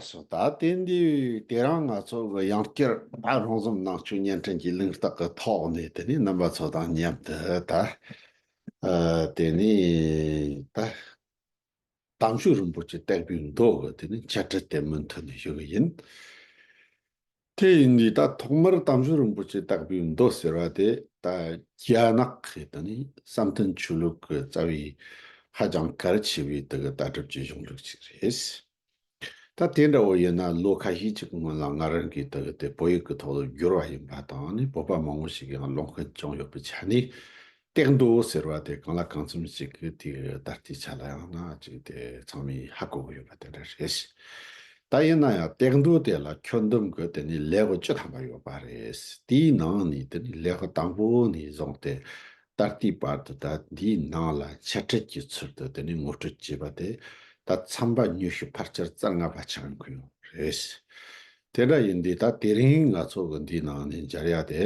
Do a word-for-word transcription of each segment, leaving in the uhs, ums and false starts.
སོ། ད་དེ་འདི་དེ་རིང་ང་ཚོ་གི་ཡང་བསྐྱར་ད་རོང་ཟོམ་ནང་ཆོས་བརྙན་འཕྲིན་གྱི་གླེང་སྟེགས་ཀྱི་ཐོག་ནས་དེ་ནས་རྣམ་པ་ཚོ་དང་མཉམ་དུ་ད་ཨ་དེ་ནས་ད་དམ་ཆོས་རིན་པོ་ཆེ་བརྟག་པའི་མདོ་གི་དེ་ནས་འཆད་ཁྲིད་དེ་མུ་མཐུད་ནས་ཞུ་གི་ཡིན། དེ་ཡིན་དུས་ད་ཐོག་མར་དམ་ཆོས་རིན་པོ་ཆེ་བརྟག་པའི་མདོ་ཟེར་བ་དེ་ད་རྒྱ་ནག་གི་དེ་ནས་བསམ་གཏན་ཆོས་ལུགས་ཀྱི་རྩ་བའི་ཧ་ཅང་གལ་ཆེ་བའི་དེ་གི་ལྟ་གྲུབ་ཀྱི་གཞུང་ལུགས་ཅིག་རེད། ད་དེ་འདྲ་བོ་ཡིན་ན་ལོ་ཁ་ཤས་ཅིག་སྔོན་ལ་ང་རང་གིས་དེ་གི་དེ་བོད་ཡིག་གི་ཐོག་ཏུ་བསྒྱུར་བ་ཡིན་པ་དང་ནི་བོད་པ་མང་བོ་ཞིག་གིས་ཀློག་མཁན་བྱུང་ཡོད་པའི་ཆ་ནས། གཏེར་མདོ་ཟེར་བ་དེ་གང་ལ་གང་འཚམ་ཞིག་གི་དེ་གི་ད་ལྟའི་ཆ་ལ་ཡང་ན་ཅིག་དེ་ཚང་མས་ཧ་གོ་གི་ཡོད་པ་དེ་འདྲ་རེད། ད་ཡིན་ན་ཡང་གཏེར་མདོ་དེ་ལ་ཁྱོན་བསྡོམས་ཀྱི་དེ་ནི་ལེའུ་བཅུ་ཐམ་པ་ཡོད་པ་རེད། དེའི་ནང་ནས་དེ་ནི་ལེའུ་དང་པོ་ནས་བཟུང་སྟེ་ད་ལྟའི་བར་དུ་ད་འདིའི་ནང་ལ་འཆད་ཁྲིད་ཀྱི་ཚུལ་དུ་དེ་ནི་ངོ་སྤྲོད་བྱས་པ་དེ་ད་ཚན་པ་ཉི་ཤུ་ཕལ་ཆེར་རྩ་ལྔ་པ་ཆགས་ཡོང་གི་ཡོད་རེད། དེ་འདྲ་ཡིན་དུས་ད་དེ་རིང་ང་ཚོ་གི་འདིའི་ནང་ནས་མཇལ་ཡ་དེ།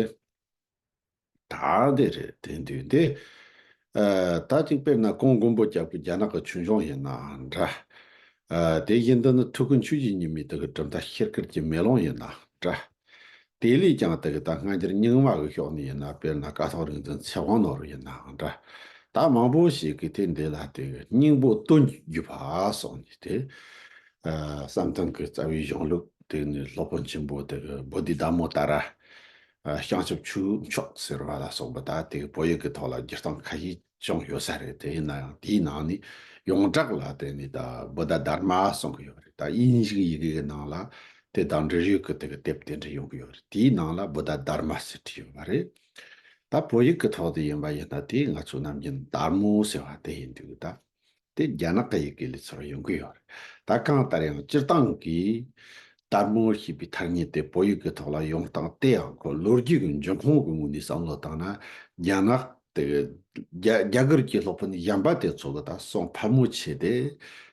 ད་འདི་རེད། དེ་འདུག་འདི། ཨ། ད་ཅིག་དཔེར་ན་གོང་མགོན་པོ་རྒྱལ་པོ་རྒྱ་ནག་གི་ཆོས་འབྱུང་ཡིན་ནའང་འདྲ། ཨ། དེ་བཞིན་དུ་ནི་ཐུའུ་བཀྭན་ཆོས་ཀྱི་ཉི་མའི་དེ་གི་གྲུབ་མཐའ་ཤེལ་དཀར་གྱི་མེ་ལོང་ཡིན་ནའང་འདྲ། དེ་ལས་ཀྱང་དེ་གི་ད་སྔ་འགྱུར་རྙིང་མ་གི་ཕྱོགས་ནས་ཡིན་ན་དཔེར་ན་ཀཿཐོག་རིག་འཛིན་ཚེ་དབང་ནོར་བུ་ཡིན་ནའང་འདྲ། ད་མང་པོ་ཞིག་གིས་དེ་འདི་ལ་དེ་གི་སྙིང་པོ་དོན་བརྒྱུད་པ་སོགས་ནས་དེ། ཨ། བསམ་གཏན་གྱི་རྩ་བའི་གཞུང་ལུགས་དེ་ནི་སློབ་དཔོན་ཆེན་པོ་དེ་གི་བོ་དྷི་དྷརྨོ་ཏཱ་ར། ཨ། བྱང་ཆུབ་ཆོས་མཆོག་ཟེར་བ་ལ་སོགས་པ་ད་དེ་བོད་ཡིག་གི་ཐོག་ལ་བསྒྱུར་སྟངས་ཁ་ཤས་བྱུང་ཡོད་ས་རེད། དེ་ཡིན་ན་ཡང་དེའི་ནང་ནས་ཡོངས་གྲགས་ལ་དེ་ནི་ད་བོ་དྷ་དྷརྨ་གསུང་གི་ཡོད་རེད། ད་དབྱིན་ཇིའི་ཡི་གེ་གི་ནང་ལ་དེ་དང་འབྲེལ་ཡོད་ཀྱི་དེ་གི་དེབ་དེ་འདྲ་ཡོང་གི་ཡོད་རེད། དེའི་ནང་ལ་བོ་དྷ་དྷརྨ་ཟེར་བྲིས་ཡོད་པ་རེད། ད་བོད་ཡིག་གི་ཐོག་ཏུ་ཡིན་པ་ཡིན་ན་དེ་ང་ཚོ་ནམ་རྒྱུན་དར་མོ་ཟེར་བ་དེ་ཡིན་དུས་ད། དེ་རྒྱ་ནག་གི་ཡི་གེ་ལས་ཚུར་ཡོང་གི་ཡོད་རེད། ད་གང་ལྟར་ཡང་སྤྱིར་བཏང་གི་དར་མོ་ཞེས་པའི་ཐ་སྙད་དེ་བོད་ཡིག་གི་ཐོག་ལ་ཡོང་སྟངས་དེ་ཡང་ཁོ་ལོ་རྒྱུས་ཀྱི་འབྱུང་ཁུངས་ཀྱི་ངོས་ནས་བསམ་བློ་བཏང་ན། རྒྱ་ནག་དེ་རྒྱ་རྒྱ་གར་གྱི་སློབ་དཔོན་གཞན་པ་དེ་ཚོ་གི་ད་གསུང་ཕལ་མོ་ཆེ་དེ་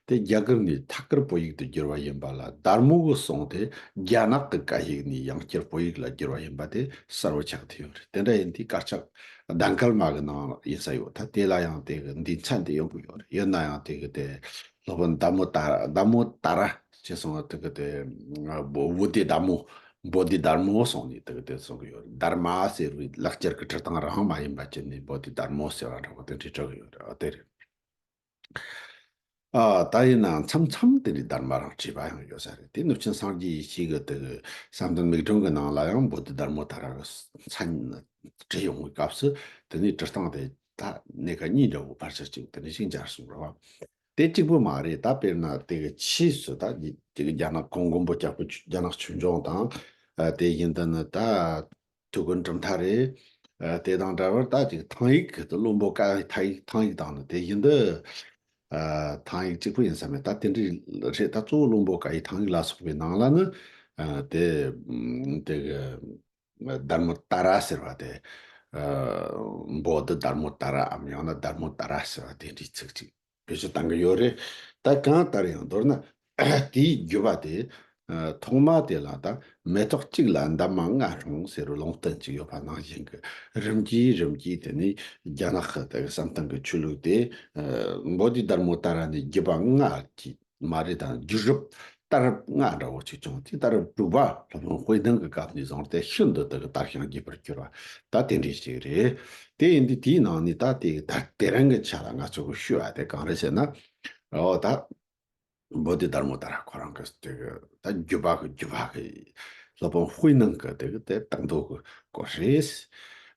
དེ་རྒྱ་གར་ནས་ཐད་ཀར་བོད་ཡིག་ཏུ་བསྒྱུར་བ་ཡིན་པ་ལ། དར་མོ་གི་གསུང་དེ་རྒྱ་ནག་གི་སྐད་ཡིག་ནས་ཡང་བསྐྱར་བོད་ཡིག་ལ་བསྒྱུར་བ་ཡིན་པ་དེ་གསལ་བོ་ཆགས་ཐུབ་ཡོད་རེད། དེ་འདྲ་ཡིན་དུས་དཀར་ཆག་ཟླ་འགལ་མ་གི་ནང་ཡིན་ས་ཡོད། ད་དེ་ལ་ཡང་དེ་གི་འདི་མཚན་དེ་ཡོང་གི་ཡོད་རེད། ཡིན་ན་ཡང་དེ་གི་དེ་སློབ་དཔོན་དྷརྨོ་ཏཱ་ར། དྷརྨོ་ཏཱ་ར་ཅེས་གསུངས་པ་དེ་གི་དེ་བོ་དྷི་དྷརྨོ། བོ་དྷི་དྷརྨོ་གསུངས་ནས་དེ་གི་དེ་གསུང་གི་ཡོད་རེད། དྷརྨ་ཟེར་བའི་ལག་ཁྱེར་གི་འབྲི་སྟངས་རང་མ་ཡིན་པ་བྱས་ནས་བོ་དྷི་དྷརྨོ་ཟེར་བ་འདྲ་བོ་དེ་འབྲི་གྲབས་ཡོད་རེད། ཨ་དེ་རེད། ཨ། ད་ཡིན་ནའང་མཚམས་མཚམས་དེ་འདྲའི་དྷརྨ་རང་བྲིས་པ་ཡང་ཡོད་ས་རེད། དེ་ནུབ་ཆིངས་སངས་རྒྱས་ཡེ་ཤེས་ཀྱི་དེ་གི་བསམ་གཏན་མིག་སྒྲོན་གྱི་ནང་ལ་ཡང་བོ་དྷི་དྷརྨོ་ཏཱ་ར་གི་མཚན་བྲིས་ཡོང་བའི་སྐབས་སུ་དེ་ནས་འབྲི་སྟངས་དེ་ད་གནས་ཁ་གཉིས་འདྲ་བོ་ཕལ་ཆེར་གཅིག་དེ་ནས་ཤིང་སྦྱར་གསུངས་རེད་བ། དེ་གཅིག་པུ་མ་རེད། ད་དཔེར་ན་དེ་གི་ཕྱིས་སུ་ད་དེ་གི་རྒྱ་ནག་གོང་མགོན་པོ་རྒྱལ་པོ་རྒྱ་ནག་ཆོས་འབྱུང་དང་། ཨ། དེ་བཞིན་དུ་ནི་ད་ཐུའུ་བཀྭན་གྲུབ་མཐའ་རེད། ཨ། དེ་དང་འདྲ་བར་ད་ཅིག་ཐང་ཡིག་གི་བློན་པོ་ཀ་ཐང་ཡིག་ཐང་ཡིག་དང་ནི་དེ་བཞིན་དུ། ཨ། ཐང་ཡིག་གཅིག་པུ་ཡིན་ས་མེད། ད་དེ་འདྲའི་རེད། ད་གཙོ་བོ་བློན་པོ་ཀ་ཡི་ཐང་ཡིག་ལ་སོགས་པའི་ནང་ལ་ནི། ཨ། དེ་དེ་གི་དྷརྨོ་ཏཱ་ར་ཟེར་བ་དེ། ཨ། བོ་དྷི་དྷརྨོ་ཏཱ་རའམ་ཡང་ན་དྷརྨོ་ཏཱ་ར་ཟེར་བ་དེ་འདྲའི་ཚིག་ཅིག་བེད་སྤྱོད་གཏང་གི་ཡོད་རེད། ད་གང་ལྟར་ཡང་མདོར་ན་དེའི་བརྒྱུད་པ་དེ། ཨ། ཐོག་མ་དེ་ལ་ད་མེ་ཏོག་གཅིག་ལ་འདབ་མ་ལྔ་སྲུང་ཟེར་བའི་ལུང་བསྟན་ཅིག་ཡོད་པ་ནང་བཞིན་གྱི་རིམ་གྱིས་རིམ་གྱིས་དེ་ནས་རྒྱ་ནག་གི་དེ་གི་བསམ་གཏན་གྱི་ཆོས་ལུགས་དེ། ཨ། བོ་དྷི་དྷརྨོ་ཏཱ་ར་ནས་བརྒྱུད་པ་ལྔ་གི་མ་རེད། དང་བརྒྱུད་རིམ་ལྟར་ལྔ་འདྲ་བོ་ཅིག་བྱུང་སྟེ། ལྟར་དྲུག་པ་སློབ་དཔོན་དཔེ་ལྡན་གྱི་སྐབས་ནས་བཟུང་སྟེ་ཤིན་ཏུ་དེ་གི་དར་ཞིང་རྒྱས་པར་གྱུར་བ་ད་དེ་འདྲ་ཞིག་རེད། དེ་ཡིན་དུས་དེའི་ནང་ནས་ད་དེ་གི་ད་དེ་རིང་གི་ཆ་ལ་ང་ཚོ་གི་ཞུ་བ་དེ་གང་རེད་ཟེར་ན། འོ་ད་བོ་དྷི་དྷརྨོ་ཏཱ་ར་ཁོ་རང་གི་དེ་གི་ད་བརྒྱུད་པ་གི་བརྒྱུད་པ་གི་སློབ་དཔོན་དཔེ་ལྡན་གྱི་དེ་གི་དེ་བརྟག་མདོ་གི་སྐོར་རེད།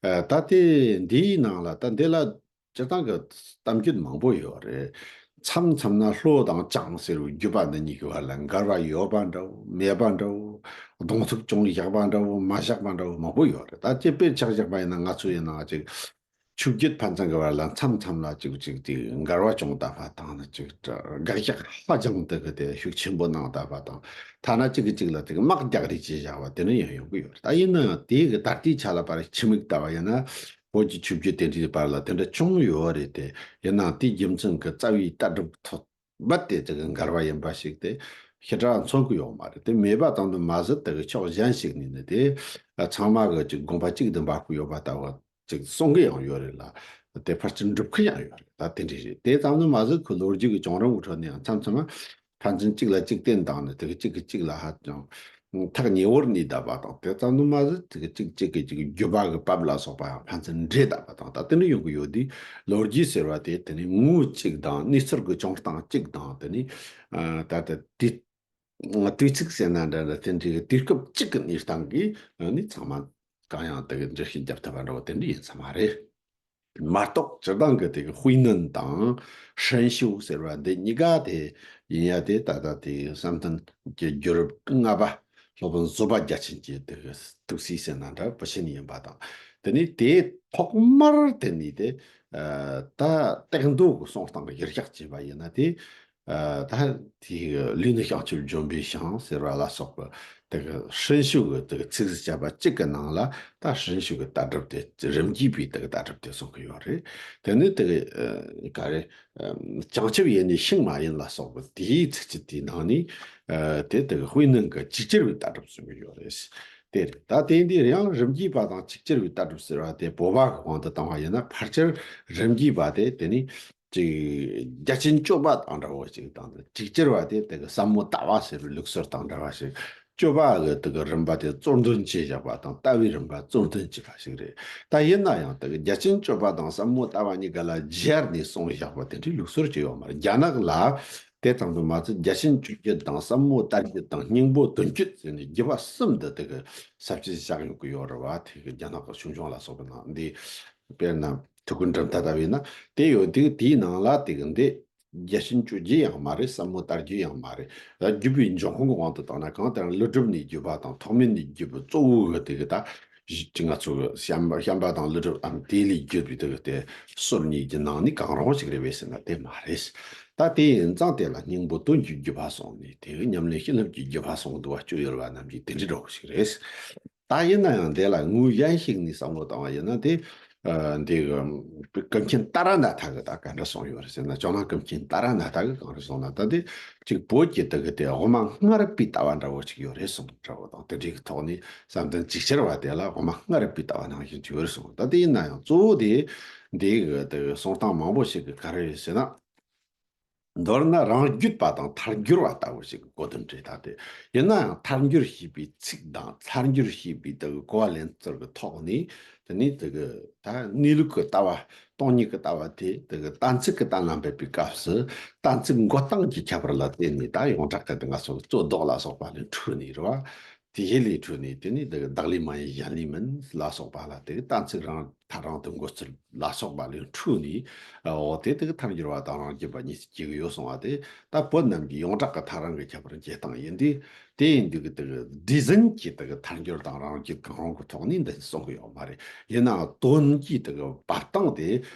ཨ། ད་དེ་འདིའི་ནང་ལ་ད་འདི་ལ་སྤྱིར་བཏང་གི་གཏམ་རྒྱུད་མང་པོ་ཡོད་རེད། མཚམས་མཚམས་ན་ལྷོ་དང་བྱང་ཟེར་བའི་བརྒྱུད་པ་འདི་གཉིས་ཀྱི་བར་ལ་འགལ་བ་ཡོད་པ་འདྲ་བོ། མེད་པ་འདྲ་བོ། གདོང་ཐུག་ཅུང་བཞག་པ་འདྲ་བོ། མ་བཞག་པ་འདྲ་བོ་མང་པོ་ཡོད་རེད། ད་ཅི་དཔེར་ཆ་བཞག་པ་ཡིན་ན་ང་ཚོ་ཡིན་ནའང་ཅིག་ཆོས་བརྒྱུད་ཕན་ཚུན་གྱི་བར་ལ་མཚམས་མཚམས་ལ་ཅིག་ཅིག་ཅིག་འགལ་བ་བྱུང་བསྡད་པ་དང་ནི། ཅིག་དགག་བཞག་ཧ་ཅང་དེ་གི་དེ་ཤུགས་ཆེན་པོ་གནང་བསྡད་པ་དང་། ཐ་ན་གཅིག་གིས་གཅིག་ལ་དེ་གི་དམག་རྒྱག་རེས་བྱས་བཞག་པ་དེ་ནི་ཡང་ཡོང་གི་ཡོད་རེད། ད་ཡིན་ན་ཡང་དེ་གི་ད་ལྟའི་ཆ་ལ་བར་ཕྱི་མིག་ལྟ་བ་ཡིན་ན། བོད་ཀྱི་ཆོས་བརྒྱུད་དེ་འདྲའི་བར་ལ་དེ་འདྲ་བྱུང་ཡོད་རེད་དེ། ཡིན་ནའང་དེའི་རྒྱུ་མཚན་གྱི་རྩ་བའི་ལྟ་གྲུབ་ཐོག་རྦད་དེ་དེ་གི་འགལ་བ་ཡིན་པ་ཞིག་དེ་ཞེ་དྲག་མཚོན་གྱི་ཡོད་མ་རེད། དེ་མེད་པ་ཙམ་དུ་མ་ཟད་དེ་གི་ཕྱོགས་གཞན་ཞིག་ནས་ནི་དེ་ཚང་མ་གི་ཅིག་དགོངས་པ་གཅིག་ཏུ་འབབ་ཀྱི་ཡོད་པ་ལྟ་བུ་ཅིག་གསུང་གི་ཡང་ཡོད་རེད་ལ། དེ་ཕལ་ཆེར་འགྲུབ་ཀྱི་ཡང་ཡོད་རེད། ད་དེ་འདྲ་རེད། དེ་ཙམ་དུ་མ་ཟད་ཁོ་ལོ་རྒྱུས་ཀྱི་བྱུང་རིམ་གྱི་ཁྲོད་ནས་ཡང་མཚམས་མཚམས་ ཕན་ཚུན་གཅིག་ལ་གཅིག་བརྟེན་བཏང་ནས་དེ་གི་གཅིག་གིས་གཅིག་ལ་ཧ་ཅང་ཐག་ཉེ་བོར་གནས་བསྡད་པ་དང་། དེ་ཙམ་དུ་མ་ཟད་དེ་གི་གཅིག་གཅིག་གི་གཅིག་རྒྱུད་པ་གི་བབ་ལ་སོགས་པ་ཡང་ཕན་ཚུན་འདྲེས་བསྡད་པ་དང་། ད་དེ་འདྲ་ཡོང་གི་ཡོད་དུས། ལོ་རྒྱུས་ཟེར་བ་དེ་དེ་ནི་ངོ་བོ་གཅིག་དང་གནས་ཚུལ་གྱི་བྱུང་སྟངས་གཅིག་དང་། དེ་ནི་ཨ་ད་ལྟ་དུས་དུས་ཚིགས་ཟེར་ན་འདྲ་འདྲ། དེ་འདྲའི་དུས་སྐབས་གཅིག་གི་གནས་སྟངས་ཀྱིས་ཨ་ནི་ཚང་མ་གང་ཡང་དེ་གི་འགྲེལ་བཤད་རྒྱབ་ཐུབ་པ་འདྲ་བོ་དེ་འདྲ་ཡིན་ས་མ་རེད། མ་གཏོགས་སྤྱིར་བཏང་གི་དེ་གི་དཔེ་ནན་དང་ཧྲན་ཤུ་ཟེར་བ་འདི་གཉིས་ཀ་དེ་ཡིན་ཡ་དེ། ད་ལྟ་དེ་བསམ་གཏན་གྱི་བརྒྱུད་རིམ་ལྔ་པ་སློབ་དཔོན་བཟོད་པ་རྒྱ་ཆེན་གྱི་དེ་གི་ཐུགས་སྲས་ཟེར་ན་འདྲ་བུ་ཆེན་ཡིན་པ་དང་། དེ་ནས་དེ་ཐོག་མར་དེ་ནས་དེ་ད་སྟེགས་མདོ་གི་གསུང་སྟངས་ཀྱི་གཞིར་བཞག་བྱས་པ་ཡིན་ན། དེ་ད་དེ་ལུས་ནི་བྱང་ཆུབ་ལྗོན་པའི་ཞིང་ཟེར་བ་ལ་སོགས་པ་དེ་གི་ཧྲན་ཤུ་གི་དེ་གི་ཚིགས་སུ་བཅད་པ་གཅིག་གི་ནང་ལ་ད་ཧྲན་ཤུ་གི་ལྟ་གྲུབ་དེ། རིམ་གྱིས་པའི་དེ་གི་ལྟ་གྲུབ་དེ་གསུང་གི་ཡོད་རེད། དེ་ནི་དེ་གི་ག་རེ། བྱང་ཆུབ་ཡེ་ནས་ཤིང་མ་ཡིན་ལ་སོགས་པ་དེའི་ཚིགས་བཅད་དེའི་ནང་ནས་དེ་དེ་གི་དཔེ་ནན་གྱི་ཇི་ལྟར་བའི་ལྟ་གྲུབ་གསུང་གི་ཡོད་རེད། དེ་རེད། ད་དེ་འདི་ཡང་རིམ་གྱིས་པ་དང་ཇི་ལྟར་བའི་ལྟ་གྲུབ་ཟེར་བ་དེ་བོད་པ་གི་དབང་དུ་བཏང་བ་ཡིན་ན། ཕལ་ཆེར་རིམ་གྱིས་པ་དེ་དེ་ནི་ཅིག་རྒྱ་ཆེན་སྤྱོད་པ་དང་འདྲ་བོ་ཞིག་དང་། ཇི་ལྟར་བ་དེ་དེ་གི་ཟབ་མོ་ལྟ་བ་ཟེར་བའི་ལུགས་སྲོལ་དང་འདྲ་བ་ཞིག་སྤྱོད་པ་གི་དེ་གི་རིམ་པ་དེ་གཙོར་འདོན་བྱས་བཞག་པ་དང་། ལྟ་བའི་རིམ་པ་གཙོར་འདོན་བྱས་པ་ཞིག་རེད། ད་ཡིན་ན་ཡང་དེ་གི་རྒྱ་ཆེན་སྤྱོད་པ་དང་ཟབ་མོ་ལྟ་བ་གཉིས་ཀ་ལ་སྦྱར་ནས་གསུངས་བཞག་པ་དེ་འདྲའི་ལུགས་སྲོལ་ཅིག་ཡོད་མ་རེད། རྒྱ་ནག་ལ་དེ་ཙམ་དུ་མ་ཟད། རྒྱ་ཆེན་སྤྱོད་བརྒྱུད་དང་། ཟབ་མོ་ལྟ་བརྒྱུད་དང་། སྙིང་པོ་དོན་བརྒྱུད་ཟེར་ནས་བརྒྱུད་པ་གསུམ་དུ་དེ་གི་ས་བཅད་བཞག་ཡོང་གི་ཡོད་རེད་བ། དེ་གི་རྒྱ་ནག་གི་ཆོས་འབྱུང་ལ་སོགས་པའི་ནང་འདི། དཔེར་ན་ཐུའུ་བཀྭན་གྲུབ་མཐའ་ལྟ་བུ་ཡིན་ན་དེ་ཡོད་དུས། དེའི་ནང་ལ་དེ་གི་འདི་རྒྱ་ཆེན་སྤྱོད་བརྒྱུད་ཡང་མ་རེད། ཟབ་མོ་ལྟ་བརྒྱུད་ཡང་མ་རེད། བརྒྱུད་པའི་འབྱུང་ཁུངས་ཀྱི་དབང་དུ་བཏང་ན། གང་ལྟར་ཀླུ་སྒྲུབ་ནས་བརྒྱུད་པ་དང་། ཐོགས་མེད་ནས་བརྒྱུད་པ་གཙོ་བོ་གི་དེ་གི་ད་གཞི་ང་ཚོ་གི་བྱམས་པ་བྱམས་པ་དང་ཀླུ་སྒྲུབ་འམ། དེ་ལས་བརྒྱུད་པའི་དེ་གི་དེ་སྲོལ་གཉིས་ཀྱི་ནང་ནས་གང་རུང་ཞིག་རེད་པས་ཟེར་ན་དེ་མ་རེད། ད་དེ་ཡིན་ཙང་དེ་ལ་སྙིང་པོ་དོན་གྱི་བརྒྱུད་པ་གསུངས་ནས། དེ་གི་ཉམས་ལེན་བྱིན་རླབས་ཀྱི་བརྒྱུད་པ་གསུངས་འདུག་བ། སྤྱོད་ཡུལ་བ་རྣམས་ཀྱི་དེ་འདྲའི་འདྲ་བོ་ཞིག་རེད། ད་ཡིན་ན་ཡང་དེ་ལ་ངོས་གཞན་ཞིག་ནས་བསམ་བློ་བཏང་བ་ཡིན་ན། དེ་ཨ་འདི་གི་ཀུན་མཁྱེན་ཏཱ་ར་ནཱ་ཐ་གིས་ད་ག་འདྲ་གསུངས་ཡོད་རེད་ཟེར་ན། ཇོ་ནང་ཀུན་མཁྱེན་ཏཱ་ར་ནཱ་ཐ་གིས་གང་རེད་གསུངས་ན། ད་དེ་ཅིག་བོད་ཀྱི་དེ་གི་དེ་དབུ་མ་སྔ་རབས་པའི་ལྟ་བ་འདྲ་བོ་ཞིག་ཡོད་རེད་གསུངས་འདྲ་བོ་དང་། དེ་འདྲའི་གི་ཐོག་ནས་བསམ་གཏན་ཅིག་ཅར་བ་དེ་ལ་དབུ་མ་སྔ་རབས་པའི་ལྟ་བ་ནང་བཞིན་ཅིག་ཡོད་རེད་གསུངས། ད་དེ་ཡིན་ན་ཡང་གཙོ་བོ་དེ་འདི་གི་དེ་གི་གསུང་སྟངས་མང་པོ་ཞིག་གི་ག་རེ་རེད་ཟེར་ན། མདོར་ན་རང་རྒྱུད་པ་དང་ཐལ་འགྱུར་བ་ལྟ་བུ་ཞིག་གི་གོ་དོན་རེད། ད་དེ་ཡིན་ན་ཡང་ཐལ་འགྱུར་ཞེས་པའི་ཚིག་དང་ཐལ་འགྱུར་ཞེས་པའི་དེ་གི་གོ་བ་ལེན་ཚུལ་གྱི་ཐོག་ནས། དེ་ནས་དེ་གི་ད་གནས་ལུགས་ཀྱི་ལྟ་བ། སྟོང་ཉིད་ཀྱི་ལྟ་བ་དེ་དེ་གི་གཏན་ཚིགས་ཀྱི་གཏན་ལ་འབེབས་པའི་སྐབས་སུ། གཏན་ཚིགས་འགོད་སྟངས་ཀྱི་ཁྱད་པར་ལ་བརྟེན་ནས་ད་ཡོངས་གྲགས་ཀྱི་དེ་ང་ཚོ་གཙོ་ལྡོག་ལ་སོགས་པ་ལས་འཕྲོས་ནས་རེད་བ། དེའི་ལས་འཕྲོས་ནས་དེ་ནས་དེ་གི་བདག་ལས་མ་ཡིན་གཞན་ལས་མིན་ལ་སོགས་པ་ལ་དེ་གི་གཏན་ཚིགས་རང་ཐལ་རང་དུ་འགོད་ཚུལ་ལ་སོགས་པ་ལས་འཕྲོས་ནས། འོ་དེ་དེ་གི་ཐལ་འགྱུར་བ་དང་རང་རྒྱུད་པ་གཉིས་སུ་གྱེས་ཀྱི་ཡོད་གསུངས་པ་དེ། ད་བོད་རྣམས་ཀྱི་ཡོངས་གྲགས་ཀྱི་ཐལ་རང་གི་ཁྱད་པར་འབྱེད་སྟངས་ཡིན་དུས། དེ་ཡིན་དུས་ཀྱི་དེ་གི་སྒྲས་ཟིན་གྱི་དེ་གི་ཐལ་འགྱུར་དང་རང་རྒྱུད་གང་རུང་གི་ཐོག་ནས་འདི་གསུང་གི་ཡོད་མ་རེད། ཡིན་ནའང་དོན་གྱི་དེ་གི་བབ་སྟངས་དེ།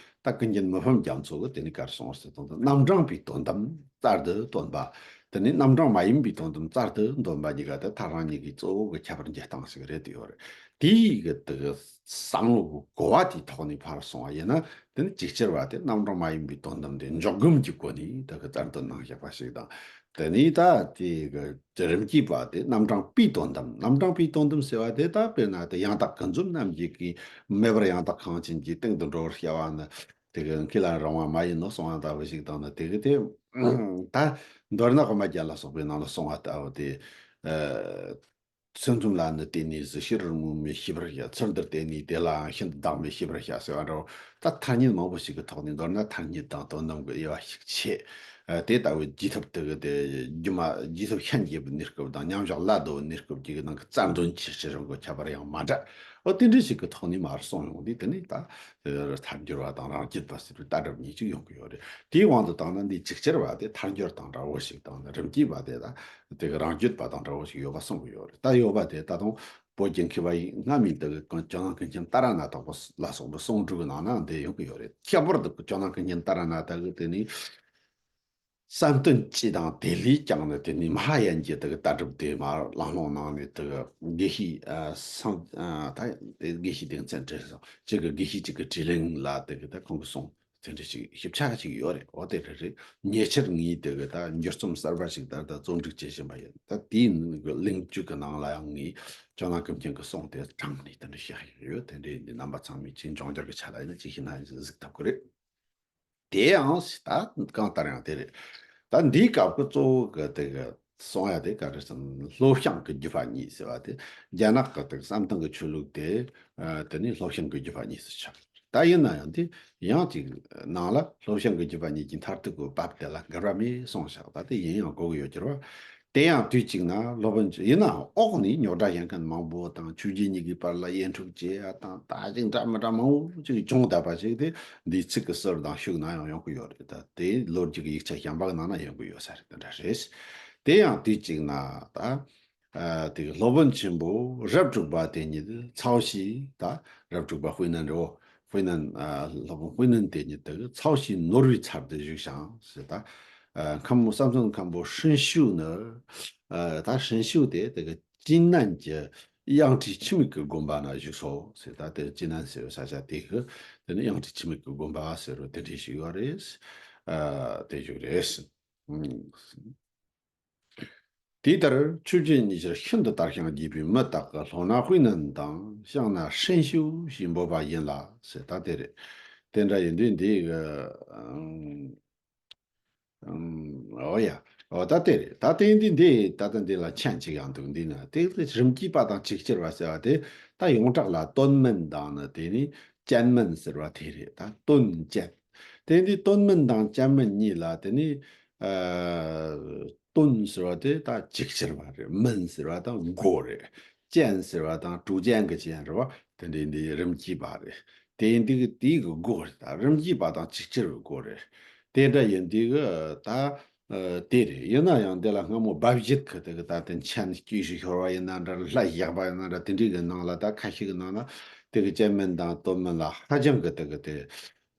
ད་ཀུན་མཁྱེན་མི་ཕམ་རྒྱ་མཚོ་གིས་དེ་ནས་ག་རེ་གསུངས་ཟེར་དུས། རྣམ་གྲངས་པའི་དོན་དམ་བཙལ་དུ་སྟོན་པ། དེ་ནས་རྣམ་གྲངས་མ་ཡིན་པའི་དོན་དམ་བཙལ་དུ་འདོན་པ་གཉིས་ཀ་དེ་ཐལ་རང་གཉིས་ཀྱི་གཙོ་བོ་གི་ཁྱད་པར་འབྱེད་སྟངས་ཤིག་རེད་དེ་ཡོད་རེད། དེའི་གི་དེ་གི་བསམ་བློ་གི་གོ་བ་དེའི་ཐོག་ནས་ཕར་སོང་བ་ཡིན་ན། དེ་ནི་ཅིག་ཅར་བ་དེ་རྣམ་གྲངས་མ་ཡིན་པའི་དོན་དམ་དེ་འཇོག་སྒོམ་གྱི་སྒོ་ནས་དེ་གི་བཙལ་དུ་གནང་བཞག་པ་ཞིག་དང་། དེ་ནས་ད་དེ་གི་རིམ་གྱིས་པ་དེ་རྣམ་གྲངས་པའི་དོན་དམ། རྣམ་གྲངས་པའི་དོན་དམ་ཟེར་བ་དེ་ད་དཔེར་ན་དེ་ཡང་དག་ཀུན་རྫོབ་རྣམ་འབྱེད་ཀྱི། མེད་པར་ཡང་དག་ཁང་ཆེན་གྱི་སྟེང་དུ་འགྲོ་བར་བྱ་བ་ནི། དེ་གི་ཁས་ལེན་རུང་བ་མ་ཡིན་ནོ་གསུང་བ་ལྟ་བུ་ཞིག་དང་ནི། དེ་གི་དེ་ད་མདོར་ན་དབུ་མ་རྒྱན་ལ་སོགས་པའི་ནང་ལ་གསུང་བ་ལྟ་བུ་དེ། ཨ་ཚུལ་འཛོམས་ལ་ནི་བརྟེན་ནས་གཟུགས་ཕྱི་རོལ་མུན་མེད་ཤེས་པར་བྱ། ཚུལ་འདིར་བརྟེན་ནས་དེ་ལའང་ཤིན་ཏུ་བདག་མེད་ཤེས་པར་བྱ་ཟེར་བ་འདྲ་བོ། ད་ཐ་སྙད་མང་པོ་ཞིག་གི་ཐོག་ནས་མདོར་ན་ཐ་སྙད་དང་དོན་དམ་གྱི་དབྱེ་བ་ཞིག་ཕྱེ། ཨ་དེ་ལྟ་བུའི་རྒྱས་ཐབས་དེ་གི་དེ་སྒྱུ་མ་རྒྱས་ཐབས་ཤན་འབྱེད་པའི་གནས་སྐབས་དང་། མཉམ་བཞག་ལ་ལྟོས་པའི་གནས་སྐབས་ཀྱི་ནང་གི་རྩ་དོན་གྱི་ཕྱི་རིམ་གྱི་ཁྱད་པར་ཡང་མ་འདྲ། འོ་དེ་འདྲ་ཞིག་གི་ཐོག་ནས་མར་གསུངས་ཡོང་དུས། དེ་ནས་ད་ཐལ་འགྱུར་བ་དང་རང་རྒྱུད་པ་ཟེར་བའི་ལྟ་གྲུབ་གཉིས་ཅིག་ཡོང་གི་ཡོད་རེད། དེའི་དབང་དུ་བཏང་ན་འདི་ཅིག་ཅར་བ་དེ་ཐལ་འགྱུར་དང་འདྲ་བོ་ཞིག་དང་། རིམ་གྱིས་པ་དེ་ད་དེ་གི་རང་རྒྱུད་པ་དང་འདྲ་བོ་ཞིག་ཡོད་པ་གསུང་གི་ཡོད་རེད། ད་ཡོད་པ་དེ་ད་དུང་བོད་ཀྱི་མཁས་པ་ཡིན་སྔ་མའི་དེ་གི་ཇོ་ནང་ཀུན་མཁྱེན་ཏཱ་ར་ནཱ་ཐ་ལ་སོགས་པའི་གསུང་སྒྲོས་ཀྱི་ནང་ན་འདི་ཡོང་གི་ཡོད་རེད། ཁྱད་པར་དུ་ཇོ་ནང་ཀུན་མཁྱེན་ཏཱ་ར་ནཱ་ཐ་གིས་དེ་ནི་བསམ་གཏན་སྤྱི་དང་དེ་ལས་ཀྱང་ནི་དེ་ནི་མ་ཧཱ་ཡན་གྱི་དེ་གི་ལྟ་གྲུབ་དེ་མར་བླངས་བླངས་གནང་ནས། དེ་གི་དགེ་བཤེས་ཨ་སངས་ཨ་ད་དེ་དགེ་བཤེས་སྡེ་ཚན་བྲིས་སོང་། གཅིག་གི་དགེ་བཤེས་གཅིག་གི་དྲིས་ལན་ལ་དེ་གི་ད་ཁོང་གི་གསུང་དེ་འདྲ་ཞིག་ཞིབ་ཆ་ཞིག་ཡོད་རེད། འོ་དེ་རེད་རེད། ཉེ་ཆར་ངས་དེ་གི་ད་འགྱུར་རྩོམ་གསར་པ་ཞིག་ད་ལྟ་རྩོམ་སྒྲིག་བྱེད་བཞིན་པ་ཡིན། ད་དེའི་གླེང་བརྗོད་ཀྱི་ནང་ལ་ཡང་ངས་ཇོ་ནང་ཀུན་མཁྱེན་གྱི་གསུང་དེ་དྲངས་ནས་དེ་འདྲ་བཤད་ཡོད། དེ་འདྲ་ཡིན་དུས་རྣམ་པ་ཚང་མས་ཅིག་འབྱུང་འགྱུར་གྱི་ཆ་ལ་ཡིན་ན་ཅིག་ཤེས་ན་གཟིགས་ཐུབ་ཀྱི་རེད། དེ་ཡང་ད་གང་ལྟར་ཡང་དེ་རེད། ད་འདིའི་སྐབས་ཀྱི་གཙོ་བོ་གི་དེ་གི་གསུང་ཡ་དེ་ག་རེ་ཟེར་ན། ལྷོ་བྱང་གི་བརྒྱུད་པ་གཉིས་ཟེར་བ་དེ། རྒྱ་ནག་གི་དེ་གི་བསམ་གཏན་གྱི་ཆོས་ལུགས་དེ། ཨ། དེ་ནི་ལྷོ་བྱང་གི་བརྒྱུད་པ་གཉིས་སུ་ཆགས། ད་ཡིན་ན་ཡང་དེ་ཡང་ཅིག་ནང་ལ་ལྷོ་བྱང་གི་བརྒྱུད་པ་གཉིས་ཀྱི་མཐར་ཐུག་གི་བབ་དེ་ལ་འགལ་བ་མེད་གསུངས་བཞག། ད་དེ་ཡིན་ཡང་དགོས་ཀྱི་ཡོད་གྱུར་བ། དེ་ཡང་དུས་གཅིག་ན་སློབ་དཔོན་ཆེན་པོ། ཡིན་ནའང་འོག་ནས་རྙོག་དྲ་བྱེད་མཁན་མང་པོ་དང་། ཆོས་བརྒྱུད་གཉིས་ཀྱི་བར་ལ་དབྱེན་དཀྲུག་བྱེད་ཡ་དང་། ད་ཅིག་འདྲ་མི་འདྲ་མང་པོ་ཅིག་བྱུང་བསྡད་པ་ཞིག་དེ་འདིའི་ཚིག་གི་ཟུར་དང་ཤུགས་ན་ཡང་ཡོང་གི་ཡོད་རེད། ད་དེ་ལོ་རྒྱུས་ཀྱི་ཡིག་ཆ་གཞན་པ་གི་ནང་ན་ཡོང་གི་ཡོད་ས་རེད། དེ་འདྲ་རེད། དེ་ཡང་དུས་གཅིག་ན་ད། ཨ། དེ་གི་སློབ་དཔོན་ཆེན་པོ་རབ་དྲུག་པ་དེ་ཉིད་ཚའོ་ཞི། ད་རབ་དྲུག་པ་ཧུའེ་ནན་རེད་བོ། ཧུའེ་ནན། ཨ། སློབ་དཔོན་ཧུའེ་ནན་དེ་ཉིད་དེ་གི་ཚའོ་ཞི་ནོར་བུའི་ཚལ་དུ་བཞུགས་ཤིང་ཟེར། ད། ཨ། མཁན་པོ་བསམ་གཏན་མཁན་པོ་ཧྲིན་ཤུ་ནི། ཨ། ད་ཧྲིན་ཤུ་དེ་དེ་གི་ཅིན་ནན་གྱི་གཡང་ཁྲི་འཆི་མེད་ཀྱི་དགོན་པ་ན་བཞུགས་སོ་ཟེར། ད་དེ་ཅིན་ནན་ཟེར་བའི་ས་ཆ་དེ་གི་དེ་ནི་གཡང་ཁྲི་འཆི་མེད་ཀྱི་དགོན་པ་ཟེར་བ་དེ་འདྲ་ཞིག་ཡོད་རེད། ཨ། དེ་བཞུགས་རེད། ཨང་། དེ་ལྟར་ཆོས་བརྒྱུད་གཉིས་ཆར་ཤིན་ཏུ་དར་ཞིང་རྒྱས་པའི་མི་དག་གི་ལྷོ་ན་ཧུའེ་ནན་དང་བྱང་ན་ཧྲིན་ཤུ་ཞེས་འབོད་པ་ཡིན་ལ་ཟེར། ད་དེ་རེད། དེ་འདྲ་ཡིན་དུས་འདི་གི། ཨང་། ཨང་། འོ་ཡ། འོ་ད་དེ་རེད། ད་དེ་འདི་འདི་ད་ལྟ་འདི་ལ་མཆན་གཅིག་ཡང་འདུག། འདི་ན་དེ་རིམ་གྱིས་པ་དང་ཅིག་ཅར་བ་ཟེར་བ་དེ། ད་ཡོངས་གྲགས་ལ་ཏོན་མན་དང་ནི་དེ་ནི་ཅན་མན་ཟེར་བ་དེ་རེད། ད་ཏོན་ཅན། དེ་འདི་ཏོན་མན་དང་ཅན་མན་གཉིས་ལ་དེ་ནི། ཨ། ཏོན་ཟེར་བ་དེ་ད་ཅིག་ཅར་བ་རེད། མན་ཟེར་བ་ད་མགོ་རེད། ཅན་ཟེར་བ་ད་ཀྲུའུ་ཅན་གྱི་ཅན་རེད་བ། དེ་འདི་འདི་རིམ་གྱིས་པ་རེད། དེ་འདི་གི་དེ་གི་མགོ་རེད། ད་རིམ་གྱིས་པ་དང་ཅིག་ཅར་བའི་མགོ་རེད། དེ་འདྲ་ཡིན་དུས་གི་ད། ཨ། དེ་རེད། ཡིན་ན་ཡང་དེ་ལ་སྔ་མོ་སྦ་བཞེད་གི་དེ་གི་ད་དེ་མཆན་དཀྱུས་ཤིག་ཤོར་བ་ཡིན་ན་འདྲ། ལྷ་བཞག་པ་ཡིན་ན་འདྲ། དེ་འདྲའི་གི་ནང་ལ་ད་ཁ་ཤས་ཀྱི་ནང་ལ་དེ་གི་ཅན་མན་དང་ཏོན་མན་ལ་ཧ་ཅང་གི་དེ་གི་དེ།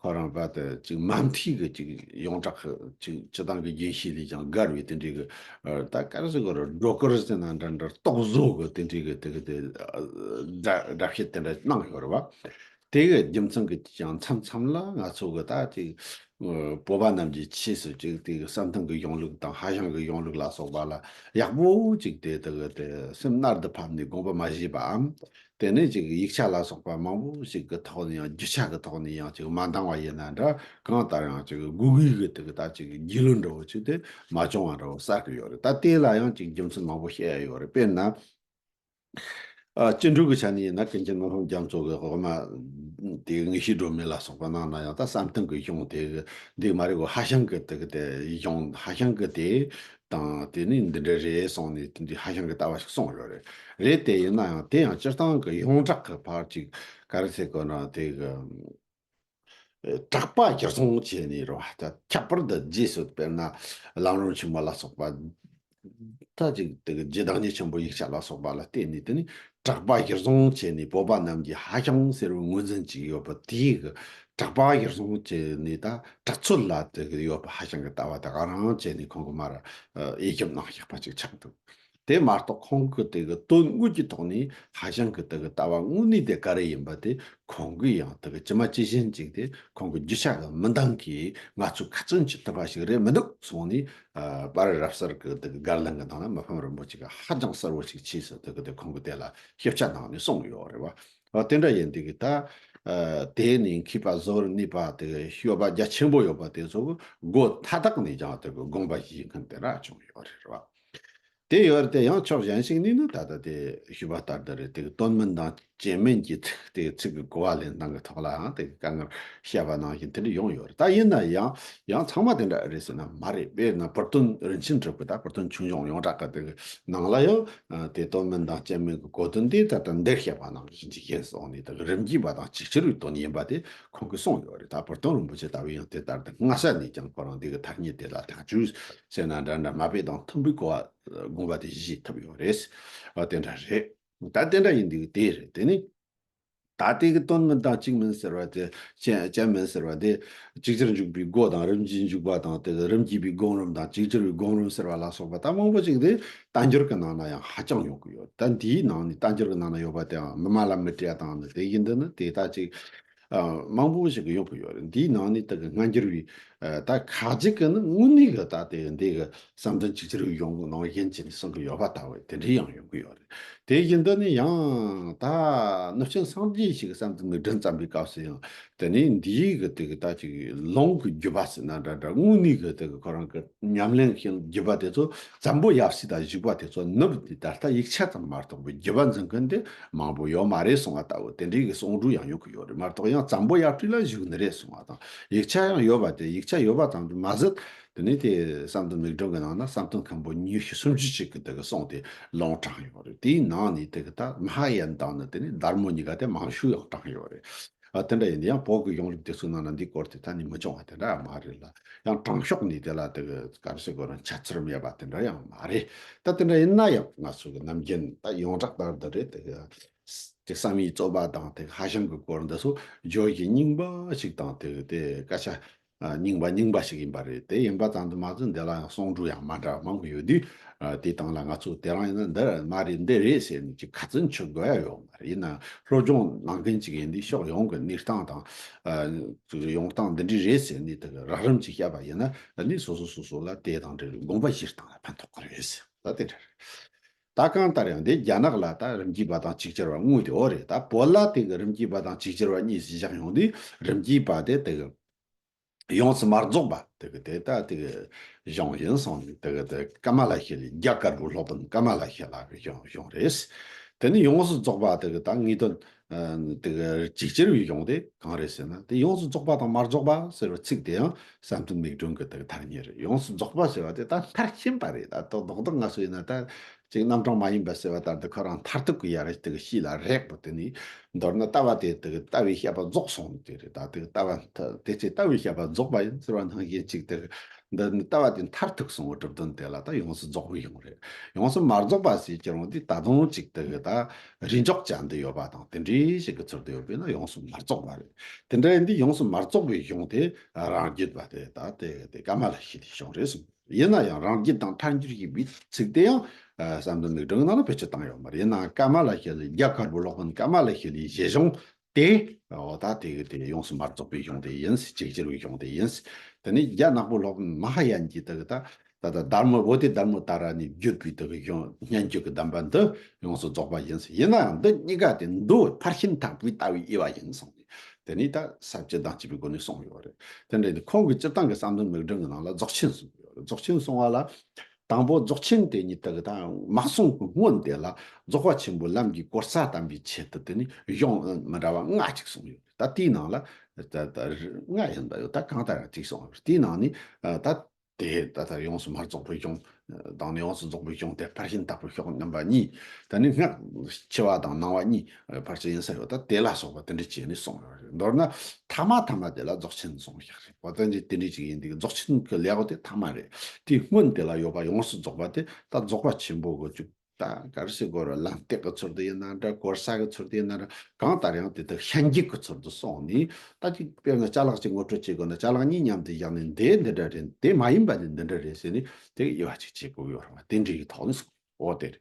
ཁོ་རང་བ་དེ་ཅིག་མ་མཐའི་གི་ཅིག་ཡོངས་གྲགས་ཀྱི་ཅིག་སྤྱི་བཏང་གི་རྒྱུན་ཤེས་ལས་ཀྱང་བརྒལ་བའི་དེ་འདྲའི་གི། ཨ། ད་ག་རེ་ཟེར་དགོས་རེད། སྒྲོ་སྐུར་ཟེར་ན་འདྲ་འདྲ། རྟོག་བཟོ་གི་དེ་འདྲའི་གི་དེ་གི་དེ། ཨ། སྒྲ་སྒྲ་བཤད་དེ་འདྲ་གནང་ཡོད་རེད་བ། དེ་གི་རྒྱུ་མཚན་གྱིས་ཀྱང་མཚམས་མཚམས་ལ་ང་ཚོ་གི་ད་ཅིག། ཨ། བོད་པ་རྣམས་ཀྱི་ཆོས་སུ་ཅིག་དེ་གི་བསམ་གཏན་གྱི་གཞུང་ལུགས་དང་ཧ་ཤང་གི་གཞུང་ལུགས་ལ་སོགས་པ་ལ་ཡག་པོ་ཅིག་དེ་དེ་གི་དེ་སེམས་རྣལ་དུ་ཕབ་ནས་དགོངས་པ་མ་བཞེས་པའམ། དེ་ནས་ཅིག་ཡིག་ཆ་ལ་སོགས་པ་མང་པོ་ཞིག་གི་ཐོག་ནས་ཡང་། རྒྱུ་ཆ་གི་ཐོག་ནས་ཡང་ཅིག་མ་འདང་བ་ཡིན་ན་འདྲ། གང་ལྟར་ཡང་ཅིག་དགོས་ངེས་ཀྱི་དེ་གི་ད་ཅིག་རྒྱུས་ལོན་འདྲ་བོ་ཅིག་དེ་མ་བྱུང་བ་འདྲ་བོ་གསལ་གི་ཡོད་རེད། ད་དེ་ལ་ཡང་ཅིག་རྒྱུ་མཚན་མང་པོ་བཤད་ཡ་ཡོད་རེད། དཔེར་ན། ཨ། སྤྱི་འགྲོས་ཀྱི་ཆ་ནས་ཡིན་ན་ཀུན་མཁྱེན་མི་ཕམ་རྒྱ་མཚོ་གི་དབུ་མ་དེ་དངོས་གཞིའི་སྒྲོན་མེ་ལ་སོགས་པ་ནང་ན་ཡང་ད་བསམ་གཏན་གྱི་གཞུང་དེ་གི་འདི་མ་རེད་གོ། ཧ་ཤང་གི་དེ་གི་དེ་གཞུང་ཧ་ཤང་གི་དེ། དང་དེ་ནི་འདི་འདྲ་རེད་གསུངས་ནས་དེ་འདི་ཧ་ཤང་གི་ལྟ་བ་ཞིག་གསུངས་ཡོད་རེད། རེད་དེ། ཡིན་ན་ཡང་དེ་ཡང་སྤྱིར་བཏང་གི་ཡོངས་གྲགས་ཀྱི་ཕར་ཅིག་ག་རེ་ཟེར་དགོས་ན། དེ་གི་ཨེ། གྲགས་པ་གཞིར་བཟུང་བྱས་ནས་རེད་བ། ད་ཁྱད་པར་དུ་རྗེས་སུ་དཔེར་ན་ལམ་རིམ་ཆེན་མོ་ལ་སོགས་པ། ད་ཅིག་དེ་གི་རྗེ་བདག་ཉིད་ཆེན་པོའི་ཡིག་ཆ་ལ་སོགས་པ་ལ་བརྟེན་ནས། དེ་ནི་གྲགས་པ་གཞིར་བཟུང་བྱས་ནས་བོད་པ་རྣམས་ཀྱིས་ཧ་ཤང་ཟེར་བའི་ངོས་འཛིན་ཅིག་ཡོད་པ། དེའི་གི་གྲགས་པ་གཞིར་བཟུང་བྱས་ནས་ད་གྲགས་ཚོད་ལ་དེ་གི་ཡོད་པ་ཧ་ཤང་གི་ལྟ་བ་དེ་ག་རང་བྱས་ནས་ཁོང་གིས་མར་དབྱེ་ཞིབ་གནང་བཞག་པ་ཅིག་ཆགས་འདུག། དེ་མ་གཏོགས་ཁོང་གི་དེ་གི་དོན་དངོས་ཀྱི་ཐོག་ནས་ཧ་ཤང་གི་དེ་གི་ལྟ་བ་དངོས་གནས་དེ་ག་རེ་ཡིན་པ་དེ་ཁོང་གིས་ཡང་དེ་གི་ཇི་མ་ཇི་བཞིན་ཅིག་དེ་ཁོང་གི་རྒྱུ་ཆ་གི་མི་འདང་གིས་ང་ཚོས་ཁ་ཚོན་གཅོད་ཐུབ་པ་ཞིག་རེད་མི་འདུག་གསུངས་ནས། ཨ། པར་རབ་གསལ་གྱི་དེ་གི་དགར་ལན་གྱི་ནང་ལ་མི་ཕམ་རིན་པོ་ཆེ་གིས་ཧ་ཅང་གསལ་བོ་ཞིག་ཕྱིས་སུ་དེ་གི་དེ་ཁོང་གི་དེ་ལ་ཞིབ་ཆ་གནང་ནས་གསུངས་ཡོད་རེད་བ། ཨ། དེ་འདྲ་ཡིན་དུས་ཀྱི་ད། ཨ། དེ་ནས་མཁས་པ་གཟུ་བོར་གནས་པ་དེ་གི་ཤོད་པ་རྒྱ་ཆེན་པོ་ཡོད་པ་དེ་ཚོ་གི་མགོ་མཐའ་དག་ནས་ཀྱང་དེ་གི་དགོངས་པ་བཞེས་མཁན་དེ་འདྲ་བྱུང་ཡོད་རེད་བ། དེ་ཡོད་རེད་དེ། ཡང་ཕྱོགས་གཞན་ཞིག་ནས་ནི་ད་ལྟ་དེ་ཞུས་པ་ལྟར་དུ་རེད། དེ་གི་ཏོན་མན་དང་ཅན་མན་གྱི་ཚིག་དེ་ཚིག་གི་གོ་བ་ལེན་སྟངས་ཀྱི་ཐོག་ལའང་དེ་གི་དཀའ་ངལ་བཤད་པ་ནང་བཞིན་དེ་འདྲ་ཡོང་ཡོད་རེད། ད་ཡིན་ན་ཡང་ཡང་ཚང་མ་དེ་འདྲ་རེད་ཟེར་ན་མ་རེད། དཔེར་ན་བུ་སྟོན་རིན་ཆེན་གྲུབ་ཀྱི་ད་བུ་སྟོན་ཆོས་འབྱུང་ཡོངས་གྲགས་ཀྱི་དེ་གི་ནང་ལ་ཡང་དེ་ཏོན་མན་དང་ཅན་མན་གྱི་གོ་དོན་དེ་ད་ལྟ་འདིར་བཤད་པ་ནང་བཞིན་ཅིག་ཡིན་གསུངས་ནས། དེ་གི་རིམ་གྱིས་པ་དང་ཅིག་ཅར་བའི་དོན་ཡིན་པ་དེ་ཁོང་གིས་གསུངས་ཡོད་རེད། ད་བུ་སྟོན་རིན་པོ་ཆེ་ལྟ་བུ་ཡང་དེ་ལྟར་དུ་སྔ་ས་ནས་ཀྱང་ཁོ་རང་དེ་གི་ཐ་སྙད་དེ་ལ་ཐག་གཅོད་ཟེར་ན་འདྲ་འདྲ་མ་དཔེ་དང་མཐུན་པའི་གོ་བ་དགོངས་པ་དེ་བཞེས་ཐུབ་ཡོད་རེད། ཨ། དེ་འདྲ་རེད། ད་དེ་འདྲ་ཡིན་དུས་དེ་རེད། དེ་ནི་ད་དེ་གི་ཏོན་མན་དང་ཅན་མན་ཟེར་བ་དེ། ཅན་ཅན་མན་ཟེར་བ་དེ་ཅིག་ཅར་འཇུག་པའི་སྒོ་དང་། རིམ་གྱིས་འཇུག་པ་དང་། དེ་གི་རིམ་གྱིས་པའི་སྒོམ་རིམ་དང་། ཅིག་ཅར་བའི་སྒོམ་རིམ་ཟེར་བ་ལ་སོགས་པ་ད་མང་པོ་ཅིག་དེ་བསྟན་འགྱུར་གྱི་ནང་ན་ཡང་ཧ་ཅང་ཡོང་གི་ཡོད། ད་འདིའི་ནང་ནས་བསྟན་འགྱུར་གྱི་ནང་ན་ཡོད་པ་དེའང་བི་མ་ལ་མི་ཏྲ་དང་ནི་དེ་བཞིན་དུ་ནི་དེ་ད་ཅིག་ཨ། མང་པོ་ཞིག་གི་ཡོང་གི་ཡོད་རེད། འདིའི་ནང་ནས་དེ་གི་སྔ་འགྱུར་བའི། ཨ། ད་ཁ་ཅིག་གི་ནི་དངོས་གནས་གི་ད་དེ་འདི་གི་བསམ་གཏན་ཅིག་ཅར་བའི་གཞུང་གི་ནང་བཞིན་བྱས་ནས་གསུང་གི་ཡོད་པ་ལྟ་བུ་དེ་འདྲའི་ཡང་ཡོང་གི་ཡོད་རེད། དེ་བཞིན་དུ་ནི་ཡང་ད་གནུབས་ཆེན་སངས་རྒྱས་ཤིག་གི་བསམ་གཏན་མིག་སྒྲིམ་བརྩམས་པའི་སྐབས་སུ་ཡང་དེ་ནི་འདིའི་གི་དེ་གི་ད་ཅིག་ལུང་གི་བརྒྱུད་པ་ཟེར་ན་འདྲ་འདྲ། དངོས་གནས་གི་དེ་གི་ཁོ་རང་གི་ཉམས་ལེན་གྱི་བརྒྱུད་པ་དེ་ཚོ་བཙན་པོ་ཡབ་སྲས་དང་བཞུགས་པ་དེ་ཚོ་ནུབ་དེ་ད་ལྟ་ཡིག་ཆ་ཙམ་མ་གཏོགས་པའི་བརྒྱུད་པ་འཛིན་མཁན་དེ་མང་པོ་ཡོད་མ་རེད་གསུང་བ་ལྟ་བུ་དེ་འདྲའི་གི་གསུང་སྒྲོས་ཡང་ཡོང་གི་ཡོད་རེད། མ་གཏོགས་ཡང་བཙན་པོ་ཡབ་སྲས་ལ་བཞུགས་ནི་རེད་གསུང་བ་དང་། ཡིག་ཆ་ཡང་ཡོད་པ་དེ། ཡིག་ཆ་ཡོད་པ་ཙམ་དུ་མ་ཟད། དེ་ནས་དེ་བསམ་གཏན་མིག་སྒྲིམ་གྱི་ནང་ན་བསམ་གཏན་མཁན་པོ་ཉི་ཤུ་སུམ་ཅུ་ཅིག་གི་དེ་གི་གསུང་དེ་ལུང་དྲངས་ཡོད་རེད། དེའི་ནང་ནས་དེ་གི་ད་མ་ཧཱ་ཡན་དང་ནི་དེ་ནས་དྷརྨོ་གཉིས་ཀ་དེ་མང་ཤོས་ཡང་དྲངས་ཡོད་རེད། ཨ་དེ་འདྲ་ཡིན་ན་ཡང་བོད་ཀྱི་གཞུང་ལུགས་དེ་ཚོའི་ནང་ན་འདིའི་སྐོར་དེ་ད་ནི་མི་བྱུང་བ་དེ་འདྲ་ཡང་མ་རེད་ལ། ཡང་དྲང་ཕྱོགས་ནས་དེ་ལ་དེ་གི་ག་རེ་ཟེར་དགོས་རུང་ཆ་ཚུལ་མེད་པ་དེ་འདྲ་ཡང་མ་རེད། ད་དེ་འདྲ་ཡིན་ན་ཡང་ང་ཚོ་གི་ནམ་རྒྱུན་ད་ཡོངས་གྲགས་ལྟར་དུ་རེད། དེ་གི་དེ་བསམ་ཡས་རྩོད་པ་དང་དེ་གི་ཧྭ་ཤང་གི་སྐོར་འདི་ཚོ་བརྗོད་གཞི་རྙིང་པ་ཞིག་དང་དེ་གི་དེ་སྐད་ཆ་ཨ་རྙིང་པ་རྙིང་པ་ཞིག་ཡིན་པ་རེད། དེ་ཡིན་པ་ཙམ་དུ་མ་ཟད་འདི་ལ་ཡང་གསུང་སྒྲོས་ཡང་མ་འདྲ་བ་མང་པོ་ཡོད་དུས། ཨ་དེ་དང་ལ་ང་ཚོ་དེ་རང་ཡིན་ན་འདི་མ་རེད་འདི་རེད་ཟེར་ནས་ཅིག་ཁ་ཚོན་ཆོད་དགོས་ཡ་ཡོད་མ་རེད། ཡིན་ན་སློབ་སྦྱོང་གནང་མཁན་ཅིག་ཡིན་དུས་ཕྱོགས་ཡོངས་ཀྱི་གནས་སྟངས་དང་ཨ་ཡོང་སྟངས་འདི་འདྲ་རེད་ཟེར་ནས་དེ་གི་རགས་རིམ་ཅིག་བཤད་པ་ཡིན་ན་ཨ་ནི་སོ་སོ་སོ་སོ་ལ་དེ་དང་འབྲེལ་བའི་དགོངས་པ་བཞེས་སྟངས་ལ་ཕན་ཐོགས་ཀྱི་རེད་ཟེར། ད་དེ་འདྲ་རེད། ད་གང་ལྟར་ཡང་འདི་རྒྱ་ནག་ལ་ད་རིམ་གྱིས་པ་དང་ཅིག་ཅར་བ་དངོས་དེ་འོ་རེད། ད་བོད་ལ་དེ་གི་རིམ་གྱིས་པ་དང་ཅིག་ཅར་བ་གཉིས་སུ་བཞག་ཡོང་དུས། རིམ་གྱིས་པ་དེ་དེ་གི་ཡོངས་སུ་མ་རྫོགས་པ་དེ་གི་དེ་ད་དེ་གི་གཞུང་ཡིན་སོང་ནས་དེ་གི་དེ་ཀ་མ་ལ་ཤཱི་ལའི་རྒྱ་གར་པོའི་སློབ་དཔོན་ཀ་མ་ལ་ཤཱི་ལ་གི་གཞུང་གཞུང་རེད། དེ་ནི་ཡོངས་སུ་རྫོགས་པ་དེ་གི་ད་ངེས་དོན་དེ་གི་ཅིག་ཅར་བའི་གཞུང་དེ་གང་རེད་ཟེར་ན། དེ་ཡོངས་སུ་རྫོགས་པ་དང་མ་རྫོགས་པ་ཟེར་བའི་ཚིག་དེ་ཡང་བསམ་གཏན་མིག་སྒྲིམ་གི་དེ་གི་ཐ་སྙད་རེད། ཡོངས་སུ་རྫོགས་པ་ཟེར་བ་དེ་ད་མཐར་ཕྱིན་པ་རེད། ད་རྡོག་རྡོག་རྡོག་ང་ཚོ་ཡིན་ན་ད་ཅིག་རྣམ་གྲངས་མ་ཡིན་པ་ཟེར་བ་ལྟར་དུ་ཁོ་རང་མཐར་ཐུག་གི་ཡ་རེད། དེ་གི་ཤི་ལ་རེག་པོ་དེ་ནི་མདོར་ན་ལྟ་བ་དེ་དེ་གི་ལྟ་བའི་བཤད་པ་རྫོགས་སོང་ནི་དེ་རེད། ད་དེ་གི་ལྟ་བ་དེ་ཚེ་ལྟ་བའི་བཤད་པ་རྫོགས་པ་ཡིན་ཟེར་བ་ནང་བཞིན་ཅིག་དེ་གི་འདི་ནི་ལྟ་བ་དེ་མཐར་ཐུག་སོང་བའི་གྲུབ་དོན་དེ་ལ་ད་ཡོངས་སུ་རྫོགས་པའི་གཞུང་རེད། ཡོངས་སུ་མ་རྫོགས་པ་ཟེར་གྱི་རུང་དེ་ད་དུང་ཅིག་དེ་གི་ད་རིས་འཇོག་བྱ་འདི་ཡོད་པ་དང་དེ་འདྲའི་ཞིག་གི་ཚུལ་དུ་ཡོད་པས་ན་ཡོངས་སུ་མ་རྫོགས་པ་རེད། དེ་འདྲ་ཡིན་དུས་ཡོངས་སུ་མ་རྫོགས་པའི་གཞུང་དེ་རང་རྒྱུད་པ་དེ་ད་དེ་དེ་ཀ་མ་ལ་ཤཱི་ལའི་གཞུང་རེད་གསུངས། ཡིན་ན་ཡང་རང་རྒྱུད་དང་ཐལ་འགྱུར་ཞེས་པའི་ཚིག་དེ་ཡང་ཨ་བསམ་གཏན་མིག་སྒྲིམ་ནང་ལ་བེད་སྤྱོད་བཏང་ཡོད་མ་རེད། ཡིན་ནའང་ཀ་མ་ལ་ཤཱི་ལའི་རྒྱ་གར་པོའི་སློབ་དཔོན་ཀ་མ་ལ་ཤཱི་ལའི་བཞེད་གཞུང་དེ་འོ་ད་དེ་གི་དེ་ཡོངས་སུ་མ་རྫོགས་པའི་གཞུང་དེ་ཡིན། ཅིག་ཅར་བའི་གཞུང་དེ་ཡིན། དེ་ནས་རྒྱ་ནག་པོའི་སློབ་དཔོན་མ་ཧཱ་ཡན་གྱིས་དེ་གི་ད་ད་ལྟ་དྷརྨ་བོ་དྷི་དྷརྨ་ཏཱ་ར་ནས་བརྒྱུད་པའི་དེ་གི་གཞུང་སྙན་བརྒྱུད་ཀྱི་གདམས་པ་འདི་ཡོངས་སུ་རྫོགས་པ་ཡིན། ཡིན་ནའང་འདི་གཉིས་ཀ་དེ་མདོ་ཕར་ཕྱིན་དག་པའི་ལྟ་བའི་དབྱེ་བ་ཡིན་གསུངས་ནས། དེ་ནས་ད་ས་བཅད་དང་བཅས་པའི་སྒོ་ནས་གསུངས་ཡོད་རེད། དེ་འདྲ་ཡིན་དུས་ཁོང་གིས་སྤྱིར་བཏང་གི་བསམ་གཏན་མིག་སྒྲིམ་གྱི་ནང་ལ་རྫོགས་ཆེན་གསུངས་ཡོད་རེད། རྫོགས་ཆེན་གསུང་བ་ལ་དང་པོ་རྫོགས་ཆེན་དེ་ཉིད་དེ་གི་ད་མ་གསུངས་གི་སྔོན་དེ་ལ་རྫོགས་པ་ཆེན་པོའི་ལམ་གྱི་གོ་ས་བསྟན་པའི་ཆེད་དུ་དེ་ནི་གཞུང་མི་འདྲ་བ་ལྔ་ཅིག་གསུངས་ཡོད་རེད། ད་དེའི་ནང་ལ་ད་ད་ལྔ་ཡིན་པ་ཡོད། ད་གང་ལྟར་ཡང་གཅིག་གསུངས་ཡོད་རེད། དེའི་ནང་ནས་ད་དེ་ད་ལྟ་ཡོངས་སུ་མ་རྫོགས་པའི་གཞུང་དང་ནི་ཡོངས་སུ་རྫོགས་པའི་གཞུང་དེ་ཕར་ཕྱིན་དག་པའི་ཕྱོགས་རྣམ་པ་གཉིས། ད་ནི་སྔགས་ཕྱི་བ་དང་ནང་བ་གཉིས་ཕར་ཕྱིན་ཡིན་ས་ཡོད། ད་དེ་ལ་སོགས་པ་དེ་འདྲ་བྱས་ནས་གསུངས་ཡོད་རེད། མདོར་ན་ཐ་མ་ཐ་མ་དེ་ལ་རྫོགས་ཆེན་གསུངས་ཤག་རེད། འོ་ད་འདི་དེ་འདྲ་ཅིག་ཡིན་དུས་རྫོགས་ཆེན་གྱི་ལེའུ་དེ་ཐ་མ་རེད། དེའི་སྔོན་དེ་ལ་ཡོད་པ་ཡོངས་སུ་རྫོགས་པ་དེ་ད་རྫོགས་པ་ཆེན་པོ་གི་བཅུ། ད་ག་རེ་ཟེར་དགོས་རེད། ལམ་སྟེགས་ཀྱི་ཚུལ་དུ་ཡིན་ན་འདྲ། གོ་ས་གི་ཚུལ་དུ་ཡིན་ན་འདྲ། གང་ལྟར་ཡང་དེ་དག་ཤན་འབྱེད་ཀྱི་ཚུལ་དུ་སོང་ནས། ད་ཅིག་དཔེར་ན་ཅ་ལག་ཅིག་ངོ་སྤྲོད་བྱེད་དགོས་ན་ཅ་ལག་གཉིས་མཉམ་དུ་བཞག་ནས་འདི་འདི་འདྲ་རེད། དེ་མ་ཡིན་པ་ནི་འདི་འདྲ་རེད་ཟེར་ནས་དེ་དབྱེ་བ་ཅིག་བྱེད་དགོས་ཡོད་རེད་པ། དེ་འདྲའི་ཐོག་ནས་སོང་། འོ་དེ་རེད།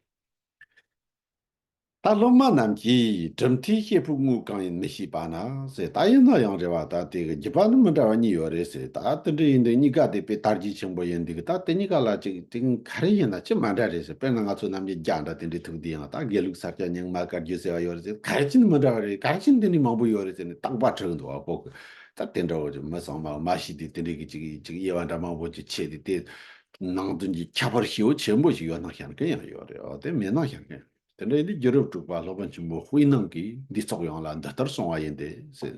ད་སློབ་མ་རྣམས་ཀྱིས་གྲུབ་མཐའི་བཤད་པའི་དངོས་གང་ཡིན་མི་ཤེས་པ་ན་ཟེར། ད་ཡིན་ན་ཡང་རེད་པ། ད་དེ་གི་རྒྱུད་པ་ནི་མི་འདྲ་བ་གཉིས་ཡོད་རེད་ཟེར། ད་དེ་འདྲ་ཡིན་དུས་གཉིས་ཀ་དེ་དཔེ་དར་རྒྱས་ཆེན་པོ་ཡིན་དུས་ད་དེ་གཉིས་ཀ་ལ་ཅིག་དེ་ག་རེ་ཡིན་ན་ཅི་མ་འདྲ་རེད་ཟེར། དཔེར་ན་ང་ཚོ་རྣམ་རྒྱལ་རྒྱ་འདྲ་དེ་འདྲའི་ཐུག་དུས་ཡང་ད་དགེ་ལུགས་ས་སྐྱ་རྙིང་མ་བཀའ་བརྒྱུད་ཟེར་བ་ཡོད་རེད་ཟེར། ག་རེ་བྱས་ནས་མི་འདྲ་བ་རེད། ག་རེ་བྱས་ནས་དེ་ནས་མང་པོ་ཡོད་རེད་ཟེར་ནས་རྟག་པར་དྲིས་འདུག་པ། ཁོ་གི་ད་དེ་འདྲ་བོ་ཅིག་མི་ཚང་མ་མ་ཤེས་དུས་དེ་འདྲའི་གི་ཅིག་ཅིག་དབྱེ་བ་འདྲ་མང་པོ་ཅིག་ཕྱེ་དུས་དེ་ནང་དོན་གྱི་ཁྱད་པར་ཞེ་པོ་ཆེན་པོ་ཞིག་ཡོད་སྣང་བཤད་མཁན་ཡང་ཡོད་རེད། འོ་དེ་མེད་སྣང་བཤད་མཁན། དེ་འདྲ་ཡིན་དུས་རྒྱུད་རབས་དྲུག་པ་སློབ་དཔོན་ཆེན་པོ་དཔེ་ནང་གིས་འདི་ཚོགས་ཡོངས་ལ་འདི་ལྟར་གསུངས་པ་ཡིན་ཏེ་ཟེར།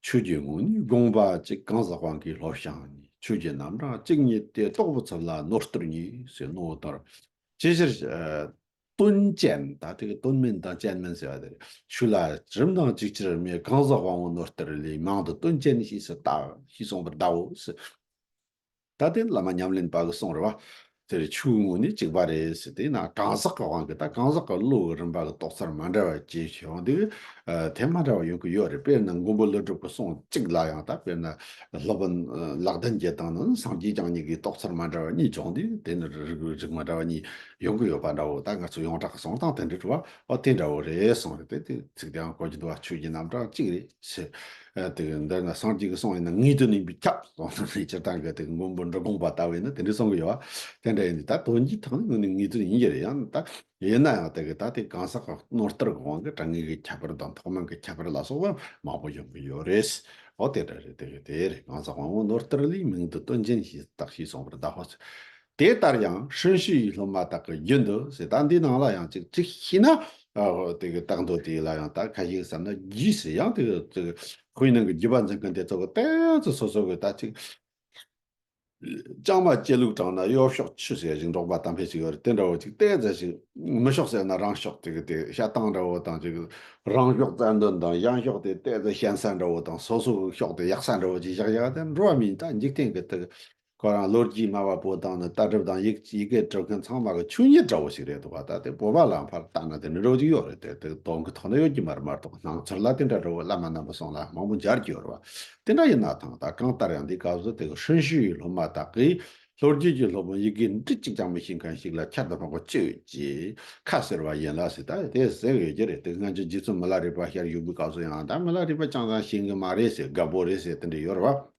ཆོས་ཀྱི་ངོ་ནི་དགོངས་པ་གཅིག་གང་ཟག་དབང་གིས་སློབ་བྱ་གཉིས། ཆོས་ཀྱི་རྣམ་གྲངས་གཅིག་ཉིད་དེ། རྟོགས་པའི་ཚུལ་ལ་ནོར་སྟེར་གཉིས་ཟེར་ནོ་ལྟར། ཅི་ཕྱིར་ཨ་དོན་ཅན། ད་དེ་གི་དོན་མིན་དང་ཅན་མིན་ཟེར་བ་དེ་རེད། ཆོས་ལ་རིམ་དང་ཅིག་ཅར་མེད། གང་ཟག་དབང་པོ་ནོར་སྟེར་ལས། མིང་དུ་དོན་ཅན་ཞེས་སུ་བཏགས། ཞེས་གསུངས་པར་གདའོ་ཟེར། ད་དེ་བླ་མ་ཉམས་ལེན་པ་གི་གསུང་རེད་པ། དེར་ཆོས་དངོས་ནི་གཅིག་པ་རེད་ཟེར། དེས་ན་གང་ཟག་གི་དབང་གིས་ད་གང་ཟག་གི་བློ་གི་རིམ་པ་གི་རྟོགས་ཚུལ་མ་འདྲ་བ་ཅིག་བྱུང་དུས་ཨ་དེ་མ་འདྲ་བ་ཡོང་གི་ཡོད་རེད། དཔེར་ན་མགོན་པོ་ཀླུ་སྒྲུབ་ཀྱི་གསུང་གཅིག་ལ་ཡང་ད་དཔེར་ན་སློབ་དཔོན་ཨ་ལག་ལྡན་རྒྱལ་དང་ནི་སངས་རྒྱས་བཅས་གཉིས་ཀྱི་རྟོགས་ཚུལ་མ་འདྲ་བ་གཉིས་བྱུང་དུས་དེ་ནི་རིགས་རིགས་མ་འདྲ་བ་གཉིས་ཡོང་གི་ཡོད་པ་འདྲ་བོ། ད་ང་ཚོ་ཡོངས་གྲགས་ཀྱི་གསུང་སྟངས་དེ་འདྲ་རེད་པ། ཨོ་དེ་འདྲ་བོ་རེད་གསུངས་རེད། དེ་དེ་ཚིག་དེའང་གོ་རྒྱུ་འདུག་པ། ཆོས་ཀྱི་རྣམ་གྲངས་གཅིག་རེད་ཟེར། ཡང་དེ་གི་འདི་ན་སངས་རྒྱས་ཀྱི་གསུང་ཡིན་ན་ངེས་དོན་ཡིན་པས་ཁྱབ་གསུངས་ནས་སྤྱིར་བཏང་གི་དེ་གི་མགོན་པོ་འབྲི་གུང་པ་ལྟ་བུ་ཡིན་ན་དེ་འདྲ་གསུང་གི་ཡོད་བ། དེ་འདྲ་ཡིན་དུས་ད་དོན་གྱི་ཐོག་ནས་དངོས་གནས་ངེས་དོན་ཡིན་གྱི་རེད། ཡང་ད་ཡིན་ན་ཡང་དེ་གི་ད་དེ་གང་ཟག་གི་ནོར་ལྟར་གི་དབང་གིས་དྲང་ངེས་ཀྱི་ཁྱད་པར་དང་ཐོག་མ་གི་ཁྱད་པར་ལ་སོགས་པ་མང་པོ་ཡོང་གི་ཡོད་རེད། འོ་དེ་འདྲ་རེད། དེ་གི་དེ་རེད། གང་ཟག་དབང་པོ་ནོར་ལྟར་ལས། མིང་དུ་དོན་ཅན་ཞེས་བཏགས་ཞེས་གསུངས་པར་གདའ་ཧོ། དེ་ལྟར་ཡང་ཧྲིན་ཤི་ཡི་སློབ་མ་དག་གི་རྒྱུད་དུ་ཟེར། ད་འདི་ནང་ལ་ཡང་ཅིག་ཅིག་ཤེས་ན། ཨ། དེ་གི་བཏགས་འདོད་དེ་ལ་ཡང་ད་ཁ་ཤས་བསམ་ན་རྒྱུད་ཟེར། ཡང་དེ་གི་དེ་གི་དཔེར་ན་གི་རྒྱུད་པ་འཛིན་མཁན་དེ་ཚོ་གི་ཏོག་ཙམ་སོ་སོ་གི་ད་ཅིག་ལྕང་མ་སྐྱེ་ལུགས་དྲངས་ན་གཡོ་ཕྱོགས་ཆུ་ཟེར་ཞིག་འབྲོག་པ་གཏམ་དཔེ་ཞིག་ཡོད་རེད། དེ་འདྲ་བོ་ཅིག་ཏོག་ཙམ་ཞིག་མི་ཕྱོགས་ཟེར་ན་རང་ཕྱོགས། དེ་གི་དེ་ཤ་སྟག་འདྲ་བོ་དང་། ཅིག་རང་ཕྱོགས་རྩལ་འདོན་དང་། གཞན་ཕྱོགས་དེ་ཏོག་ཙམ་ཞན་ས་འདྲ་བོ་དང་། སོ་སོ་གི་ཕྱོགས་དེ་ཡག་ས་འདྲ་བོ་ཅིག་བཞག་ཡག་དེ་འགྲོ་བ་མིན། ད་འཇིག་རྟེན་གི་དེ་གི་ཁོ་རང་ལོ་རྒྱུས་སྨྲ་བ་པོ་དང་ནི་ལྟ་གྲུབ་དང་ཡི་ཡི་གེ་གྲུབ་མཁན་ཚང་མ་གི་ཆོས་ཉིད་འདྲ་བོ་ཞིག་རེད་འདུག་བ། ད་དེ་བོད་པ་ལའང་ཕར་བལྟས་ན་དེ་འདྲ་འདྲ་བོ་ཅིག་ཡོད་རེད། དེ་དེ་དོན་གྱི་ཐོག་ན་ཡོད་ཀྱི་མ་རེད། མ་གཏོགས་སྣང་ཚུལ་ལ་དེ་འདྲ་འདྲ་བོ་བླ་མ་རྣམ་པ་གསུང་ལ་མང་པོ་མཇལ་གྱི་ཡོད་རེད་བ། དེ་འདྲ་ཡིན་ན་ཐང་ད་གང་ལྟར་ཡང་འདི་སྐབས་སུ་དེ་གི་ཧྲིན་ཤི་ཡི་སློབ་མ་དག་གིས་ལོ་རྒྱུས་ཀྱི་སློབ་དཔོན་ཡི་གེ་འབྲུ་གཅིག་ཀྱང་མི་ཤེས་མཁན་ཞིག་ལ་ཁྱད་དུ་འཕགས་པ་ཅི་ཡོད་ཅེས་ཁ་ཟེར་བ་ཡིན་ལ་ཟེར། ད་དེ་ཟེར་ཡོད་ཀྱི་རེད། དེ་སྔ་ཕྱི་རྗེ་བཙུན་མི་ལ་རས་པ་ཞལ་བཞུགས་པའི་སྐབས་སུ་ཡང་ད་མི་ལ་རས་པ་ཅང་ཙང་ཤེས་གི་མ་རེད་ཟེར། རྒད་པོ་རེད་ཟེར། དེ་འདྲ་ཡོད་རེད་བ།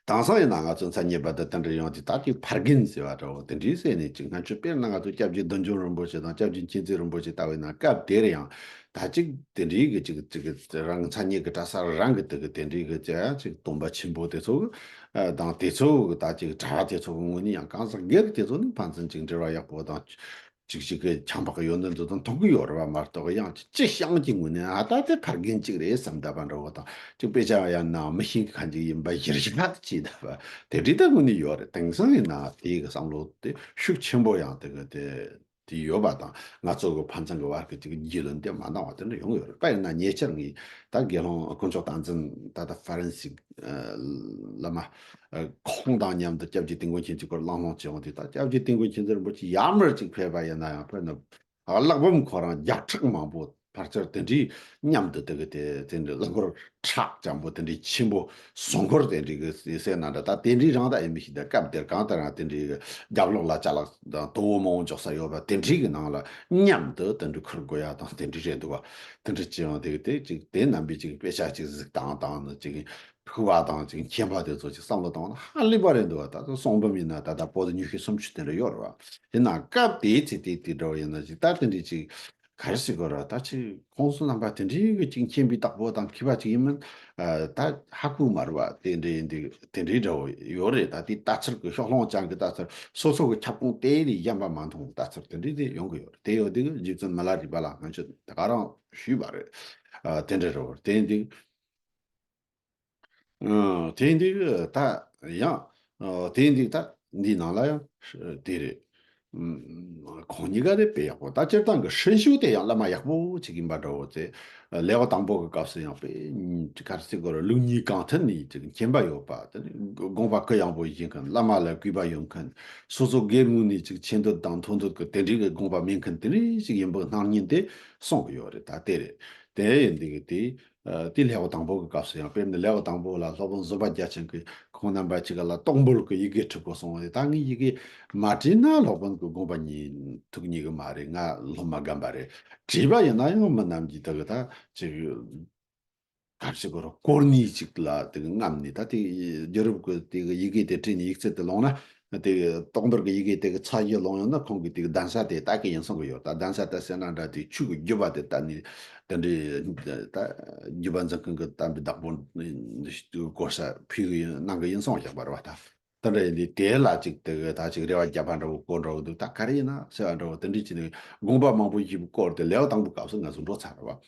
དེང་སང་ཡིན་ན་ང་ཚོ་མཚན་ཉིད་པ་དེ་དེ་འདྲ་ཡོང་དུས། ད་ཅིག་ཕ་རྒན་ཟེར་བ་འདྲ་བོ་དེ་འདྲའི་ཟེར་ནས་ཅིག་སྔ་ཕྱི་དཔེར་ན་ང་ཚོ་སྐྱབས་རྗེ་བདུད་འཇོམས་རིན་པོ་ཆེ་དང་སྐྱབས་རྗེ་མཁྱེན་བརྩེ་རིན་པོ་ཆེ་ལྟ་བུ་ཡིན་ན་སྐབས་དེར་ཡང་ད་ཅིག་དེ་འདྲའི་གི་ཅིག་ཅིག་རང་མཚན་ཉིད་ཀྱི་གྲྭ་ས་རང་གི་དེ་གི་དེ་འདྲའི་གི་ཅིག་ཅིག་སྟོན་པ་ཆེན་པོ་དེ་ཚོ་གི་དང་དེ་ཚོ་གི་ད་ཅིག་གྲྭ་བ་དེ་ཚོ་གི་ངོས་ནས་ཡང་གང་ཟག་སྒེར་དེ་ཚོ་ནི་ཕན་ཚུན་ཅིག་འབྲེལ་བ་ཡག་པོ་དང་། ཅིག་ཅིག་གི་ཆང་འབག་གི་ཡོན་ཏན་དེ་ཚོ་མཐོང་གི་ཡོད་རེད་བ། མ་གཏོགས་ཡང་སྤྱི་བྱང་གི་ངོས་ནས་ཨ་ད་དེ་ཕ་རྒན་གཅིག་རེད་བསམ་བསྡད་པ་འདྲ་བོ་དང་། ཅིག་དཔེ་ཆ་ཡང་ནང་མི་ཤེས་མཁན་ཅིག་ཡིན་པ་གཞིར་བཞག་ཏུ་བྱས་བསྡད་པ་དེ་འདྲའི་ད་ངོས་ནས་ཡོད་རེད། དེང་སང་ཡིན་ན་དེའི་གི་བསམ་བློ་དེ་ཤུགས་ཆེན་པོ་ཡང་དེ་གི་དེ་དེ་ཡོད་པ་དང་། ང་ཚོ་གི་ཕན་ཚུན་གི་བར་གི་ཅིག་རྒྱུས་ལོན་དེ་མ་འདང་བ་དེ་འདྲ་ཡོང་གི་ཡོད་རེད། དཔེར་ན་ཉེ་ཆར་ངས་ད་དགེ་སློང་དཀོན་མཆོག་བསྟན་འཛིན་ད་ལྟ་ཧྥ་རན་སི་བླ་མ། ཨ། ཁོང་དང་མཉམ་དུ་སྐྱབས་རྗེ་དིལ་མགོ་མཁྱེན་བརྩེ་སྐོར་གླེང་སློང་བྱས་ཡོང་དུས། ད་སྐྱབས་རྗེ་དིལ་མགོ་མཁྱེན་བརྩེ་རིན་པོ་ཆེ་ཡར་མར་ཅིག་ཕེབས་པ་ཡིན་ན་ཡང་། དཔེར་ན་གླེགས་བམ་ཁོ་རང་བརྒྱ་ཕྲག་མང་པོ་ཕལ་ཆེར་དེ་འདྲའི་མཉམ་དུ་དེ་གི་དེ་དེ་འདྲའི་གླེགས་འཁོར་ཁྲག་འཇམ་པོ་དེ་འདྲའི་ཆེན་པོ་ཟོག་འཁོར་དེ་འདྲའི་གི་ཟེར་ན་འདྲ། ད་དེ་འདྲའི་རང་ད་ཡིན་མི་ཤེས། ད་སྐབས་དེར་གང་ལྟར་ཡང་དེ་འདྲའི་གི་རྒྱབ་ལོགས་ལ་ཅ་ལག་དང་དོ་བོ་མང་པོ་འཇོག་ས་ཡོད་པ་དེ་འདྲའི་གི་ནང་ལ་མཉམ་དུ་དེ་འདྲའི་ཁུར་དགོས་ཡ་དང་དེ་འདྲའི་རེད་འདུག་བ། དེ་འདྲ་བྱས་ཡོང་དེ་གི་དེ་ཅིག་དེ་རྣམ་པས་ཅིག་དཔེ་ཆ་ཅིག་གཟིགས་དང་དང་ནི་ཅིག་ཕུག་པ་དང་ཅིག་མཁྱེན་པ་དེ་ཚོ་ཅིག་བསམ་བློ་བཏང་ན་ཧ་ལས་པ་རེད་འདུག་བ། ད་ལྟ་གསུང་འབུམ་ཡིན་ན་ད་ལྟ་པོ་ཏི་ཉི་ཤུ་སུམ་ཅུ་དེ་འདྲ་ཡོད་རེད་བ། ཡིན་ན་སྐབས་དེའི་ཚེ་དེ་དེ་འདྲ་བ་ཡིན་ན་ཅིག་ད་དེ་འདྲའི་ཅིག་ག་རེ་ཟེར་དགོས་རེད། ད་ཅིག་ཁོང་ཚོ་རྣམ་པ་དེ་འདྲའི་གི་ཅིག་མཁྱེན་པའི་བདག་པོ་དང་མཁས་པ་ཅིག་ཡིན་མིན་ད་ཧ་གོ་མ་རེད་བ། དེ་འདྲའི་འདི་དེ་འདྲའི་འདྲ་བོ་ཡོད་རེད། ད་དེ་ལྟ་ཚུལ་གི་ཕྱོགས་ལྷུང་ཅན་གི་ལྟ་ཚུལ། སོ་སོ་གི་ཁྱབ་ཁོངས་དེ་ལས་གཞན་པ་མ་མཐོང་ལྟ་ཚུལ་དེ་འདྲའི་དེ་ཡོང་གི་ཡོད་རེད། དེ་ཡོད་དེ་གི་རྗེ་བཙུན་མི་ལ་རས་པ་ལ་སྔོན་ཆད་ད་ག་རང་ཞུས་པ་རེད། ཨ། དེ་འདྲ་རེད་བ། དེ་འདི། ཨ། དེ་འདི་ད་ཡང་། ཨ། དེ་འདི་ད་འདི་ནང་ལ་ཡང་དེ་རེད། ཨམ། ཁོང་གཉིས་ཀ་དེ་དཔེ་ཡག་པོ། ད་སྤྱིར་བཏང་གི་ཧྲིན་ཤི་དེ་ཡང་བླ་མ་ཡག་པོ་ཅིག་ཡིན་པ་འདྲ་བོ་ཚེ། ལེའུ་དང་པོ་གི་སྐབས་སུ་ཡང་དཔེ་ག་རེ་ཟེར་དགོས་རེད། ལུགས་གཉིས་གང་ཐད་ནས་ཅིག་མཁྱེན་པ་ཡོད་པ། དེ་ནི་དགོངས་པ་གུ་ཡངས་པོ་ཡིན་མཁན། བླ་མ་ལ་གུས་པ་ཡོད་མཁན། སོ་སོ་སྒེར་ངོས་ནས་ཅིག་ཆེ་འདོད་དང་མཐོ་འདོད་ཀྱི་དེ་འདྲའི་གི་དགོངས་པ་མེད་མཁན་དེ་འདྲའི་ཞིག་ཡིན་པའི་སྣང་བརྙན་དེ་གསུང་གི་ཡོད་རེད། ད་དེ་རེད། དེ་ཡིན་དུས་དེ། ཨ། དེ་ལེའུ་དང་པོ་གི་སྐབས་སུ་ཡང་། དཔེར་ན་ལེའུ་དང་པོ་ལ་སློབ་དཔོན་བཟོད་པ་རྒྱ་ཆེན་གྱིས་ཁོང་རྣམ་པ་གཅིག་ལ་ཏོག་འབུལ་གྱི་ཡི་གེ་འབྲི་དགོས་གསུངས་པ་དེ། ད་ངས་ཡི་གེ་མ་བྲིས་ན་སློབ་དཔོན་གྱི་དགོངས་པ་ཉིད་ཐུགས་མཉེས་གི་མ་རེད། ང་སློབ་མ་རྒན་པ་རེད། བྲིས་པ་ཡིན་ན་ཡང་མི་རྣམས་ཀྱིས་དེ་གི་ད་ཅིག་ག་རེ་ཟེར་དགོས་རེད། གོ་གནས་ཅིག་ལ་དེ་གི་རྔམ་ནས། ད་དེ་རྒྱུད་རབས་ཀྱི་དེ་གི་ཡི་གེ་དེ་བྲིས་ནས་ཡིག་ཚད་དེ་ལོངས་ན། དེ་གི་ཏོག་འབུལ་གྱི་ཡི་གེ་དེ་གི་ཚད་གཞི་ལོངས་ཡོང་ན་ཁོང་གིས་དེ་གི་གདན་ས་དེ་ལྟ་གི་ཡིན་གསུང་གི་ཡོད། ད་གདན་ས་ལྟ་ཟེར་ན་འདྲ། དེ་ཆོས་ཀྱི་བརྒྱུད་པ་དེ་ལྟ་ནས་དེ་འདྲའི་ད་བརྒྱུད་པ་འཛིན་མཁན་གྱི་དམ་པའི་བདག་པོ་འདི་བསྐོ་བཞག་ཕུལ་གི་ཡིན་གནང་གི་ཡིན་གསུངས་བཞག་པ་རེད་བ། ད་དེ་འདྲ་ཡིན་དུས་དེ་ལ་ཅིག་དེ་གི་ད་ཅིག་རེ་བ་བརྒྱ་པ་འདྲ་བོ་བསྐོར་འདྲ་བོ་འདུག་ད་ག་རེ་ཡིན་ན་ཟེར་བ་འདྲ་བོ་དེ་འདྲའི་ཅིག་ནས་དགོངས་པ་མང་པོ་ཞིག་བསྐོར་ཏེ་ལེའུ་དང་པོའི་སྐབས་སུ་ང་ཚོ་འགྲོ་ཚར་བ།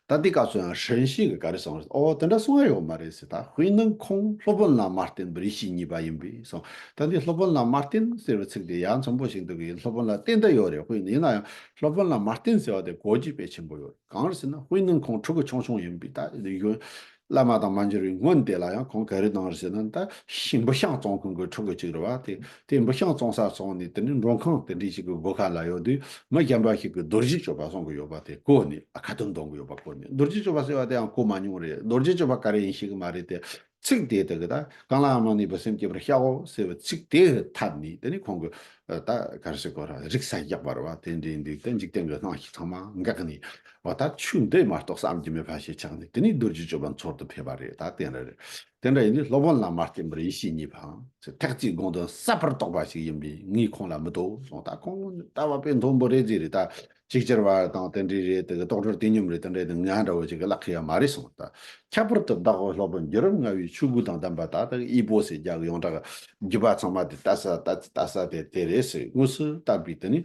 ད་འདི་སྐབས་སུ་ཡང་ཧྲིན་ཤི་གིས་ག་རེ་གསུངས་རེད། ཨོ་དེ་འདྲ་གསུང་ཡ་ཡོད་མ་རེད་ཟེར། ད་དཔེར་ན་ཁོང་སློབ་དཔོན་ལ་མ་བརྟེན་པར་ཡེ་ཤེས་རྙེད་པ་ཡིན་པས་གསུངས། ད་འདི་སློབ་དཔོན་ལ་མ་བརྟེན་ཟེར་བའི་ཚིག་དེ་ཡ་མཚན་པོ་ཞིག་འདུག་གི། སློབ་དཔོན་ལ་བརྟེན་ད་ཡོད་རེད། དཔེར་ན་ཡིན་ན་ཡང་སློབ་དཔོན་ལ་མ་བརྟེན་ཟེར་བ་དེ་གོ་རྒྱུ་དཔེ་ཆེན་པོ་ཡོད། གང་རེད་ཟེར་ན་དཔེར་ན་ཁོང་ཕྲུ་གུ་ཆུང་ཆུང་ཡིན་པས། ད་ཡོན་བླ་མ་དང་མ་འབྱོར་བའི་སྔོན་དེ་ལ་ཡང་ཁོང་ག་རེ་གནང་རེད་ཟེར་ན། ད་ཤི་འབུ་ཤང་བཙོང་མཁན་གྱི་ཕྲུ་གུ་གཅིག་རེད་བ། དེ་དེ་འབུ་ཤང་བཙོང་ས་སོང་ནས་དེ་ནས་མགྲོན་ཁང་དེ་འདྲའི་ཞིག་གི་སྒོ་ཁ་ལ་ཡོད་དུས། མི་གཞན་པ་ཞིག་གིས་རྡོ་རྗེ་གཅོད་པ་གསུང་གི་ཡོད་པ་དེ་གོ་ནས། ཨ། ཁ་ཏོན་གཏོང་གི་ཡོད་པ་གོ་ནས། རྡོ་རྗེ་གཅོད་པ་ཟེར་བ་དེའང་གོ་མ་མྱོང་རེད། རྡོ་རྗེ་གཅོད་པ་ག་རེ་ཡིན་ཤེས་གི་མ་རེད་དེ། ཚིག་དེ་དག་གི་ད་གང་ལའང་མ་གནས་པར་སེམས་བསྐྱེད་པར་བྱའོ་ཟེར་བའི་ཚིག་དེ་ཐད་ནས་དེ་ནི་ཁོང་གི་ད་ག་རེ་ཟེར་དགོས་ར། རིག་ས་རྒྱག་པ་རེད་བ། དེ་འདྲའི་འདུག་དེ་འཇིག་རྟེན་གྱི་སྣང་ཤས་ཚང་མ་འགག་ནས་བ། ད་ཆོས་འདི་མ་གཏོགས་བསམ་གྱིས་མི་ཕན་ཞེས་ཆགས་ནས་དེ་ནས་རྡོ་རྗེ་སྤྱོད་པ་འཚོལ་དུ་ཕེབས་པ་རེད། ད་དེ་འདྲ་རེད། དེ་འདྲ་ཡིན་དུས་སློབ་དཔོན་ལ་མ་བརྟེན་པར་ཡེ་ཤེས་རྙེད་པའམ་ཐེག་བརྩེགས་དགོངས་དོན་ཟབ་པར་རྟོགས་པ་ཞིག་ཡིན་པས་ངས་ཁོང་ལ་མི་དོ་གསུངས། ད་ཁོང་ལྟ་བ་དཔེ་མཐོན་པོ་རེད་ཟེར་རེད། ད་ཅིག་ཅར་བ་དང་དེ་འདྲའི་རེད། དེ་གི་རྟོགས་གྲོལ་བསྟན་སྙོམས་རེད། དེ་འདྲའི་དེ་ང་འདྲ་བོ་ཅིག་གི་ལག་ཁེ་ཡ་མ་རེད་གསུངས། ད་ཁྱད་པར་དུ་བདག་གི་སློབ་དཔོན་བརྒྱུད་རིམ་ལྔ་པའི་ཆོས་སྐུ་དང་ལྡན་པ། ད་ལྟ་ཨི་པོ་ཟེར་རྒྱ་གི་ཡོངས་གྲགས་བརྒྱུད་པ་ཚང་མ་དེ་ལྟ་ས་ལྟ་ལྟ་ས་དེ་དེ་རེད་ཟེར། དངོས་སུ་བལྟས་པའི་དེ་ནི་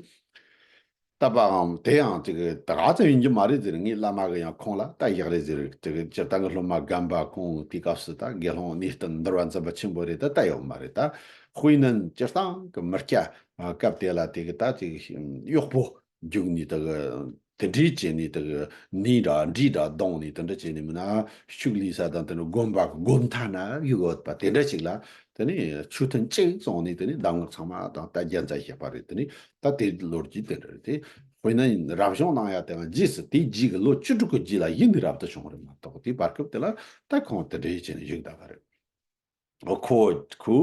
ལྟ་བའམ་དེ་ཡང་ཅིག་ད་ག་ཙམ་ཡིན་རྒྱུ་མ་རེད་ཟེར། ངའི་བླ་མ་གི་ཡང་ཁོང་ལ་ལྟ་ཡག་རེད་ཟེར། ཅིག་སྤྱིར་བཏང་གི་སློབ་མ་རྒན་པ་ཁོང་དེའི་སྐབས་སུ་ད་དགེ་སློང་གནས་བརྟན་འདུལ་བ་འཛིན་པ་ཆེན་པོ་རེད། ད་ལྟ་ཡོད་མ་རེད། ད་དཔེར་ན་སྤྱིར་བཏང་གི་མི་སྐྱ་སྐབས་དེ་ལ་དེ་གི་ད་ཅིག་གཡོག་པོ་རྒྱུགས་ནས་དེ་གི་དེ་འདྲའི་བྱས་ནས་དེ་གི་ནས་འདྲ་འདྲིས་འདྲ་བརྡུངས་ནས་དེ་འདྲ་བྱས་ནས་མིན་ན་ཕྱུགས་ལུས་ས་དང་དེ་ནི་དགོན་པ་གི་སྒོ་མཐའ་ན་གཡུག་ཡོད་པ་དེ་འདྲ་ཞིག་ལ། དེ་ནི་ཆོས་ཐུན་གཅིག་བཙོང་ནས་དེ་ནི་གདམས་ངག་ཚང་མ་དང་ལྟ་རྒྱན་རྩ་བཞག་པ་རེད། དེ་ནི་ད་དེ་ལོ་རྒྱུས་དེ་འདྲ་རེད། དེ་དཔེར་ན་རབ་བྱུང་གནང་ཡ་དེའང་རྗེས་སུ་དེའི་རྗེས་ཀྱི་ལོ་བཅུ་དྲུག་གི་རྗེས་ལ་ཡིན་ནི་རབ་ཏུ་བྱུང་བ་རེད་མ་གཏོགས། དེའི་བར་སྐབས་དེ་ལ་ད་ཁོང་དེ་འདྲ་བྱས་ནས་བཞུགས་བསྡད་པ་རེད། ཁོ་ཁོ་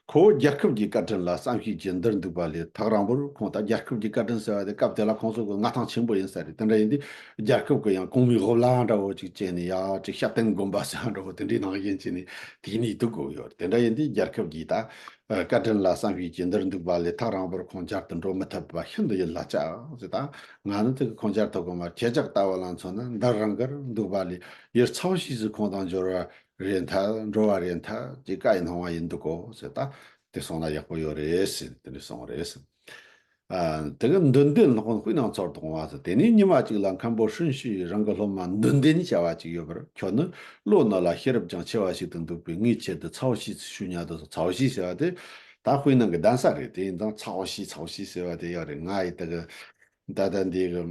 ཁོ་རྒྱལ་ཁབ་ཀྱི་བཀའ་དྲིན་ལ་བསམ་ཤེས་ཀྱིས་འདིར་འདུག་པ་ལས་ཐག་རིང་པོར། ཁོང་ད་རྒྱལ་ཁབ་ཀྱི་བཀའ་དྲིན་ཟེར་བ་དེ་སྐབས་དེ་ལ་ཁོང་ཚོ་གི་མངའ་ཐང་ཆེན་པོ་ཡིན་ས་རེད། དེ་འདྲ་ཡིན་དུས་རྒྱལ་ཁབ་ཀྱི་ཡང་གོང་མའི་འོབས་ལ་འདྲ་བོ་ཅིག་བྱས་ནས་ཡ་ཅིག་ཤར་སྟེང་དགོན་པ་ཟེར་བ་འདྲ་བོ་དེ་འདྲའི་ནང་བཞིན་བྱས་ནས་དེ་ནས་འདུག་དགོས་ཡོད། དེ་འདྲ་ཡིན་དུས་རྒྱལ་ཁབ་ཀྱི་ད་བཀའ་དྲིན་ལ་བསམ་ཤེས་ཀྱིས་འདིར་འདུག་པ་ལས་ཐག་རིང་པོར། ཁོང་མཇལ་དུ་འགྲོ་མི་ཐུབ་པ་ཤིན་ཏུ་ཡིད་ལ་བྱ་ཟེར། ད་ང་ནི་དེ་གི་ཁོང་མཇལ་ཐུབ་གི་མ། ཁྱེད་ཅག་ལྟ་བུ་ལ་མཚོན་ན་འདིར་རང་དགར་འདུག་པ་ལས་ཡུལ་ཚའོ་ཤིས་སུ་ཁོང་དང་འབྱོར་བ་རེ་མཐའ་འགྲོ་བ་རེ་མཐའ་ཅེས་བཀའ་ཡི་གནང་བ་ཡིན་འདུག་གོ་ཟེར། ད་དེ་སོང་ན་ཡག་པོ་ཡོད་རེད་ཟེར་དེ་འདྲ་གསུངས་རེད་ཟེར། ཨ། དེ་གི་མདུན་ལྡན་སློབ་དཔོན་དཔེར་ན་ཚོར་དུ་འོང་བ་ཟེར། དེ་ནས་ཉི་མ་གཅིག་ལ་མཁན་པོ་ཧྲིན་ཤིས་རང་གི་སློབ་མ་མདུན་ལྡན་བྱ་བ་ཅིག་ཡོད་པར། ཁྱོད་ནི་བློ་ནུ་ལ་ཤེས་རབ་ཅུང་ཆེ་བ་ཞིག་ཏུ་འདུག་པས་ངས་ཁྱེད་དུ་ཚའོ་ཤིས་སུ་ཞུ་སྙམ་དུ་གསུངས། ཚའོ་ཤིས་ཟེར་བ་དེ་ད་དཔེར་ན་གི་གདན་ས་རེད། དེ་ཡིན་ཙང་ཚའོ་ཤིས་ཚའོ་ཤིས་ཟེར་བ་དེ་ཡོད་རེད། ང་ཡི་དེ་གི་ད་ལྟ་འདི་གི་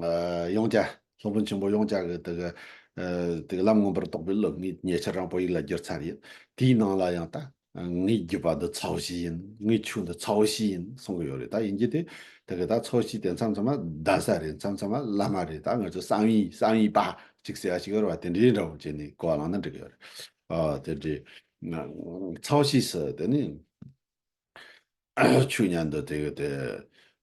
ཨ་ཡོངས་གྲགས་སློབ་དཔོན་ཆེན་པོ་ཡོངས་གྲགས་ཀྱི་དེ་གི་ཨ་དེ་གི་ལམ་མངོན་པར་རྟོགས་པའི་བློ་ངས་ཉེ་ཆར་རང་བོད་ཡིག་ལ་བསྒྱུར་ཚར་ཡིན། དེའི་ནང་ལ་ཡང་ད་ངའི་བརྒྱུད་པ་འདི་ཚའོ་ཤིས་ཡིན། ངའི་ཆོས་འདི་ཚའོ་ཤིས་ཡིན་གསུང་གི་ཡོད་རེད། ད་ཡིན་གྱི་དེ་དེ་གི་ད་ཚའོ་ཤིས་དེ་མཚམས་མཚམས་མ་གདན་ས་རེད། མཚམས་མཚམས་མ་བླ་མ་རེད། ད་ང་ཚོ་གསང་བའི་གསང་བའི་པ་གཅིག་ཟེར་བ་ཞིག་ཡོད་རེད་བ། དེ་འདྲའི་འདྲ་བོ་བྱས་ནས་གོ་བ་བླངས་ན་འགྲིག་གི་ཡོད་རེད། ཨ་དེ་འདྲའི་ཚའོ་ཤིས་སུ་དེ་ནི། ཆོས་ཉན་དུ་དེ་གི་དེ་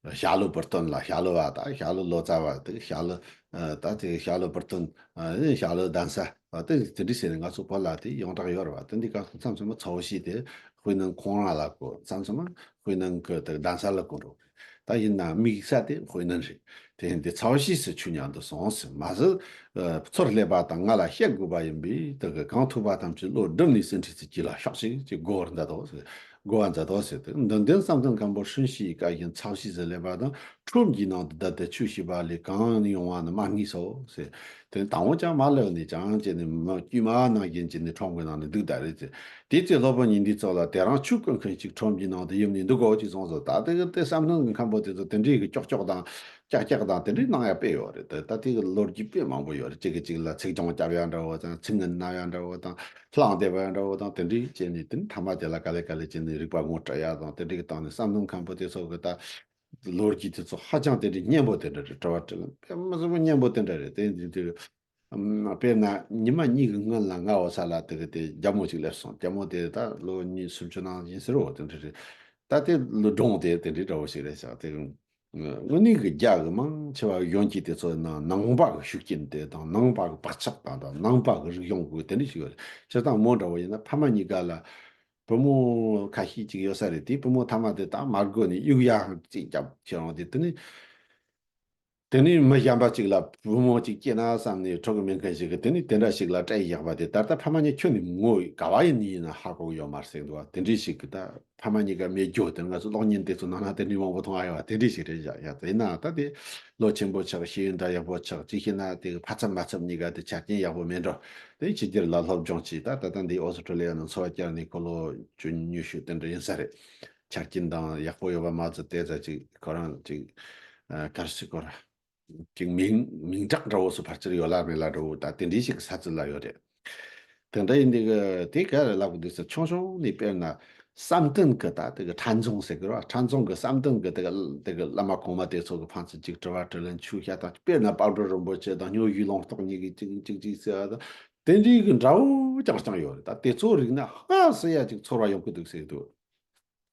ཞྭ་ལུ་བུར་སྟོན་ལ་ཞྭ་ལུ་བ་དང་ཞྭ་ལུ་ལོ་ཙཱ་བ་དེ་ཞྭ་ལུ་ཨ་ད་དེ་ཞྭ་ལུ་བུར་སྟོན་ཨ་ཞྭ་ལུ་གདན་ས་བ་དེ་དེ་འདྲ་ཟེར་ནས་ང་ཚོ་བོད་ལ་དེ་ཡོངས་གྲགས་ཡོད་རེད་བ། དེ་འདི་སྐབས་སུ་མཚམས་མཚམས་མ་ཚའོ་ཤིས་དེ་དཔེར་ན་ཁོང་རང་ལ་གོ། མཚམས་མཚམས་མ་དཔེར་ན་གི་དེ་གདན་ས་ལ་གོ་འགྲོ། ད་ཡིན་ན་དམིགས་ས་དེ་དཔེར་ན་རེད། དེ་ཡིན་དེ་ཚའོ་ཤིས་སུ་ཆོས་ཉན་དུ་སོང་ཟེར་མ་ཟད། ཚུར་སླེབས་པ་དང་ང་ལ་བཤད་དགོས་པ་ཡིན་པས་དེ་གི་གང་ཐུབ་པ་ཐམས་ཅད་བློ་བསྒྲིམས་ནས་ཟིན་བྲིས་སུ་གྱིས་ལ་ཤོག་ཅིག་ཅེས་བསྒོ་བར་མཛད་དོ་ཟེར། བསྒོ་བར་མཛད་དོ་ཟེར་ཏེ། མདུན་ལྡན་བསམ་གཏན་མཁན་པོ་ཧྲིན་ཤིས་ཀྱི་བཀའ་བཞིན་ཚའོ་ཤིས་སུ་སླེབས་པ་དང་ཁྲོམ་གྱི་ནང་དུ་བསྡད་དེ་ཆོས་བྱས་པ་ལས་གང་ཡོང་བ་ནི་མ་ངེས་སོ་ཟེར། དེ་དང་པོ་ཅང་མ་སླེབས་ནས་ཅང་བྱས་ནས་མ་དཀྱུས་མ་ནང་བཞིན་བྱས་ནས་ཁྲོམ་གྱི་ནང་ནས་འདུག་ད་རེད་ཟེར། དེ་ཚེ་སློབ་དཔོན་ཉི་ཟླའི་ཚོགས་ལ་དེ་རིང་ཆོས་སྐུ་མཁན་ཞིག་ཁྲོམ་གྱི་ནང་དུ་ཡིབ་ནས་འདུག་གོ་ཅེས་གསུངས་སོ། ད་དེ་གི་དེ་བསམ་གཏན་གྱི་མཁན་པོ་དེ་ཚོ་དེ་འདྲའི་གི་ཀྱོག་ཀྱོག་དང་ཀྱག་ཀྱག་དང་དེ་འདྲའི་གནང་ཡ་དཔེ་ཡོད་རེད། ད་ད་དེ་གི་ལོ་རྒྱུས་དཔེ་མང་པོ་ཡོད་རེད། གཅིག་གིས་གཅིག་ལ་ཚིག་སྦྱོང་རྒྱབ་ཡ་འདྲ་བོ་དང་ཚིག་ངན་ནབ་ཡ་འདྲ་བོ་དང་གླང་རྡེབ་ཡ་འདྲ་བོ་དང་དེ་འདྲའི་བྱས་ནས། དེ་ནི་ཐ་མ་དེ་ལ་ག་ལེ་ག་ལེ་བྱས་ནས་རིག་པ་ངོ་སྤྲད་ཡ་དང་དེ་འདྲའི་གི་སྟེང་ནས་བསམ་གཏན་མཁན་པོ་དེ་ཚོ་གི་ད་ལོ་རྒྱུས་དེ་ཚོ་ཧ་ཅང་དེ་འདྲའི་སྙན་པོ་དེ་འདྲ་རེད། དྲི་བ་དྲིས་ལན་དཔེ་མི་སྲིད་པ་སྙན་པོ་དེ་འདྲ་རེད། དེ་འདི་དེ་དཔེར་ན་ཉི་མ་གཉིས་ཀྱི་སྔོན་ལ་ང་འོ་ས་ལ་དེ་གི་དེ་རྒྱ་མོ་ཅིག་སླེབས་སོང་། རྒྱ་མོ་དེ་ད་ལོ་ཉི་ཤུ་སུམ་ཅུ་ནང་བཞིན་ཟེར་རོ། དེ་འདྲ་རེད། ད་དེ་ལོ་སྒྲུང་དེ་དེ་འདྲའི་འདྲ་བོ་ཞིག་རེད་ཤག་དེ་དངོས་གནས་ཀྱི་རྒྱ་གི་མང་ཆེ་བ་གཞོན་སྐྱེས་དེ་ཚོ་ནང་ནང་པ་གི་ཤུགས་རྐྱེན་དེ་དང་ནང་པ་གི་བག་ཆགས་དང་དང་ནང་པ་གི་རིག་གཞུང་གི་དེ་འདྲ་ཞིག་ཡོད་རེད། སྤྱིར་བཏང་མོ་འདྲ་བོ་ཡིན་ན་ཕ་མ་གཉིས་ཀ་ལ་བུ་མོ་ཁ་ཤས་ཅིག་ཡོད་ས་རེད། དེ་བུ་མོ་ཐ་མ་དེ་ད་མ་དགོས་ནས་གཡུག་ཡ་ཅིག་རྒྱབ་ཁྱེར་འོང་དེ། དེ་ནི་དེ་ནས་མི་གཞན་པ་ཅིག་ལ་བུ་མོ་ཅིག་སྐྱེས་ན་བསམ་ནས་འཕྲོད་གི་མེད་མཁན་ཞིག་གིས་དེ་ནས་དེ་འདྲ་ཞིག་ལ་སྤྲད་བཞག་པ་དེ་ད་ལྟ་ཕ་མ་གཉིས་ཁྱོན་ནས་ངོ་ག་བ་ཡིན་ནི་ཡིན་ན་ཧ་གོ་གི་ཡོད་མ་རེད་ཟེར་འདུག་བ། དེ་འདྲའི་ཞིག་གིས་ད་ཕ་མ་གཉིས་ཀ་མེད་རྒྱུ་དེ་ང་ཚོ་གློག་བརྙན་དེ་ཚོ་ནང་ན་དེ་འདྲའི་མང་པོ་མཐོང་ཨ་ཡོད་བ། དེ་འདྲའི་ཞིག་རེད་བཞག་ཡ། དེ་ན་ད་དེ་བློ་ཆེན་པོ་ཆགས། ཤེས་ཡོན་ད་ཡག་པོ་ཆགས། ཅིག་བྱས་ན་དེ་གི་ཕ་ཚབ་མ་ཚབ་གཉིས་ཀ་དེ་ཆ་རྐྱེན་ཡག་པོ་མེད་འགྲོ། དེ་ཕྱི་རྒྱལ་ལ་སློབ་སྦྱོང་བྱས། ད་ད་ལྟ་འདི་ཨོ་སི་ཁྲུ་ལི་ཡ་ནང་འཚོ་བ་བསྐྱལ་ནས་ཁོ་ལོ་ཅུང་ཉི་ཤུ་དེ་འདྲ་ཡིན་ས་རེད། ཆ་རྐྱེན་དང་ཡག་པོ་ཡོད་པ་མ་ཚད་དེ་ཙ་ཅིག་ཁོ་རང་ཅིག་ཨ་ག་རེ་ཟེར་དགོས་ར། ཅིག་མིང་མིང་གྲགས་འདྲ་བོ་སུ་ཕལ་ཆེར་ཡོད་ལ་མེད་ལ་འདྲ་བོ་ད་དེ་འདྲའི་ཞིག་གི་ས་ཚིགས་ལ་ཡོད་རེད། དེ་འདྲ་ཡིན་དུས་གི་དེ་ག་རེ་ལབ་དགོས་འདུག་ཟེར། ཆུང་ཆུང་ནས་དཔེར་ན་བསམ་གཏན་གི་ད་དེ་གི་ཕྲ་མཛངས་ཟེར་གི་ར། ཕྲ་མཛངས་གི་བསམ་གཏན་གི་དེ་གི་དེ་གི་བླ་མ་གོང་མ་དེ་ཚོ་གི་ཕན་ཚུན་ཅིག་དྲི་བ་དྲིས་ལན་ཆོས་བཤད་དང་། དཔེར་ན་དཔལ་སྤྲུལ་རིན་པོ་ཆེ་དང་སྨྱོ་ཡུལ་ལུང་རྟོགས་གཉིས་ཀྱིས་ཅིག་ཅིག་ཅིག་ཟེར་བ་དང་། དེ་འདྲའི་གི་འདྲ་བོ་རྐྱང་རྐྱང་ཡོད་རེད། ད་དེ་ཚོ་རིག་ན་ཧ་སི་ཡ་ཅིག་ཚོར་བ་ཡོང་གི་འདུག་ཟེར་འདུག་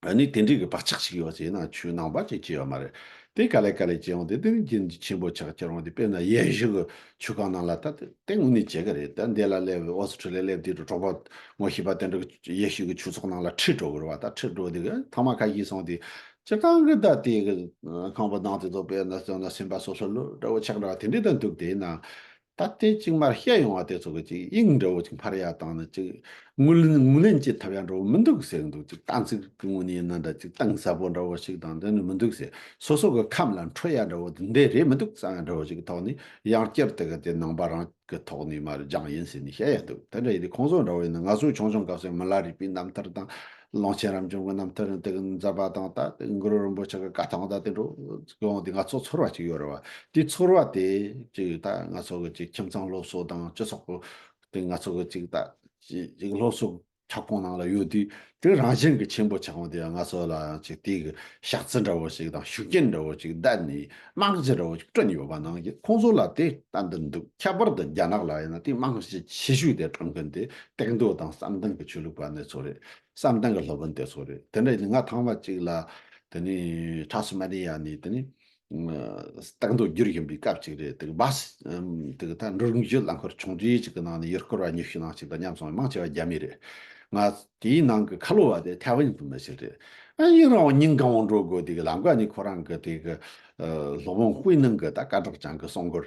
ཨ་ནི་དེ་འདྲའི་གི་བག་ཆགས་ཤིག་ཡོད་ཟེར་ན་ཆོས་ནང་པ་ཅིག་བྱས་ཡོད་མ་རེད། དེ་ག་ལེ་ག་ལེ་བྱས་ཡོང་དེ་དེ་ནི་རྒྱུན་ཆེན་པོ་ཆགས་ཁྱེར་འོང་དེ། དཔེར་ན་ཡེ་ཤུ་གི་ཆོས་ཁང་ནང་ལ་ད་དེ་དངོས་གནས་བྱེད་གི་རེད། ད་འདི་ལ་སླེབས་ཨོ་སི་ཁྲུ་ལི་ཡ་སླེབས་དུས་གྲོགས་པོ་ངོ་ཤེས་པ་དེ་འདྲ་གི་ཡེ་ཤུ་གི་ཆོས་ཚོགས་ནང་ལ་ཁྲིད་འགྲོ་གི་རེད་བ། ད་ཁྲིད་འགྲོ་དེ་གི་ཐ་མ་ཁ་ཤས་སོང་དེ་སྤྱིར་བཏང་གི་ད་དེ་གི་ཁང་པ་ནང་དེ་ཚོ་དཔེར་ན་སོང་ན་སེམས་པ་སོ་སོ་ལོ་འདྲ་བོ་ཆགས་འདྲ་བ་དེ་འདྲའི་ད་འདུག་དེ་ན། ད་ལྟའི་ཅིག་མར་བཤད་ཡོང་བ་དེ་ཚོ་གི་ཅིག་དབྱིངས་འདྲ་བོ་ཅིག་འཕར་ཡ་དང་ནི་ཅིག་ངོས་ལེན་ངོས་ལེན་བྱེད་ཐུབ་ཡ་འདྲ་བོ་མི་འདུག་ཟེར་གི་འདུག་ཅིག་གཏན་ཚིགས་ཀྱི་ངོས་ནས་ཡིན་ན་འདྲ་ཅིག་གཏིང་ཟབ་པོ་འདྲ་བོ་ཞིག་དང་དེ་ནི་མི་འདུག་ཟེར། སོ་སོ་གི་ཁམས་ལ་འཕྲོད་ཡ་འདྲ་བོ་དེ་འདྲ་རེད་མི་འདུག་བསམ་ཡ་འདྲ་བོ་ཅིག་གི་ཐོག་ནས་ཡང་བསྐྱར་དེ་གི་དེ་ནང་པ་རང་གི་ཐོག་ནས་མར་སྦྱངས་ཡིན་ཟེར་ནས་བཤད་ཡ་འདུག་དེ་འདྲ་ཡིན་དུས་ཁོང་ཚོ་འདྲ་བོ་ཡིན་ན་ང་ཚོའི་ཆུང་ཆུང་སྐབས་སུ་མི་ལ་རས་པའི་རྣམ་ཐར་དང་། ཀློང་ཆེན་རབ་འབྱམས་ཀྱི་རྣམ་ཐར་དེ་གི་མཛད་པ་དང་། ད་དེ་གུ་རུ་རིན་པོ་ཆེ་གི་བཀའ་ཐང་ད་དེ་འདྲ་སྐྱོང་དེ་ང་ཚོ་ཚོར་བ་ཅིག་ཡོད་རེད་བ། དེ་ཚོར་བ་དེ་ཅིག་ད་ང་ཚོ་གི་ཅིག་ཁྱིམ་ཚང་སློབ་གསོ་དང་སྤྱི་ཚོགས་ཀྱི་དེ་ང་ཚོ་གི་ཅིག་ད་ཅིག་སློབ་གསོ་ཁྱབ་ཁོངས་ནང་ལ་ཡོད་དུས་དེ་རང་བཞིན་གྱི་ཆེན་པོ་ཆགས་འོང་དེ། ང་ཚོ་ལ་ཅིག་དེ་གི་ཤག་རྩི་འདྲ་བོ་ཞིག་དང་ཤུགས་རྐྱེན་འདྲ་བོ་ཅིག་བསྡད་ནས་རྨང་གཞི་འདྲ་བོ་ཅིག་བསྐྲུན་ཡོད་པ་ནང་བཞིན་ཁོང་ཚོ་ལ་དེ་བསྟན་དུ་འདུག་ཁྱད་པར་དུ་རྒྱ་ནག་ལ་ཡིན་ན་དེ་རྨང་གཞི་ཆེ་ཤོས་དེ་བསྐྲུན་མཁན་དེ་སྟེགས་མདོ་དང་བསམ་གཏན་གྱི་ཆོས་ལུགས་པ་འདི་ཚོ་རེད། བསམ་གཏན་གྱི་སློབ་དཔོན་དེ་ཚོ་རེད། དེ་འདྲ་ཡིན་ང་ཐེངས་མ་གཅིག་ལ་དེ་ནས་ཁྲ་སི་མ་ནི་ཡ་ནས་དེ་ནས་སྟག་མདོ་བསྒྱུར་བཞིན་པའི་སྐབས་གཅིག་རེད། དེ་གི་བ་སི་དེ་གི་ད་འགྲོ་རིང་བཞི་ལ་འཁོར་ཆུང་གྲས་གཅིག་གི་ནང་ནས་ཡུལ་སྐོར་བ་ཉི་ཤུ་ནང་གཅིག་དང་མཉམ་སོང་། མང་ཆེ་བ་རྒྱ་མི་རེད། ང་དེའི་ནང་གི་ཁ་ལོ་བ་དེ་ཐའེ་ཝན་དུ་མི་ཞིག་རེད། ཨ་ཡིན་རུང་ཉིན་གང་བོ་འགྲོ་དགོས། དེ་གི་ལམ་ཀ་ནས་ཁོ་རང་གི་དེ་གི་སློབ་དཔོན་དཔེ་ནང་གི་ད་སྐད་གྲགས་ཅན་གི་གསུང་མགུར་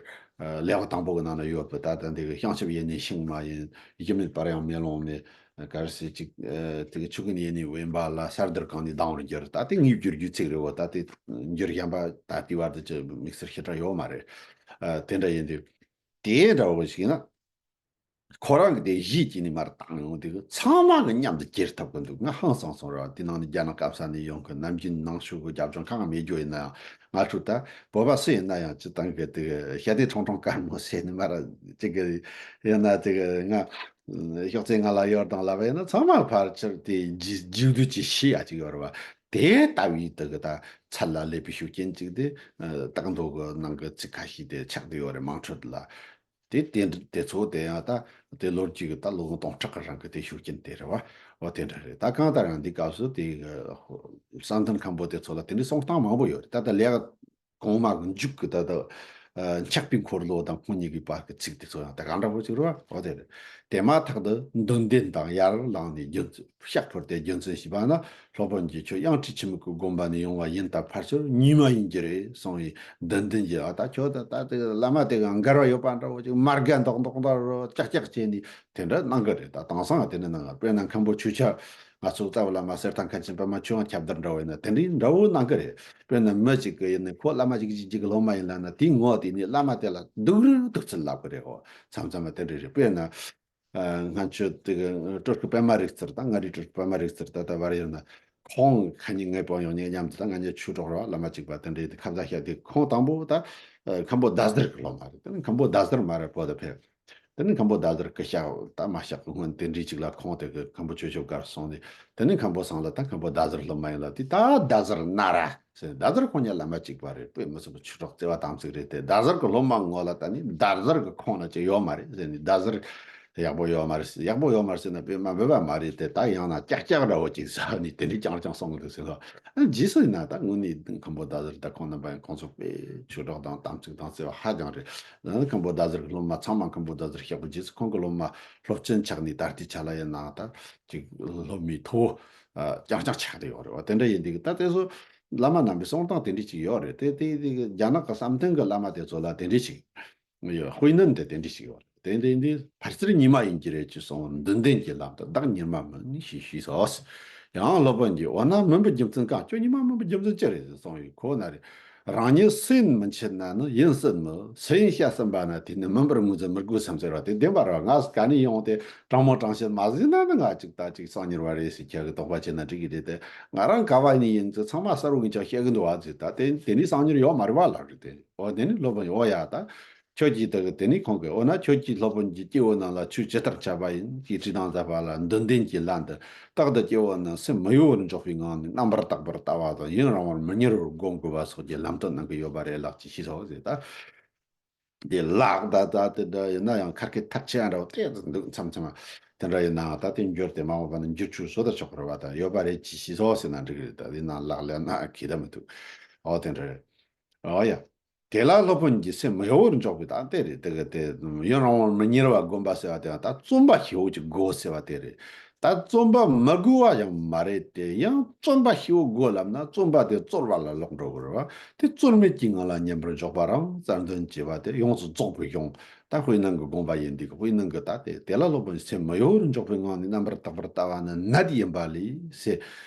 ལེའུ་དང་པོ་གི་ནང་ན་ཡོད་པ། ད་ད་འདི་གི་བྱང་ཆུབ་ཡེ་ནས་ཤིང་མ་ཡིན། གཞི་མེད་པར་ཡང་མེ་ལོང་མེད། གལ་སྲིད་ཅིག་ཨ་དེ་གི་ཆོས་ཀུན་ཡེ་ནས་དབེན་པ་ལ། ས་དེར་གང་ནས་ལྡང་བར་འགྱུར། ད་དེ་ངས་བསྒྱུར་རྒྱུའི་ཚིག་རེད་བ། ད་དེ་འགྱུར་གཞན་པ་ད་ལྟའི་བར་དུ་ཅི་དམིགས་བསལ་ཞེ་དྲག་ཡོད་མ་རེད། ཨ་དེ་འདྲ་ཡིན་དུས་དེ་འདྲ་བོ་ཞིག་ན་ཁོ་རང་གི་དེ་གཞས་ཀྱི་ནས་མར་བཏང་ཡོང་དུས་ཚང་མ་གི་མཉམ་དུ་གྱེར་ཐུབ་གི་འདུག་ང་ཧང་སང་སོང་ར། དེ་ནང་ནས་རྒྱ་ནག་སྐམ་ས་ནས་ཡོང་གི་ནམ་རྒྱུན་ནང་ཆོས་གི་རྒྱབ་ལྗོངས་གང་མེད་རྒྱུ་ཡིན་ན་ཡང་། ང་ཚོ་ད་བོད་པ་སུ་ཡིན་ན་ཡང་སྤྱི་བཏང་གི་དེ་གི་ཤ་དེ་ཁྲོང་ཁྲོང་དཀར་མོ་ཟེར་ནས་མར་ཅིག་གི་ཡིན་ན་དེ་གི་ང་ཤོག་ཙེ་ང་ལ་ཡོད་དང་ལབ་པ་ཡིན་ན་ཚང་མ་ཕར་ཕྱིར་དེ་རྗེས་རྗེས་ལུས་ཀྱི་ཤེས་ཡ་ཅིག་ཡོད་རེད་བ། དེ་ལྟ་བུའི་དེ་གི་ད་ཚད་ལ་སླེབས་པའི་ཤུགས་རྐྱེན་ཅིག་དེ་སྟག་མདོ་གི་ནང་གི་ཚིག་ཁ་ཤས་དེ་ཆགས་བསྡད་ཡོད་རེད། དམངས་ཁྲོད་ལ། དེ་དེ་དེ་ཚོ་དེ་ཡང་ད་དེ་ལོ་རྒྱུས་ཀྱི་ད་ལོ་ངོ་སྟོང་ཕྲག་གི་རིང་གི་དེ་ཤུགས་རྐྱེན་དེ་རེད་བ། འོ་དེ་འདྲ་རེད། ད་གང་ལྟར་ཡང་འདི་སྐབས་སུ་དེ་གི་བསམ་གཏན་མཁན་པོ་དེ་ཚོ་ལ་དེ་འདྲའི་གསུང་སྟངས་མང་པོ་ཡོད་རེད། ད་ལྟ་ལས་ཀ་གོང་མ་གི་མཇུག་གི་ད་ལྟ་འཆག་པའི་འཁོར་ལོ་དང་ཁོང་གཉིས་ཀྱི་བར་གྱི་ཚིག་དེ་ཚོ་ཡང་ད་གང་འདྲ་པོ་ཅིག་རེད་བ། འོ་དེ་རེད། དེ་མ་ཐག་ཏུ་མདུན་ལྡན་དང་ཡར་ལངས་ནས་རྒྱུ་མཚན་ཤག་ཕུར་ཏེ་རྒྱུ་མཚན་ཞུས་པ་ན། སློབ་དཔོན་གྱིས་ཁྱོད་གཡང་ཁྲི་ཆེན་མོ་གི་དགོན་པ་ནས་ཡོང་བ་ཡིན་སྟབས་ཕར་ཚུར་ཉི་མ་ཡིན་གྱི་རེད་གསུངས་ཡིན། མདུན་ལྡན་གྱིས་ཨ་ད་ཁྱོད་ད་ད་དེ་བླ་མ་དེ་ག་འགལ་བ་ཡོད་པ་འདྲ་བོ་ཅིག་མ་རྒན་མདོག་མདོག་འདྲ་བོ་ཀྱག་ཀྱག་བྱས་ནས་དེ་འདྲ་གནང་གི་རེད། ད་དེང་སང་དེ་འདྲ་གནང་གི། དཔེར་ན་མཁན་པོ་ཆོས་ཆ་ང་ཚོ་རྩ་བའི་བླ་མ་གསེར་ཐང་མཁན་ཆེན་པདྨ་ཆོས་དབང་ཁྱབ་བརྡལ་འདྲ་བོ་ཡིན་ན་དེ་འདྲའི་འདྲ་བོ་གནང་གི་རེད། དཔེར་ན་མི་གཅིག་གི་ཡིན་ནའི་ཁོ་བླ་མ་གཅིག་གཅིག་གཅིག་གི་སློབ་མ་ཡིན་ལབ་ན་དེའི་ངོ་དེ་ནས་བླ་མ་དེ་ལ་སྡུག་རུས་སྡུག་ཚུལ་ལབ་གི་རེད། འོ་མཚམས་མཚམས་མ་དེ་འདྲ་རེད། དཔེར་ན། ཨ་སྔ་ཆོས་དེ་གི་སྤྲུལ་སྐུ་པདྨ་རིག་རྩལ་དང་མངའ་རིས་སྤྲུལ་སྐུ་པདྨ་རིག་རྩལ་ད་ལྟ་བར་ཡོད་ན། ཁོང་ཁ་ཉིན་ངའི་པང་ཡོང་ཉིན་མཉམ་དུ་ད་ང་གཉིས་ཆོས་གྲོགས་ར་བླ་མ་གཅིག་པ་དེ་འདྲའི་དེ་ཁ་བརྡ་བཤད་དེ་ཁོང་དང་པོ་ད་ཨ་མཁན་པོ་ཟླ་ཟེར་གི་སློབ་མ་རེད། དེ་ནི་མཁན་པོ་ཟླ་ཟེར་མ་རེད་བོད་དུ་ཕེབས། དེ་ནི་མཁན་པོ་ཟླ་ཟེར་སྐུ་ཤ་ད་མ་ཤག་གི་སྔོན་དེ་འདྲའི་གཅིག་ལ་ཁོང་དེ་གི་མཁན་པོ་ཆོས་ཆོས་གར་སོང་ནས་དེ་ནི་མཁན་པོ་སང་ལ་ད་མཁན་པོ་ཟླ་ཟེར་སློབ་མ་ཡིན་ལ་དེ་ད་ཟླ་ཟེར་ན་ར། ཟེར་ཟླ་ཟེར་ཁོང་གཉིས་བླ་མ་གཅིག་པ་རེད། དཔེ་མི་སྲིད་པ་ཆོས་གྲོགས་བརྩེ་བ་དམ་ཚིག་རེད་དེ། ཟླ་ཟེར་གི་སློབ་མ་ངོ་ལ་ལྟ་ནས་ཟླ་ཟེར་གི་ཁོང་ལ་ཅི་ཡོད་མ་རེད་ཟེར་ནས། ཟླ་ཟེར་ཡག་པོ་ཡོད་མ་རེད། ཡག་པོ་ཡོད་མ་རེད་ཟེར་ན་དཔེ་མ་འབོད་པ་མ་རེད་དེ། ད་ཡང་ན་ཀྱག་ཀྱག་འདྲ་བོ་ཅིག་ཟ་ནས་དེ་འདྲའི་རྐྱང་རྐྱང་གསུང་གི་འདུག་ཟེར་ལ། རྗེས་སུ་ཡིན་ན་ད་དངོས་གནས་མཁན་པོ་ཟླ་ཟེར་ད་ཁོང་རྣམ་པ་ཡང་ཁོང་ཚོ་དཔེ་ཆོས་གྲོགས་དང་དམ་ཚིག་དང་བརྩེ་བ་ཧ་ཅང་རེད། མཁན་པོ་ཟླ་ཟེར་གི་སློབ་མ་ཚང་མ་མཁན་པོ་ཟླ་ཟེར་གཤེགས་པ་རྗེས་སུ་ཁོང་གི་སློབ་མ་སློབ་ཆེན་ཆགས་ནས་ད་ལྟའི་ཆ་ལ་ཡིན་ན་ད་ཅིག་སློབ་མའི་ཐོ་རྐྱང་རྐྱང་ཆགས་བསྡད་ཡོད་རེད་བ། དེ་འདྲ་ཡིན་དུས་ད་དེ་ཚོ། བླ་མ་རྣམ་པའི་གསུང་སྟངས་དེ་འདྲ་ཅིག་ཡོད་རེད་དེ། དེ་དེ་རྒྱ་ནག་གི་བསམ་གཏན་གྱི་བླ་མ་དེ་ཚོ་ལ་དེ་འདྲ་ཅིག་ཡོད། དཔེ་ནི་འདི་དེ་འདྲ་ཅིག་ཡོད་རེད་དེ། འདི་འདི་ཕར་ཚུར་ཉི་མ་ཡིན་གྱི་རེད་ཅེས་གསུངས། མདུན་ལྡན་གྱི་ལམ་དུ་བདག་ཉི་མ་མིན་ཞེས་ཞུས་སོ། ཡང་སློབ་དཔོན་གྱིས་འོ་ན་མིན་པའི་རྒྱུ་མཚན་གང་། ཁྱོད་ཉི་མ་མིན་པའི་རྒྱུ་མཚན་ཅི་རེད་ཟེར་གསུངས་ཡོད། ཁོ་ན་རེ། རང་ཉིད་སུ་ཡིན་མི་འཆད་ན་ནི་ཡིན་སྲིད་མོད། སུ་ཡིན་བཤད་ཟིན་པ་ན་དེ་ནི་མིན་པར་ངོས་འཛིན་མི་དགོས་སམ་ཟེར་བ་དེ་བདེན་པ་རེད་བ། ང་ག་ནས་ཡོང་སྟེ་དྲང་མོ་དྲང་བཤད་མ་ཟིན་ན་ནི་ང་ཅིག་ད་ཅིག་གསང་ཉུལ་བ་རེད་ཟེར་ཁྱེད་ཀྱི་དོགས་པ་བྱས་ན་འགྲིག་གི་རེད་དེ། ང་རང་ག་བ་ནས་ཡིན་ཚེ་ཚང་མ་གསལ་བོ་ངས་ཀྱང་བཤད་གི་འདུག་བ་ཟེར། ད་དེ་དེ་ནས་གསང་ཉུལ་ཡོད་མ་རེད་བ་ལབ་རེད་དེ། འོ་དེ་ནས་སློབ་དཔོན་འོ་ཡ་ད། ཁྱོད་ཀྱིས་དེ་གི་དེ་ནས་ཁོང་གིས་འོ་ན་ཁྱོད་ཀྱིས་སློབ་དཔོན་གྱི་སྐྱེ་བོ་རྣམས་ལ་ཆོས་ཇི་ལྟར་འཆད་པ་ཡིན་ཞེས་དྲིས་དང་མཛད་པ་ལ། མདུན་ལྡན་གྱི་ལམ་དུ་རྟག་ཏུ་སྐྱེ་བོ་རྣམས་སེམས་མི་གཡོ་བར་འཇོག་པའི་ངང་ནས་རྣམ་པར་དག་པར་ལྟ་བ་དང་ཡུན་རིང་བར་མི་གཉེར་བར་བསྒོམ་དགོས་པ་སོགས་ཀྱི་ལམ་སྟོན་གནང་གི་ཡོད་པ་རེད་ལགས་ཅེས་ཞུས་སོ་ཟེར། ད་ དེ་ལག་ད་ད་དེ་འདྲ་ཡིན་ན་ཡང་ཁར་ཁེ་ཐབས་ཆེ་ཡང་འདྲ་བོ་དེ་འདུག་མཚམས་མཚམས་དེ་འདྲ་ཡིན་ན་ད་དེ་འགྱུར་དེ་མ་འོངས་པ་ན་འགྱུར་ཆུ་བཟོ་ད་ཆོག་རེད་བ། ད་ཡོད་པ་རེད་ཅི་ཤི་སོ་ཟེར་ན་འགྲིག་རེད། ད་དེ་ན་ལག་ལེན་ན་གི་ད་མི་འདུག་ཨོ་དེ་འདྲ་རེད། ཨོ་ཡ། དེ་ལ་སློབ་དཔོན་གྱིས་སེམས་མི་གཡོ་བར་འཇོག་པའི་ད་དེ་རེད། དེ་ག་དེ་ཡུན་རིང་བོར་མི་གཉེར་བར་བསྒོམ་པ་ཟེར་བ་དེ་ད་བརྩོན་པ་ཞེ་བོ་ཅིག་དགོས་ཟེར་བ་དེ་རེད། ད་བརྩོན་པ་མི་དགོས་པ་ཡང་མ་རེད་དེ། ཡང་བརྩོན་པ་ཞེ་བོ་དགོས་ལབ་ན་བརྩོན་པ་དེ་རྩོལ་བ་ལ་ལོག་འགྲོ་གི་རེད་བ། དེ་རྩོལ་མེད་ཀྱི་ངང་ལ་མཉམ་པར་འཇོག་པ་རང་རྩལ་འདོན་བྱེད་པ་དེ་ཡོངས་སུ་རྫོགས་པའི་གཞུང་། ད་དཔེར་ན་གི་དགོངས་པ་ཡིན་དུས་ཀྱི་དཔེར་ན་གི་ད་དེ་དེ་ལ་སློབ་དཔོན་སེམས་མི་གཡོ་བར་འཇོག་པའི་ངང་ནས་རྣམ་པར་དག་པར་ལྟ་བ་ནི་ནད་ཡིན་པ་ལས་ཟེར།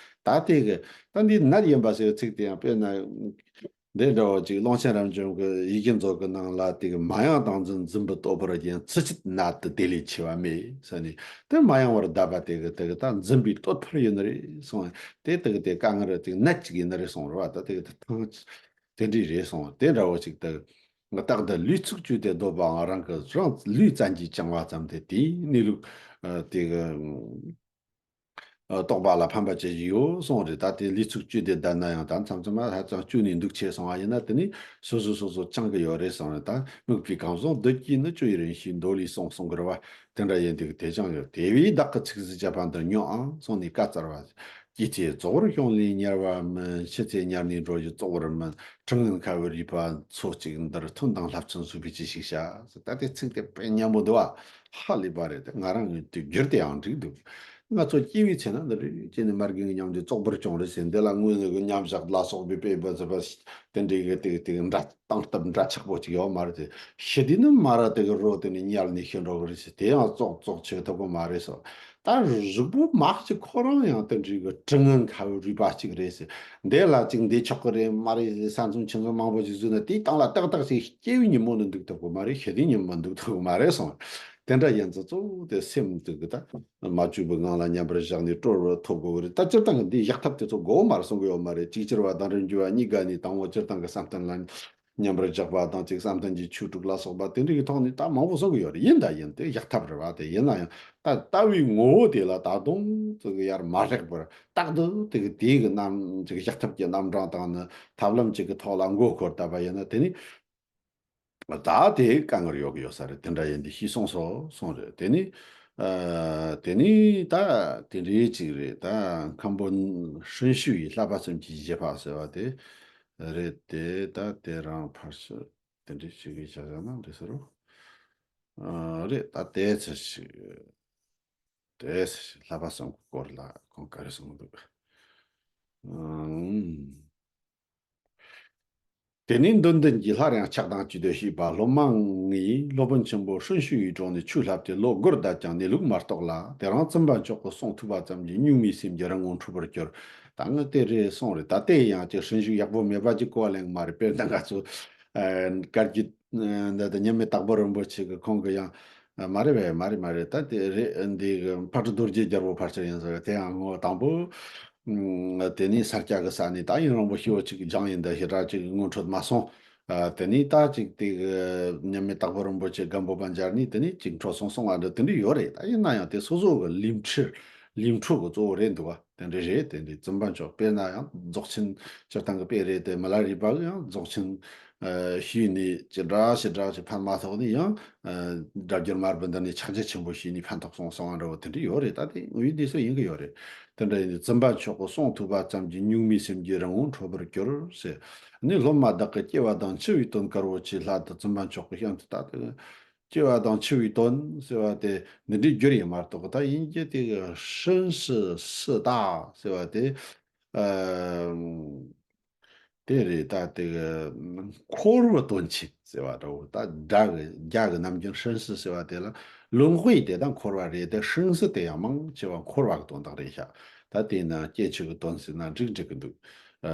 ད་དེ་གི་ད་འདི་ནད་ཡིན་པ་ཟེར་བའི་ཚིག་དེ་ཡང་དཔེར་ན། འདི་འདྲ་བོ་ཅིག་ཀློང་ཆེན་རབ་འབྱམས་ཀྱི་ཡི་གེ་མཛོད་ཀྱི་ནང་ལ་དེ་གི་མ་ཡེངས་བདག་འཛིན་འཛིན་པའི་སྟོབས་པར་བརྒྱན། ཚུལ་འཆོས་ནད་དེ་དེ་ལས་ཆེ་བ་མེད་ཟེར་ནས། དེ་མ་ཡེངས་པར་གདའ་བ་དེ་གི་དེ་གི་ད་འཛིན་པའི་སྟོབས་པར་ཡིན་ནི་རེད་གསུངས། དེ་དེ་གི་དེ་དཀའ་ངལ་དེ་ནད་ཅིག་ཡིན་ནི་རེད་གསུངས་རེད་བ། ད་དེ་གི་དེ་ཐང་དེ་འདྲ་རེད་གསུངས། དེ་འདྲ་བོ་ཅིག་དེ་རྟག་ཏུ་ལུས་ཚིགས་བཅད་དེ་སྡོད་པའང་རང་གི་རང་ལུས་བཙན་གྱིས་བཅིང་བ་ཙམ་དེ་དེའི་གནས་ལུགས་དེ་གི་རྟོགས་པ་ལ་ཕན་པ་ཅི་ཞིག་ཡོད་གསུངས་རེད། ད་དེ་ལུས་ཚིགས་བཅད་དེ་བསྡད་ན་ཡང་ད་མཚམས་མཚམས་ཧ་ཅང་བཅད་ནས་འདུག་ཆེ་སོང་བ་ཡིན་ན་དེ་ནི་སོ་སོ་སོ་སོ་བཅིང་གི་ཡོད་རེད་གསུངས་རེད། ད་དམིགས་པའི་གང་ཟག་བདུད་ཀྱིས་ནི་བཅད་ཡི་རིང་ཞེས་མདོ་ལས་གསུངས་གསུང་གི་རེད་བ། དེ་འདྲ་ཡིན་དུས་དེ་ཅང་ཡོད། དེ་བས་བདག་གི་ཚིག་གཟིགས་ཅ་པན་དུ་ཉོན་ཨང་གསུངས་ནས་བཀའ་སྩལ་བ། སྐྱེས་ཚེ་རྫོགས་པར་བྱུང་ལས་ཉར་བ་མིན། ཤི་ཚེ་ཉར་ནས་འགྲོ་རྒྱུ་རྫོགས་པར་མིན། དྲི་ངན་ཁ་བའི་རུས་པ་ཚོ་གཅིག་འདིར། ཐུན་དང་ལྷ་བཙན་བཟོད་པས་ཅི་ཞིག་བྱ། ད་དེ་ཚིག་དེ་དཔེ་སྙན་པོ་འདུག་བ། ཧ་ལས་པ་རེད། དེ་ང་རང་གི་དེ་བསྒྱུར་དེ་ཡང་འགྲིག་འདུག་ང་ཚོ་སྐྱེ་བའི་ཚེ་ན་འདི་རེད་ཅེས་ནས་མར་གི་ཉམས་དེ་རྫོགས་པར་བྱུང་རེད་ཟེར། འདི་ལ་དངོས་གནས་ཀྱི་མཉམ་བཞག་ལ་སོགས་པའི་དཔེ་བ་ཟེར་བ་དེ་འདྲའི་གི་དེ་དེ་འདྲ་སྟངས་སྟབས་འདྲ་ཆགས་པོ་ཅིག་ཡོད་མ་རེད་དེ། ཤི་དུས་ནི་མ་ར་དེ་གི་རོ་དེ་ནི་ཉལ་ནས་ཤི་འགྲོ་གི་རེད་ཟེར། དེ་ཡང་ཙོག་ཙོག་བྱེད་ཐུབ་གི་མ་རེད་སོ། ད་གཟུགས་པོ་མ་གཅིག་ཁོ་རང་ཡང་དེ་འདྲའི་གི་དྲི་ངན་ཁ་བའི་རུས་པ་གཅིག་རེད་ཟེར། འདི་ལ་གཅིག་འདི་ཆོག་གི་རེད་མ་རེད་ཟེར། ས་མཚམས་ཆུ་མཚམས་མང་པོ་ཞིག་བཟོས་ན་དེའི་སྟེང་ལ་ཏག་ཏག་ཅིག་སྐྱེ་བའི་ཉིན་མོ་ནི་འདུག་ཐུབ་གི་མ་རེད། ཤི་དུས་ཉིན་མོ་འདུག་ཐུབ་གི་མ་རེད་སོང་། དེ་འདྲ་ཡིན་ཙང་གཙོ་བོ་དེ་སེམས་དེ་གི་ད་མ་བཅོས་པའི་ངང་ལ་མཉམ་པར་བཞག་ནས་གྲོལ་བར་ཐོབ་དགོས་གི་རེད། ད་སྤྱིར་བཏང་གི་འདི་བཞག་ཐབས་དེ་ཚོ་དགོས་མ་རེད་གསུང་གི་ཡོད་མ་རེད། ཅིག་ཅར་བ་དང་རིམ་གྱིས་པ་གཉིས་ཀ་ནས་དང་པོ་སྤྱིར་བཏང་གི་བསམ་གཏན་ལ་མཉམ་པར་བཞག་པ་དང་ཅིག་བསམ་གཏན་གྱི་ཆོས་དྲུག་ལ་སོགས་པ་དེ་འདྲ་གི་ཐོག་ནས་ད་མང་པོ་གསུང་གི་ཡོད་རེད། ཡིན་ད་ཡིན་དེ་བཞག་ཐབས་རེད་བ། དེ་ཡིན་ན་ཡང་ད་ལྟ་བུའི་ངོ་བོ་དེ་ལ་ད་དུང་ཅིག་ཡར་མ་རེག་པར་རྟག་ཏུ་དེ་གི་དེའི་གི་རྣམ་ཅིག་བཞག་ཐབས་ཀྱི་རྣམ་གྲངས་དང་ནི་ཐབས་ལམ་ཅིག་གི་ཐོག་ལ་མགོ་འཁོར་བསྡད་པ་ཡིན་ན་དེ་ནི། ད་དེ་དཀའ་ངལ་ཡོད་གི་ཡོད་ས་རེད། དེ་འདྲ་ཡིན་དེ་ཤི་སོང་སོ་སོང་རེད། དེ་ནི་ཨ་དེ་ནི་ད་དེ་འདྲའི་ཅིག་རེད། ད་མཁན་པོ་ཧྲིན་ཤུ་ཡིས་བསླབ་པ་གསུམ་གྱི་བཞེད་པ་ཟེར་བ་དེ་རེད་དེ། ད་དེ་རང་ཕར་ཚུར་དེ་འདྲའི་ཅིག་གི་བྱ་བྱ་ན་འདི་ཟེར་རོ། ཨ་རེད། ད་དེ་ཚེ་ཞིག་དེ་ཚེ་ཞིག་བསླབ་པ་གསུམ་གྱི་སྐོར་ལ་ཁོང་ག་རེ་གསུངས་འདུག་ཨང་། དེ་ནས་མདུན་ལྡན་གྱིས་སླར་ཡང་ཕྱག་དང་བཅས་ཏེ་ཞུས་པ། སློབ་མ་ངས་སློབ་དཔོན་ཆེན་པོ་ཧྲིན་ཤུ་ཡི་དྲུང་ནས་ཆོས་བསླབས་ཏེ་ལོ་དགུར་བསྡད་ཀྱང་གནས་ལུགས་མ་རྟོགས་ལ། དེ་རིང་བཙུན་པ་མཆོག་གི་གསུང་ཐོས་པ་ཙམ་གྱིས་གཉུག་མའི་སེམས་ཀྱི་རང་ངོ་འཕྲོད་པར་གྱུར། ད་ངས་དེ་རེད་གསུངས་རེད། ད་དེ་ཡང་ཅིག་ཧྲིན་ཤུ་ཡག་པོ་མེད་པ་ཅིག་གོ་བ་ལེན་མ་རེད། དཔེར་ན་ང་ཚོ་ཨ་བཀའ་བརྒྱུད་ཨ་འདི་ད་མཉམ་མེད་དྭགས་པོ་རིན་པོ་ཆེ་གི་ཁོང་གི་ཡང་ཨ་མ་རེད་པས། མ་རེད་མ་རེད། ད་དེ་རེད། འདི་གི་ཕག་གྲུ་རྡོ་རྗེ་རྒྱལ་པོ་ཕལ་ཆེར་ཡིན་ཟེར། དེ་ཡང་ངོ་དང་པོ། ཨ་དེ་ནས་ས་སྐྱ་གི་ས་ནས་ད་ཡུན་རིང་པོ་ཞེ་པོ་ཅིག་སྦྱངས་ཡིན། ད་ཞེ་དྲག་ཅིག་ངོ་འཕྲོད་མ་སོང་། ཨ་དེ་ནས་ད་ཅིག་དེ་གི་མཉམ་མེད་དྭགས་པོ་རིན་པོ་ཆེ་སྒམ་པོ་པ་མཇལ་ནས་དེ་ནས་ཅིག་འཕྲོད་སོང་སོང་བ་འདྲ་དེ་འདྲ་ཡོད་རེད། ད་ཡིན་ན་ཡང་དེ་སོ་སོ་གི་ལུས་འཕྲོད་ལུས་འཕྲོད་གི་གཙོ་བོ་རེད་འདུག་བ། དེ་འདྲ་རེད། དེ་འདྲའི་བཙུན་པ་མཆོག་དཔེར་ན་ཡང་རྫོགས་ཆེན་སྤྱིར་བཏང་གི་དཔེ་རེད་དེ། མི་ལ་རས་པ་གི་ཡང་རྫོགས་ཆེན་ཨ་ཞུས་ནས་ཅི་འདྲ་ཞི་འདྲ་ཞིག་ཕན་མ་ཐོགས་ནས་ཡང་ཨ་སྒྲ་བསྒྱུར་མར་པ་འདི་ནས་ཕྱག་རྒྱ་ཆེན་པོ་ཞུས་ནས་ཕན་ཐོགས་སོང་སོང་བ་འདྲ་བོ་དེ་འདྲ་ཡོད་རེད། ད་དེ་དངོས་ཡོད་དེ་ཚོ་ཡིན་གི་ཡོད་རེད། དེ་འདྲ་ཡིན་དུས་བཙུན་པ་མཆོག་གི་གསུང་ཐོས་པ་ཙམ་གྱིས་གཉུག་མའི་སེམས་ཀྱི་རང་ངོ་འཕྲོད་པར་གྱུར་ཟེར། ནི་སློབ་མ་བདག་གི་སྐྱེ་བ་དང་འཆི་བའི་དོན་དཀར་བོ་ཆེ་སླད་དུ་བཙུན་པ་མཆོག་གི་གཤམ་དུ་ད་དེ། སྐྱེ་བ་དང་འཆི་བའི་དོན་ཟེར་བ་དེ་འདི་འདྲའི་རྒྱུ་ཡིན་མ་གཏོགས། ད་ཡིན་གྱི་དེ་གི་ཧྲིན་ཧྲི་སི་ཏ་ཟེར་བ་དེ་ཨ་དེ་རེད། ད་དེ་གི་འཁོར་བའི་དོན་ཆེན་ཟེར་བ་འདྲ་བོ། ད་སྒྲ་གི་རྒྱ་གི་ནམ་རྒྱུན་ཧྲིན་ཧྲི་ཟེར་བ་དེ་ལ་ལུང་དཔེ་དེ་ད་འཁོར་བ་རེད་དེ། ཧྲིན་ཧྲི་དེ་ཡང་མང་ཆེ་བ་འཁོར་བ་གི་དོན་དག་རེད་ཤག་ད་དེས་ན་སྐྱེ་འཆི་གི་དོན་ཟེར་ན་འགྲིག་འགྲིག་གི་འདུག་ཨ་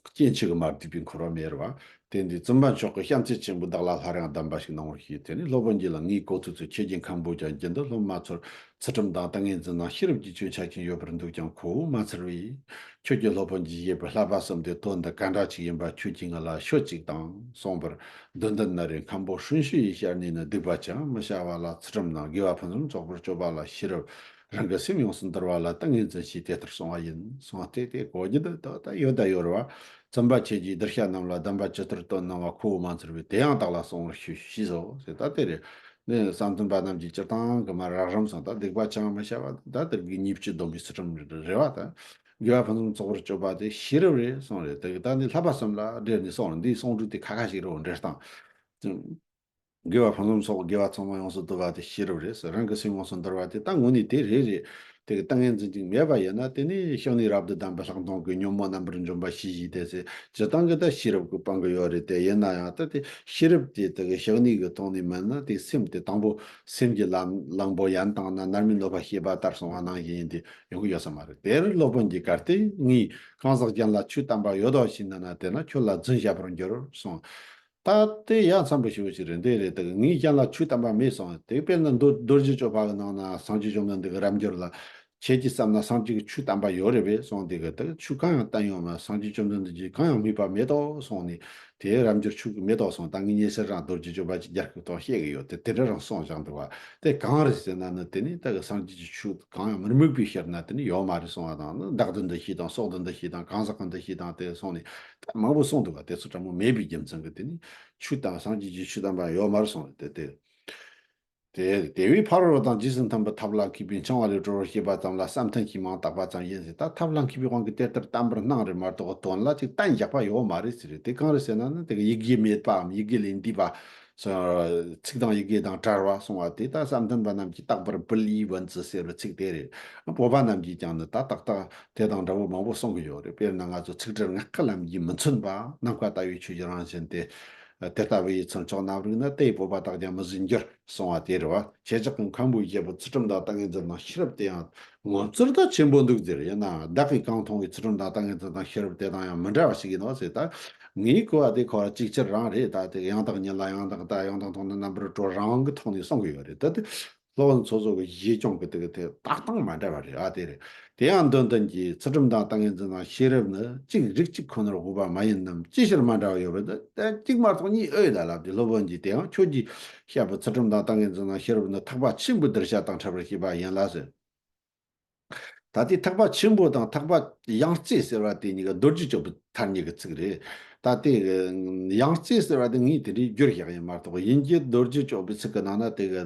སྐྱེ་འཆི་གི་མ་བསྡུས་པའི་འཁོར་བ་མེད་རེད་བ། དེ་འདི་བཙུན་པ་མཆོག་གི་བྱམས་བརྩེ་ཆེན་པོས་བདག་ལ་སླར་ཡང་གདམས་པ་ཞིག་གནང་བར་ཞུས། དེ་ནས་སློབ་དཔོན་གྱིས་ལ། ངའི་གོ་ཐོས་ཚོ། ཁྱེད་ཀྱི་མཁན་པོ་ཀྱང་རྒྱུན་དུ་སློབ་མ་ཚོར་ཚུལ་ཁྲིམས་དང་ཏིང་ངེ་འཛིན་དང་ཤེས་རབ་ཀྱི་ཆོས་འཆད་ཀྱིན་ཡོད་པར་འདུག་ཀྱང་ཁོ་བོས་མ་ཚར་བས། ཁྱོད་ཀྱིས་སློབ་དཔོན་གྱིས་བཞེད་པའི་བསླབ་པ་གསུམ་དེ་དོན་འདི་ག་འདྲ་ཅིག་ཡིན་པ་ཁྱོད་ཀྱིས་ང་ལ་ཤོད་ཅིག་དང་གསུངས་པར། མདུན་ལྡན་ན་རེ་མཁན་པོ་ཧྲིན་ཤུ་ཡི་ཞལ་ནས་ནི་སྡིག་པ་ཅང་མི་བྱ་བ་ལ་ཚུལ་ཁྲིམས་དང་དགེ་བ་ཕུན་སུམ་ཚོགས་པར་སྤྱོད་པ་ལ་ཤེས་རབ། རང་གི་སེམས་ཡོངས་སུ་འདུལ་བ་ལ་ཏིང་ངེ་འཛིན་གྱིས་དེ་ལྟར་གསུངས་པ་ཡིན་གསུངས་ཏེ། དེ་གོ་རྒྱུ་འདི་ད་ད་ཡོད་ད་ཡོད་རེད་བ། བཙུན་པ་ཁྱེད་ཀྱིས་གདུལ་བྱ་རྣམས་ལ་སྡོམ་པ་ཇི་ལྟར་བཏོན་གནང་བ་ཁོ་བོས་མ་ཚར་བས་དེ་ཡང་བདག་ལ་གསུང་བར་ཞུ་ཞུས་སོ་ཟེར། ད་དེ་རེད། ནས་བསམ་གཏན་པ་རྣམས་ཀྱིས་སྤྱིར་བཏང་གི་མ་རགས་རིམ་སོང་ད་སྡིག་པ་ཅང་མི་བྱ་བ་ད་དེར་གི་ཉེས་སྤྱོད་སྡོམ་པའི་ཚུལ་ཁྲིམས་རེད་བ། ད་དགེ་བ་ཕུན་སུམ་ཚོགས་པར་སྤྱོད་པ་དེ་ཤེས་རབ་རེད་གསུངས་རེད། དེ་གི་ད་འདི་བསླབ་པ་གསུམ་ལ་འབྲེལ་ནས་གསུངས་རེད། འདིའི་གསུང་སྒྲོས་དེ་ཁ་ཁ་ཞིག་རེད་འབྲེལ་སྟངས། དགེ་བ་ཕུན་སུམ་ཚོགས་དགེ་བ་ཚང་མ་ཡོངས་སུ་འདུལ་བ་དེ་ཤེས་རབ་རེད་ཟེར། རང་གི་སེམས་ཡོངས་སུ་འདུལ་བ་དེ་ད་དངོས་གནས་དེ་རེད་རེད། དེ་གི་ཏིང་ངེ་འཛིན་ཅིག་མེད་པ་ཡིན་ན་དེ་ནི་ཕྱག་ནི་རབ་ཏུ་བསྡམས་པའི་ལྷག་མཐོང་གི་ཉོན་མོངས་རྣམ་པར་འཇོམས་པ་ཞེས་བྱས་ཏེ་ཟེར། སྤྱིར་བཏང་གི་ད་ཤེས་རབ་ཀྱི་དཔང་གི་ཡོད་རེད། དེ་ཡིན་ན་ཡང་ད་དེ་ཤེས་རབ་དེ་དེ་གི་ཕྱག་ནི་གི་ཐོག་ནས་མིན་ན་དེ་སེམས་དེ་དང་པོ་སེམས་ཀྱི་ལམ་གླང་པོ་ཡན་བཏང་ན་ནར་མའི་གནོད་པ་བྱེད་པ་ལྟར་སོང་བ་ནང་བཞིན་ཡིན་དེ་ཡོང་གི་ཡོད་ས་མ་རེད། དེར་སློབ་དཔོན་གྱིས་གལ་ཏེ་ངས་གང་ཟག་གཞན་ལ་ཆོས་བསྟན་པ་ཡོད་དོ་ཞེས་ན་ན་དེ་ན་ཁྱོད་ལ་རྫུན་བཤད་པར་འགྱུར་གསུངས། ད་དེ་ཡ་མཚན་པོ་ཞེ་པོ་ཞིག་རེད། འདི་རེད། དེ་ངས་གཞན་ལ་ཆོས་བསྟན་པ་མེད་གསུངས། དེ་དཔེར་ན་མདོ་རྡོ་རྗེ་གཅོད་པ་གི་ནང་ན་སངས་རྒྱས་བཅོམ་ལྡན་འདས་ཀྱིས་རབ་འབྱོར་ལ་ཁྱེད་ཀྱིས་བསམ་ན་སངས་རྒྱས་ཀྱི་ཆོས་བསྟན་པ་ཡོད་རེད་པས་གསུངས། དེ་གི་དེ་ཆོས་གང་ཡང་བསྟན་ཡོད་མ། སངས་རྒྱས་བཅོམ་ལྡན་འདས་ཀྱིས་གང་ཡང་སྨྲས་པ་མེད་དོ་གསུངས་ནས་དེ་རབ་འབྱོར་ཆོས་གི་མེད་དོ་གསུངས། ད་ངས་ཉེ་ཆར་རང་རྡོ་རྗེ་གཅོད་པ་ཅིག་རྒྱལ་ཁབ་ཐོག་བཤད་གི་ཡོད། དེ་དེ་འདྲ་རང་གསུངས་བཞག་འདུག་བ། དེ་གང་རེད་ཟེར་ན་ནི་དེ་ནི་ད་གི་སངས་རྒྱས་ཀྱི་ཆོས་གང་ཡང་མི་དམིགས་པའི་ཕྱིར་ན་དེ་ནི་ཡོད་མ་རེད་གསུངས་པ་དང་། ནི་བདག་འདི་འདི་ཤེས་དང་སྲོག་འདི་འདི་ཤེས་དང་གང་ཟག་གི་འདི་ཤེས་དང་དེ་སོང་ནས་ད་མང་པོ་གསུངས་འདུག་བ། དེ་ཚོ་ཕྲ་མོ་མེད་པའི་རྒྱུ་མཚན་གྱིས་དེ་ནི་ཆོས་དང་སངས་རྒྱས་ཀྱི་ཆོས་དམ་པ་ཡོད་མ་རེད་གསུངས་རེད། དེ་དེ། དེ་དེ་བས་ཕ་རོལ་ཏོ་དང་རྗེས་སུ་མཐུན་པའི་ཐབས་ལ་མཁས་པས་འཆིང་བ་ལས་གྲོལ་བར་བྱེད་པ་ཙམ་ལ་བསམ་གཏན་གྱིས་མིང་བཏགས་པ་ཙམ་ཡིན་ཟེར། ད་ཐབས་ལ་མཁས་པའི་དབང་གིས་དེ་ལྟར་བསྟན་པར་སྣང་རེད་མ་གཏོགས་དོན་ལ་ཅིག་གཏན་བཞག་པ་ཡོད་མ་རེད་ཟེར་རེད། དེ་གང་རེད་ཟེར་ན་ནི་དེ་གི་ཡི་གེ་མེད་པའམ་ཡི་གེ་ལས་འདས་པ། ཚིག་དང་ཡི་གེ་དང་བྲལ་བ་གསུངས་པ་དེ་ད་བསམ་གཏན་པ་རྣམས་ཀྱིས་རྟག་པར་བུལ་ལིའི་བུན་ཙི་ཟེར་བའི་ཚིག་དེ་རེད། བོད་པ་རྣམས་ཀྱིས་ཀྱང་ནི་ད་ཏག་ཏག་དེ་དང་འདྲ་བོ་མང་པོ་གསུང་གི་ཡོད་རེད། དཔེར་ན་ང་ཚོ་ཚིག་འབྲུ་ལྔ་སྐད་ལམ་གྱིས་མི་མཚོན་པ། ནམ་མཁའ་ལྟ་བུའི་ཆོས་ཀྱི་རང་བཞིན་ཏེ། དེ་ལྟ་བུ་ཡི་མཚོན་མཆོག་རྣམ་རིག་ནི། དེ་ཡི་སྤོབས་པ་དག་ཀྱང་མི་བཟོད་འགྱུར། གསུང་བ་དེ་རེད་བ། ཁྱེད་ཅག་གི་མཁན་པོས་བཤད་པའི་ཚུལ་ཁྲིམས་དང་ཏིང་ངེ་འཛིན་དང་ཤེས་རབ་དེ་ཡང་ངོ་མཚར་དང་ཆེན་པོ་འདུག་ཟེར། ཡིན་ནའང་བདག་གིས་གང་མཐོང་བའི་ཚུལ་ཁྲིམས་དང་ཏིང་ངེ་འཛིན་དང་ཤེས་རབ་དེ་དང་ཡང་མི་འདྲ་བ་ཞིག་ཡིན་ནོ་ཟེར། ད་ངས་གོ་བ་དེ་ཁོ་ར་ཅིག་ཅར་རང་རེད། ད་དེ་ཡང་དག་ཉིད་ལ་ཡང་དག་ལྟ། ཡང་དག་མཐོང་ན་རྣམ་པར་གྲོལ་རང་གི་ཐོག་ནས་གསུང་གི་ཡོད་རེད། ད་དེ་སློབ་དཔོན་ཚོ་ཚོ་གི་བཞེད་སྐྱོང་གི་དེ་གི་དེ་ལྟ་སྟངས་མ་འདྲ་བ་རེད། ཨ་དེ་རེད། དེ་ཡང་དོན་དམ་གྱི་ཚུལ་ཁྲིམས་དང་ཏིང་ངེ་འཛིན་དང་ཤེས་རབ་ནི་གཅིག་རིགས་གཅིག་ཁོ་ནར་དབུ་བ་མ་ཡིན་ནམ། ཅི་ཕྱིར་མ་འདྲ་བ་ཡོད་པ་དེ་གཅིག་མ་གཏོགས་གཉིས་ཨེ་ཡོད་ལབ་དེ། སློབ་དཔོན་གྱིས་དེ་ཡང་ཁྱོད་ཀྱིས་བཤད་པའི་ཚུལ་ཁྲིམས་དང་ཏིང་ངེ་འཛིན་དང་ཤེས་རབ་ནི་ཐེག་པ་ཆེན་པོའི་གདུལ་བྱ་དང་འཕྲད་པར་བྱེད་པ་ཡིན་ལ་ཟེར། ད་ལྟའི་ཐེག་པ་ཆེན་པོ་དང་ཐེག་པ་ཡང་རྩེ་ཟེར་བ་དེ་གཉིས་ཀ་རྡོ་རྗེ་གཅོད་པའི་ཐ་སྙད་ཀྱི་ཚིག་རེད། ད་ལྟའི་ཡང་རྩེ་ཟེར་བ་དེ་ངས་དེ་འདྲའི་བསྒྱུར་བཞག་ཡིན་མ་གཏོགས། དབྱིན་ཇིའི་རྡོ་རྗེ་གཅོད་པའི་ཚིག་གི་ནང་ན་དེ་གི་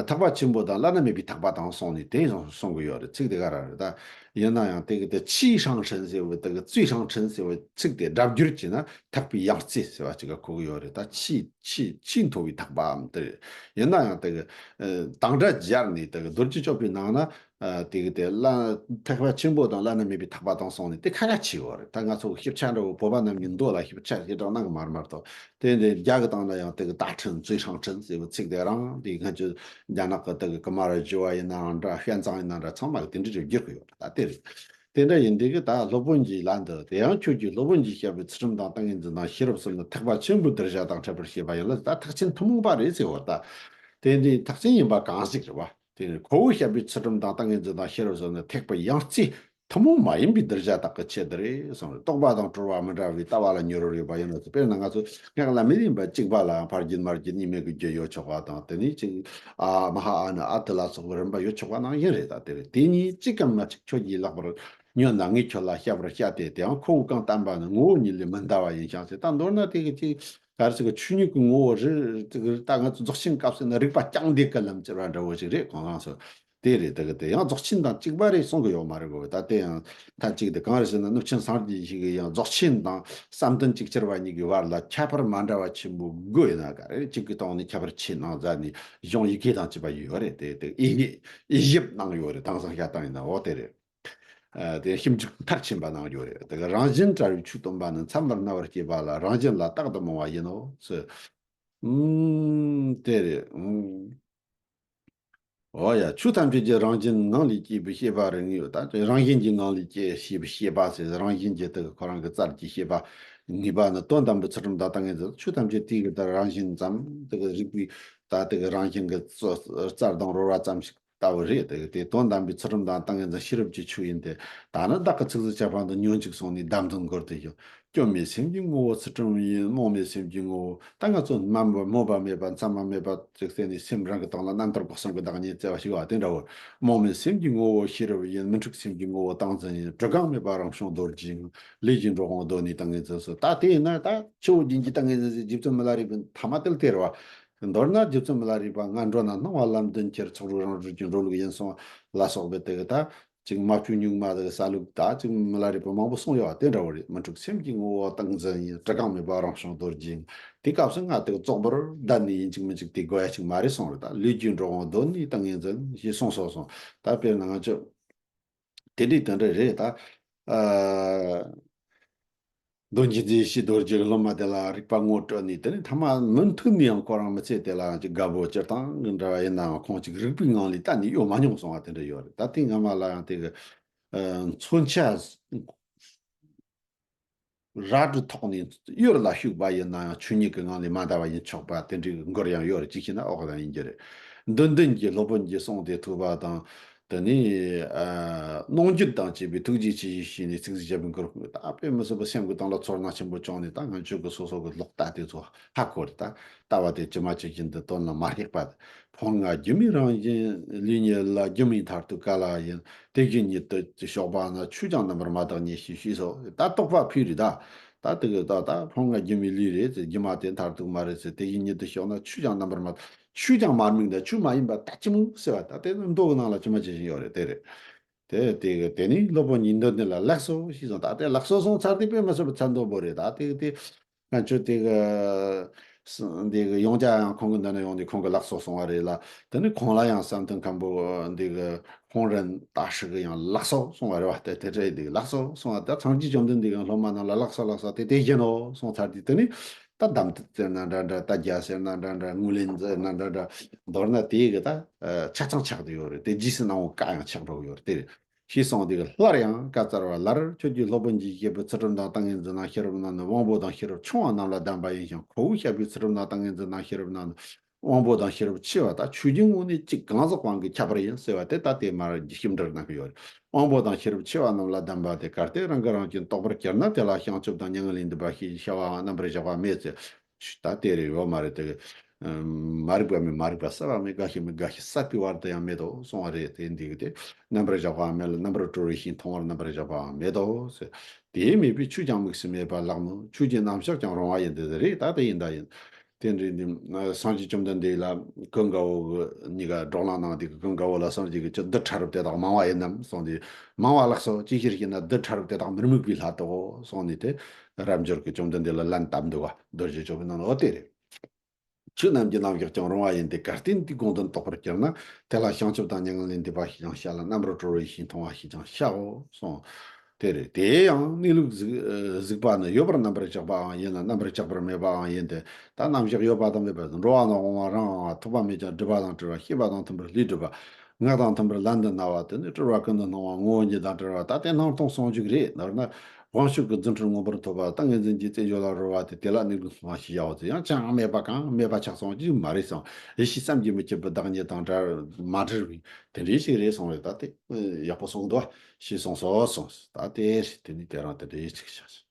ཐེག་པ་ཆེན་པོ་དང་བླ་ན་མེད་པའི་ཐེག་པ་དང་གསུངས་ནས་དེ་གསུང་གི་ཡོད་རེད། ཚིག་དེ་ག་རང་རེད། ད་ཡིན་ན་ཡང་དེ་གི་དེ་气上乘ཟེར་བའི་དེ་གི་最上乘ཟེར་བའི་ཚིག་དེ་སྒྲ་བསྒྱུར་བྱས་ན་ཐེག་པའི་ཡང་རྩེ་ཟེར་བ་ཅིག་ག་གོ་གི་ཡོད་རེད། ད་ཆེས་ཆེས་ཆེས་མཐོ་བའི་ཐེག་པའམ་དེ་རེད། ཡིན་ན་ཡང་དེ་གི་དང་སྒྲ་སྦྱར་ནས་དེ་གི་རྡོ་རྗེ་གཅོད་པའི་ནང་ན། ཨ། དེ་གི་དེ་བླ་ཐེག་པ་ཆེན་པོ་དང་བླ་ན་མེད་པའི་ཐེག་པ་དང་གསུངས་ནས་དེ་ཁ་ཁ་ཆེ་བ་རེད། ད་ང་ཚོ་གི་ཞིབ་ཆ་འདྲ་བོ་བོད་པ་རྣམས་ཀྱི་མདོ་ལ་ཞིབ་ཆ་ཞེ་དྲག་གནང་གི་མ་རེད་མ་གཏོགས། དེ་འདི་རྒྱ་གི་སྟེང་ན་ཡང་དེ་གི་大乘最上乘ཟེར་བའི་ཚིག་དེ་རང་དེ་སྔ་ཕྱི་རྒྱ་ནག་གི་དེ་གི་ཀ་མ་ར་ཇུ་བ་ཡིན་ནའང་འདྲ། ཧོན་ཙང་ཡིན་ནའང་འདྲ། ཚང་མ་གི་དེ་འདྲ་རེ་བསྒྱུར་གི་ཡོད་རེད། ད་དེ་རེད། དེ་འདྲ་ཡིན་དུས་གི་ད་སློབ་དཔོན་གྱིས་ལན་དུ་དེ་ཡང་ཁྱོད་ཀྱིས་སློབ་དཔོན་གྱིས་བཤད་པའི་ཚུལ་ཁྲིམས་དང་ཏིང་ངེ་འཛིན་དང་ཤེས་རབ་གསུམ་ནི་ཐེག་པ་ཆེན་པོའི་གདུལ་བྱ་དང་འཕྲད་པར་བྱེད་པ་ཡིན་ལ། ད་ཐེག་ཆེན་ཐུན་མོང་པ་རེད་ཟེར་བ། ད་དེ་འདི་ཐེག་ཆེན་ཡིན་པ་གང་ཞིག་རེད་བ། དེ་ནི་ཁོ་བོས་བཤད་པའི་ཚུལ་ཁྲིམས་དང་ཏིང་ངེ་འཛིན་དང་ཤེས་རབ་གསུམ་ནི་ཐེག་པའི་ཡང་རྩེ་ཐུན་མོང་མ་ཡིན་པའི་གདུལ་བྱ་དག་གི་ཆེད་དུ་རེད་གསུངས་རེད། རྟོག་པ་དང་གྲོལ་བ་མི་འདྲ་བའི་ལྟ་བ་ལ་ཉེ་རབས་ཡོད་པ་ཡིན་ན། དཔེར་ན་ང་ཚོ་སྔགས་ལ་མི་ལྡན་པ་གཅིག་པ་ལའང་ཕར་རྒྱུད་མར་རྒྱུད་གཉིས་མེད་ཀྱི་རྒྱུད་ཡོད་ཆོག་པ་དང་། དེ་ནས་ཅིག་ཨ་མ་ཧཱ་ཨ་ནུ་ཨ་ཏི་ལ་སོགས་པའི་རིམ་པ་ཡོད་ཆོག་པ་ནང་བཞིན་རེད། ད་དེ་རེད། དེ་གཉིས་གཅིག་གམ་མ་གཅིག་ཁྱོད་ཀྱིས་ལེགས་པར་ཉོན་དང་། ངས་ཁྱོད་ལ་བཤད་པར་བྱ་སྟེ། དེའང་ཁོ་བོས་གང་བསྟན་པ་ནི་ངོ་བོ་ཉིད་ལས་མི་འདའ་བ་ཡིན་ཞིང་ཟེར། ད་མདོར་ན་དེ་གི་ཅིག་གལ་སྲིད་ཀྱི་ཆོས་ཉིད་ཀྱི་ངོ་བོ་རེད། ད་ང་ཚོ་རྫོགས་ཆེན་སྐབས་སུ་ན་རིག་པ་རྐྱང་འདེད་ཀྱི་ལམ་ཟེར་བ་འདྲ་བོ་ཞིག་རེད། གང་གང་སོ་དེ་རེད། དེ་གི་དེ་ཡང་རྫོགས་ཆེན་དང་གཅིག་པ་རེད་གསུང་གི་ཡོད་མ་རེད་གོ། ད་དེ་ཡང་མཐའ་གཅིག་དེ་གང་རེད་ཟེར་ན། གནུབས་ཆེན་སངས་རྒྱས་ཞིག་གིས་ཡང་རྫོགས་ཆེན་དང་བསམ་གཏན་གཅིག་ཅར་བ་གཉིས་ཀྱི་བར་ལ་ཁྱད་པར་མ་འདྲ་བ་ཆེན་པོ་དགོས་ཡིན་ན། ག་རེ་གཅིག་གི་སྟེང་ནས་ཁྱད་པར་ཕྱེ་གནང་མཛད་ནས་གཞུང་ཡི་གེ་དང་བཅས་པ་ཡོད་རེད། དེ་དེ་དབྱེ་དབྱེ་ཞིབ་གནང་ཡོད་རེད། དེང་སང་བཤད་སྟངས་ཡིན་ན། འོ་དེ་རེད། ཨ། དེ་ཞིབ་འཇུག་མཐར་ཕྱིན་པ་གནང་རྒྱུ་རེད། དེ་ག་རང་བཞིན་བྲལ་བའི་ཆོས་སྟོན་པ་ནི། མཚམས་པར་སྨྲ་བར་བྱེད་པ་ལ་རང་བཞིན་ལ་རྟག་ཏུ་རྨོངས་པ་ཡིན་ནོ་ཟེར། ཨུམ། དེ་རེད། ཨུམ། འོ་ཡ། ཆོས་ཐམས་ཅད་ཀྱི་རང་བཞིན་ངང་ལས་སྐྱེས་པའི་ཤེས་པ་རེ་ངེས་ཡོད། ད་རང་བཞིན་གྱིས་ངང་ལས་སྐྱེས་ཤེས་པའི་ཤེས་པ་ཟེར། རང་བཞིན་གྱིས་དེ་ག་ཁོ་རང་གི་རྩལ་གྱིས་ཤེས་པ་ངེས་པ་ནི་དོན་དམ་པའི་ཚུལ་ཁྲིམས་དང་ཏིང་ངེ་འཛིན། ཆོས་ཐམས་ཅད་དེ་གི་དེ་རང་བཞིན་ཙམ། དེ་གི་རིག་པའི་ད་དེ་གི་རང་བཞིན་གྱི་རྩལ་དང་རོལ་བ་ཙམ་ཞིག་ལྟ་བུ་རེད། དེ་དེ་དོན་དམ་པའི་ཚུལ་ཁྲིམས་དང་ཏིང་ངེ་འཛིན་ཤེས་རབ་ཀྱི་ཆོས་ཡིན་ཏེ། ད་ནི་བདག་གིས་ཚིག་ཟིན་ཆ་ཕང་དུ་ཉོན་ཅིག་གསུངས་ནས་གདམས་ངག་འགོར་ཏེ་ཞུ། སྐྱོན་མེད་སེམས་ཀྱི་ངོ་བོ་ཚུལ་ཁྲིམས་ཡིན། རྨོངས་མེད་སེམས་ཀྱི་ངོ་བོ། ད་ང་ཚོ་སྨྲ་བ་སྨོད་པ་མེད་པ་མཚན་མ་མེད་པ་ཅིག་བསྟན་ནས་སེམས་རང་གི་སྟེང་ལ་རྣམ་རྟོག་སྤོབས་གསུམ་གྱི་བདག་ཉིད་བརྩེ་བ་ཞིག་བ་དེ་འདྲ་བོ། རྨོངས་མེད་སེམས་ཀྱི་ངོ་བོ་ཤེས་རབ་ཡིན། མི་འཁྲུགས་སེམས་ཀྱི་ངོ་བོ་ཏིང་འཛིན་ཡིན། གྲི་གུང་མེད་པ་རང་བྱུང་རྡོ་རྗེ་ཡིན། ལས་ཀྱི་འགྲོ་འོང་གདོད་ནས་ཏིང་ངེ་འཛིན་སོ། ད་དེ་ཡིན་ན་ད་ཆུ་བོ་རྒྱུན་གྱི་ཏིང་ངེ་འཛིན་ཟེར། རྗེ་བཙུན་མི་ལ་རས་པའི་ཐ་མ་དེ་ལ་དེ་རེད་བ། མདོར་ན་རྗེ་བཙུན་མི་ལ་རས་པ་ང་འགྲོ་ན་སྣང་བ་ལམ་དུ་འཁྱེར། ཚོགས་དྲུག་རང་གྲོལ་གྱི་འགྲོ་ལུགས་ཡིན་གསུངས་ལ་སོགས་པའི་དེ་གི་ད། ཅིག་མ་བཅོས་གཉུག་མ་དང་གསལ་ལུགས་ད་ཅིག་མི་ལ་རས་པ་མང་པོ་གསུངས་ཡོད་པ་དེ་འདྲ་བོ་རེད། མི་འཁྲུགས་སེམས་ཀྱི་ངོ་བོ་ཏིང་འཛིན་ཡིན། གྲི་གུང་མེད་པ་རང་བྱུང་རྡོ་རྗེ་ཡིན། དེ་སྐབས་སུ་ང་དེ་གི་བཙོག་པར་བསྡད་ནས་ཡིན་གཅིག་མིན་གཅིག་དེ་དགོས་ཡ་ཅིག་མ་རེད་གསུངས་རེད། ད་ལས་ཀྱི་འགྲོ་འོང་གདོད་ནས་ཏིང་ངེ་འཛིན་ཞེས་གསུངས་སོ་གསུངས། ད་དཔེར་ན་ང་ཚོ་དེ་འདྲའི་དེ་འདྲ་རེད་ད། ཨ། མདོ་རྒྱུད་མཛེས་བྱེད་རྡོ་རྗེ་གི་སློབ་མ་དེ་ལ་རིག་པ་ངོ་སྤྲོད་ནས། དེ་ནས་ཐ་མ་མུ་མཐུད་ནས་ཡང་ཁོ་རང་མི་ཚེ་དེ་ལ་ཡང་ཅིག་དགའ་པོ་སྤྱིར་བཏང་གི་འདྲ་བ་ཡིན་ནའང་ཁོང་ཅིག་རིག་པའི་ངང་ལས་གཏན་ནས་གཡོལ་མ་མྱོང་གསུང་བ་དེ་འདྲ་ཡོད་རེད། ད་དེ་སྔ་མ་ལ་ཡང་དེ་གི་ཨ་མཚོན་ཆ་རལ་གྲི་ཐོགས་ནས་གཡུལ་ལ་ཞུགས་པ་ཡིན་ན་ཡང་ཆོས་ཉིད་ཀྱི་ངང་ལས་མ་འདའ་བ་ཡིན་ཆོག་པ་དེ་འདྲའི་མགུར་ཡང་ཡོད་རེད། ཅིག་བྱས་ན་ཨོ་ཁ་ཡིན་གྱི་རེད། འདི་འདི་གི་སློབ་དཔོན་གྱི་གསུང་དེ་ཐོས་པ་དང་། དེ་ནས་ཨ་གནང་རྒྱུད་དང་བཅས་པའི་ཐུགས་རྗེ་ཆེ་ཞེས་བྱས་ནས་ཚིག་གཟིགས་བྱ་བའི་མགུར་ད་དཔེ་མི་སྲིད་པ་སེམས་ཀྱི་དོན་ལ་ཚོར་སྣང་ཆེན་པོ་བྱུང་ནས། ད་ང་ཆོས་ཀྱི་སོ་སོ་གི་ལོག་ལྟ་དེ་ཚོ་ཧ་གོ་རེད། ད་ལྟ་བ་དེ་ཇི་མ་ཇི་བཞིན་དུ་དོན་ལ་མ་སྙེག་པ། ཕོ་ལྔ་སྒྱུ་མའི་རང་བཞིན་ལུས་ཉིད་ལ། སྒྱུ་མའི་མཐར་ཐུག་ག་ལ་ཡིན། དེ་བཞིན་ཉིད་དུ་ཞོགས་པ་ན། ཆོས་ཀྱང་རྣམ་པར་མ་དག་ཉིད་ཞེས་ཞུས་སོ། ད་རྟོག་པ་ཕུལ་རེད་ད། ད་དེ་གི་ད་ད་ཕོ་ལྔ་སྒྱུ་མའི་ལུས་རེད་ཟེར། སྒྱུ་མ་དེ་མཐར་ཐུག་མ་རེད་ཟེར། དེ་བཞིན་ཉིད་དུ་ཞོག་ན་ཆོས་ཀྱང་རྣམ་པར་མ། ཆོས་ཀྱང་མ་དམིགས་ན་ཆོས་མ་ཡིན་པ་ད་ཅི་མོ་ཟེར་བ། ད་དེ་ནི་མདོ་གི་ནང་ལ་ཇི་མ་ཇི་བཞིན་ཡོད་རེད། དེ་རེད། དེ་དེ་གི་དེ་ནི་སློབ་དཔོན་ཉིད་འདོད་འདི་ལ་ལེགས་སོ་ཞེས་གསུངས། ད་དེ་ལེགས་སོ་གསུངས་ཚར་དེ་དཔེ་མི་སྲིད་པའི་ཚད་མཐོ་པོ་རེད། ད་དེ་དེ་ང་ཆོས་དེ་གི་ས་འདི་གི་ཡོངས་རྒྱ་ཡང་ཁོང་གི་འདི་ན་ཡོང་དེ་ཁོང་གི་ལེགས་སོ་གསུངས་པ་རེད་ལ། དེ་ནི་ཁོང་ལ་ཡང་བསམ་གཏན་མཁན་པོ་འདི་གི་ཁོང་རེན་ད་ཧྲི་གི་ཡང་ལེགས་སོ་གསུངས་པ་རེད་བ། དེ་དེ་འདྲ་འདི་གི་ལེགས་སོ་གསུངས་པ། ད་སངས་རྒྱས་བཅོམ་ལྡན་འདས་གི་སློབ་མ་རྣམས་ལ་ལེགས་སོ་ལེགས་སོ་དེ་དེ་བཞིན་ནོ་གསུངས་ཚར་དུས། དེ་ནི་ད་གདམས་ཟེར་ན་འདྲ་འདྲ། ད་རྒྱ་ཟེར་ན་འདྲ་འདྲ། ངོས་ལེན་ཟེར་ན་འདྲ་འདྲ། མདོར་ན་དེ་གི་ད་ཆ་ཚང་ཆགས་བསྡད་ཡོད་རེད། དེ་རྗེས་སུ་གནང་བའི་བཀའ་ཡང་ཆགས་འགྲོ་གི་ཡོད་རེད། དེ་ཞེས་གསུངས་དེ་གི་སླར་ཡང་བཀའ་སྩལ་པ། ལར་ཁྱོད་ཀྱིས་སློབ་དཔོན་གྱིས་བཤད་པའི་ཚུལ་ཁྲིམས་དང་ཏིང་ངེ་འཛིན་དང་ཤེས་རབ་རྣམས་ནི་དབང་པོ་དང་ཤེས་རབ་ཆུང་བ་རྣམས་ལ་གདམས་པ་ཡིན་ཞིང་། ཁོ་བོས་བཤད་པའི་ཚུལ་ཁྲིམས་དང་ཏིང་ངེ་འཛིན་དང་ཤེས་རབ་རྣམས་ནི་དབང་པོ་དང་ཤེས་རབ་ཆེ་བ་དང་། ཆོས་ཀྱི་ངོས་ནས་གཅིག་གང་ཟག་དབང་གི་ཁྱད་པར་ཡིན་ཟེར་བ་དེ་ད་དེ་མར་ཞིབ་འབྲིར་གནང་གི་ཡོད་རེད། དབང་པོ་དང་ཤེས་རབ་ཆེ་བ་རྣམས་ལ་གདམས་པ་དེ་གལ་ཏེ་རང་གིས་རང་གཅུན་རྟོགས་པར་གྱུར་ན། དེ་ལ་བྱང་ཆུབ་དང་མྱ་ངན་ལས་འདས་པ་ཞེས་བྱ་བའང་རྣམ་པར་གཞག་པ་མེད་ཟེར། ད་དེ་རེད་ཡོད་མ་རེད་དེ། ཨམ། མ་རིག་པ་མེད། མ་རིག་པ་བསལ་བ་མེད། རྒ་ཤི་མེད། རྒ་ཤི་བསལ་བའི་བར་དུ་ཡང་མེད་དོ་གསུང་བ་རེད། དེ་འདི་གི་དེ་རྣམ་པར་གཞག་པའང་མེད་ལ། རྣམ་པར་གྲོལ་བའི་ཞིང་མཐོང་བར་རྣམ་པར་གཞག་པའང་མེད་དོ་ཟེར། དེ་མེད་པས་ཆོས་ཀྱང་དམིགས་སུ་མེད་པ་ལགས་མོད། ཆོས་ཀྱི་རྣམ་གཞག་ཀྱང་རུང་བ་ཡིན་ཏེ། དེ་རེད། ད་དེ་ཡིན་ད་ཡིན། དེ་འདྲའི་འདི་སངས་རྒྱས་བཅོམ་ལྡན་འདས་ལ་ཀུན་དགའ་བོ་གི་གཉིས་ཀ་བགྲོ་གླེང་གནང་དེ་གི་ཀུན་དགའ་བོ་ལ་གསུངས་ཀྱི་གི་ཅི་རྡུལ་ཕྲ་རབ་དེ་དག་མང་བ་ཡིན་ནམ་གསུངས་ཏེ། མང་བ་ལགས་སོ། ཅིའི་ཕྱིར་ཞེ་ན་རྡུལ་ཕྲ་རབ་དེ་དག་མི་དམིགས་པས་བསླད་དོ་གསུངས་ནས། དེ་རབ་འབྱོར་གྱིས་བཅོམ་ལྡན་འདས་ལ་ལན་བཏབ་འདུག་བ། རྡོ་རྗེ་སྐྱོབ་པའི་ནང་ལ་འོ་དེ་རེད། ཆོས་རྣམས་ཀྱི་རྣམ་གཞག་ཀྱང་རུང་བ་ཡིན་ཏེ། གལ་ཏེ་འདིའི་དགོངས་དོན་རྟོགས་པར་གྱུར་ན། དེ་ལ་བྱང་ཆུབ་དང་མྱ་ངན་ལས་འདས་པ་ཞེས་ཀྱང་བྱ་ལ། རྣམ་པར་གྲོལ་བའི་ཞིང་མཐོང་བ་ཞེས་ཀྱང་བྱའོ་གསུངས། དེ་རེད། དེ་ཡང་གནས་ལུགས་གཟིགས་གཟིགས་པ་ནི་ཡོད་པར་རྣམ་པར་གཞག་པའང་ཡིན་ལ། རྣམ་པར་གཞག་པར་མེད་པའང་ཡིན་ཏེ། ད་རྣམ་གཞག་ཡོད་པ་དང་མེད་པ། འགྲོ་བ་ན་འོང་བ་རང་དབང་བ། ཐོབ་པ་མེད་ཀྱང་སྒྲིབ་པ་དང་བྲལ་བ། ཤེས་པ་དང་མཐུན་པར་ལུས་སྒྲིབ་པ། ངག་དང་མཐུན་པར་ལན་དུ་སྨྲ་བ། དེ་ནི་སྤྲུལ་པ་ཀུན་ཏུ་སྣང་བ། ངོ་བོ་ཉིད་དང་བྲལ་བ། ད་དེ་སྣང་སྟོང་ཟུང་འཇུག་རེད། མདོར་ན་དབང་ཕྱུག་གི་རྫུ་འཕྲུལ་མངོན་པར་ཐོབ་པ། ཏིང་ངེ་འཛིན་གྱི་རྩེ་འཇོ་ལ་རོལ་བ་དེ། དེ་ལ་གནས་ལུགས་སྣང་བ་ཞེས་བྱའོ་ཟེར། ཡང་ཅང་མེད་པ་གང་མེད་པ་ཆགས་སོང་ཅིག་མ་རེད་གསུངས། ཡེ་ཤེས་བསམ་གྱིས་མི་ཁྱབ་པའི་བདག་ཉིད་དང་བྲལ་མ་བྲལ་བའི་དེ་འདྲའི་ཞིག་རེད་གསུངས་རེད། ད་དེ་ཡག་པོ་གསུངས་འདུག་ཞེས་གསུངས་སོ་གསུངས། ད་དེ་དེ་ནི་དེ་རང་དེ་འདྲའི་ཞིག་བྱ།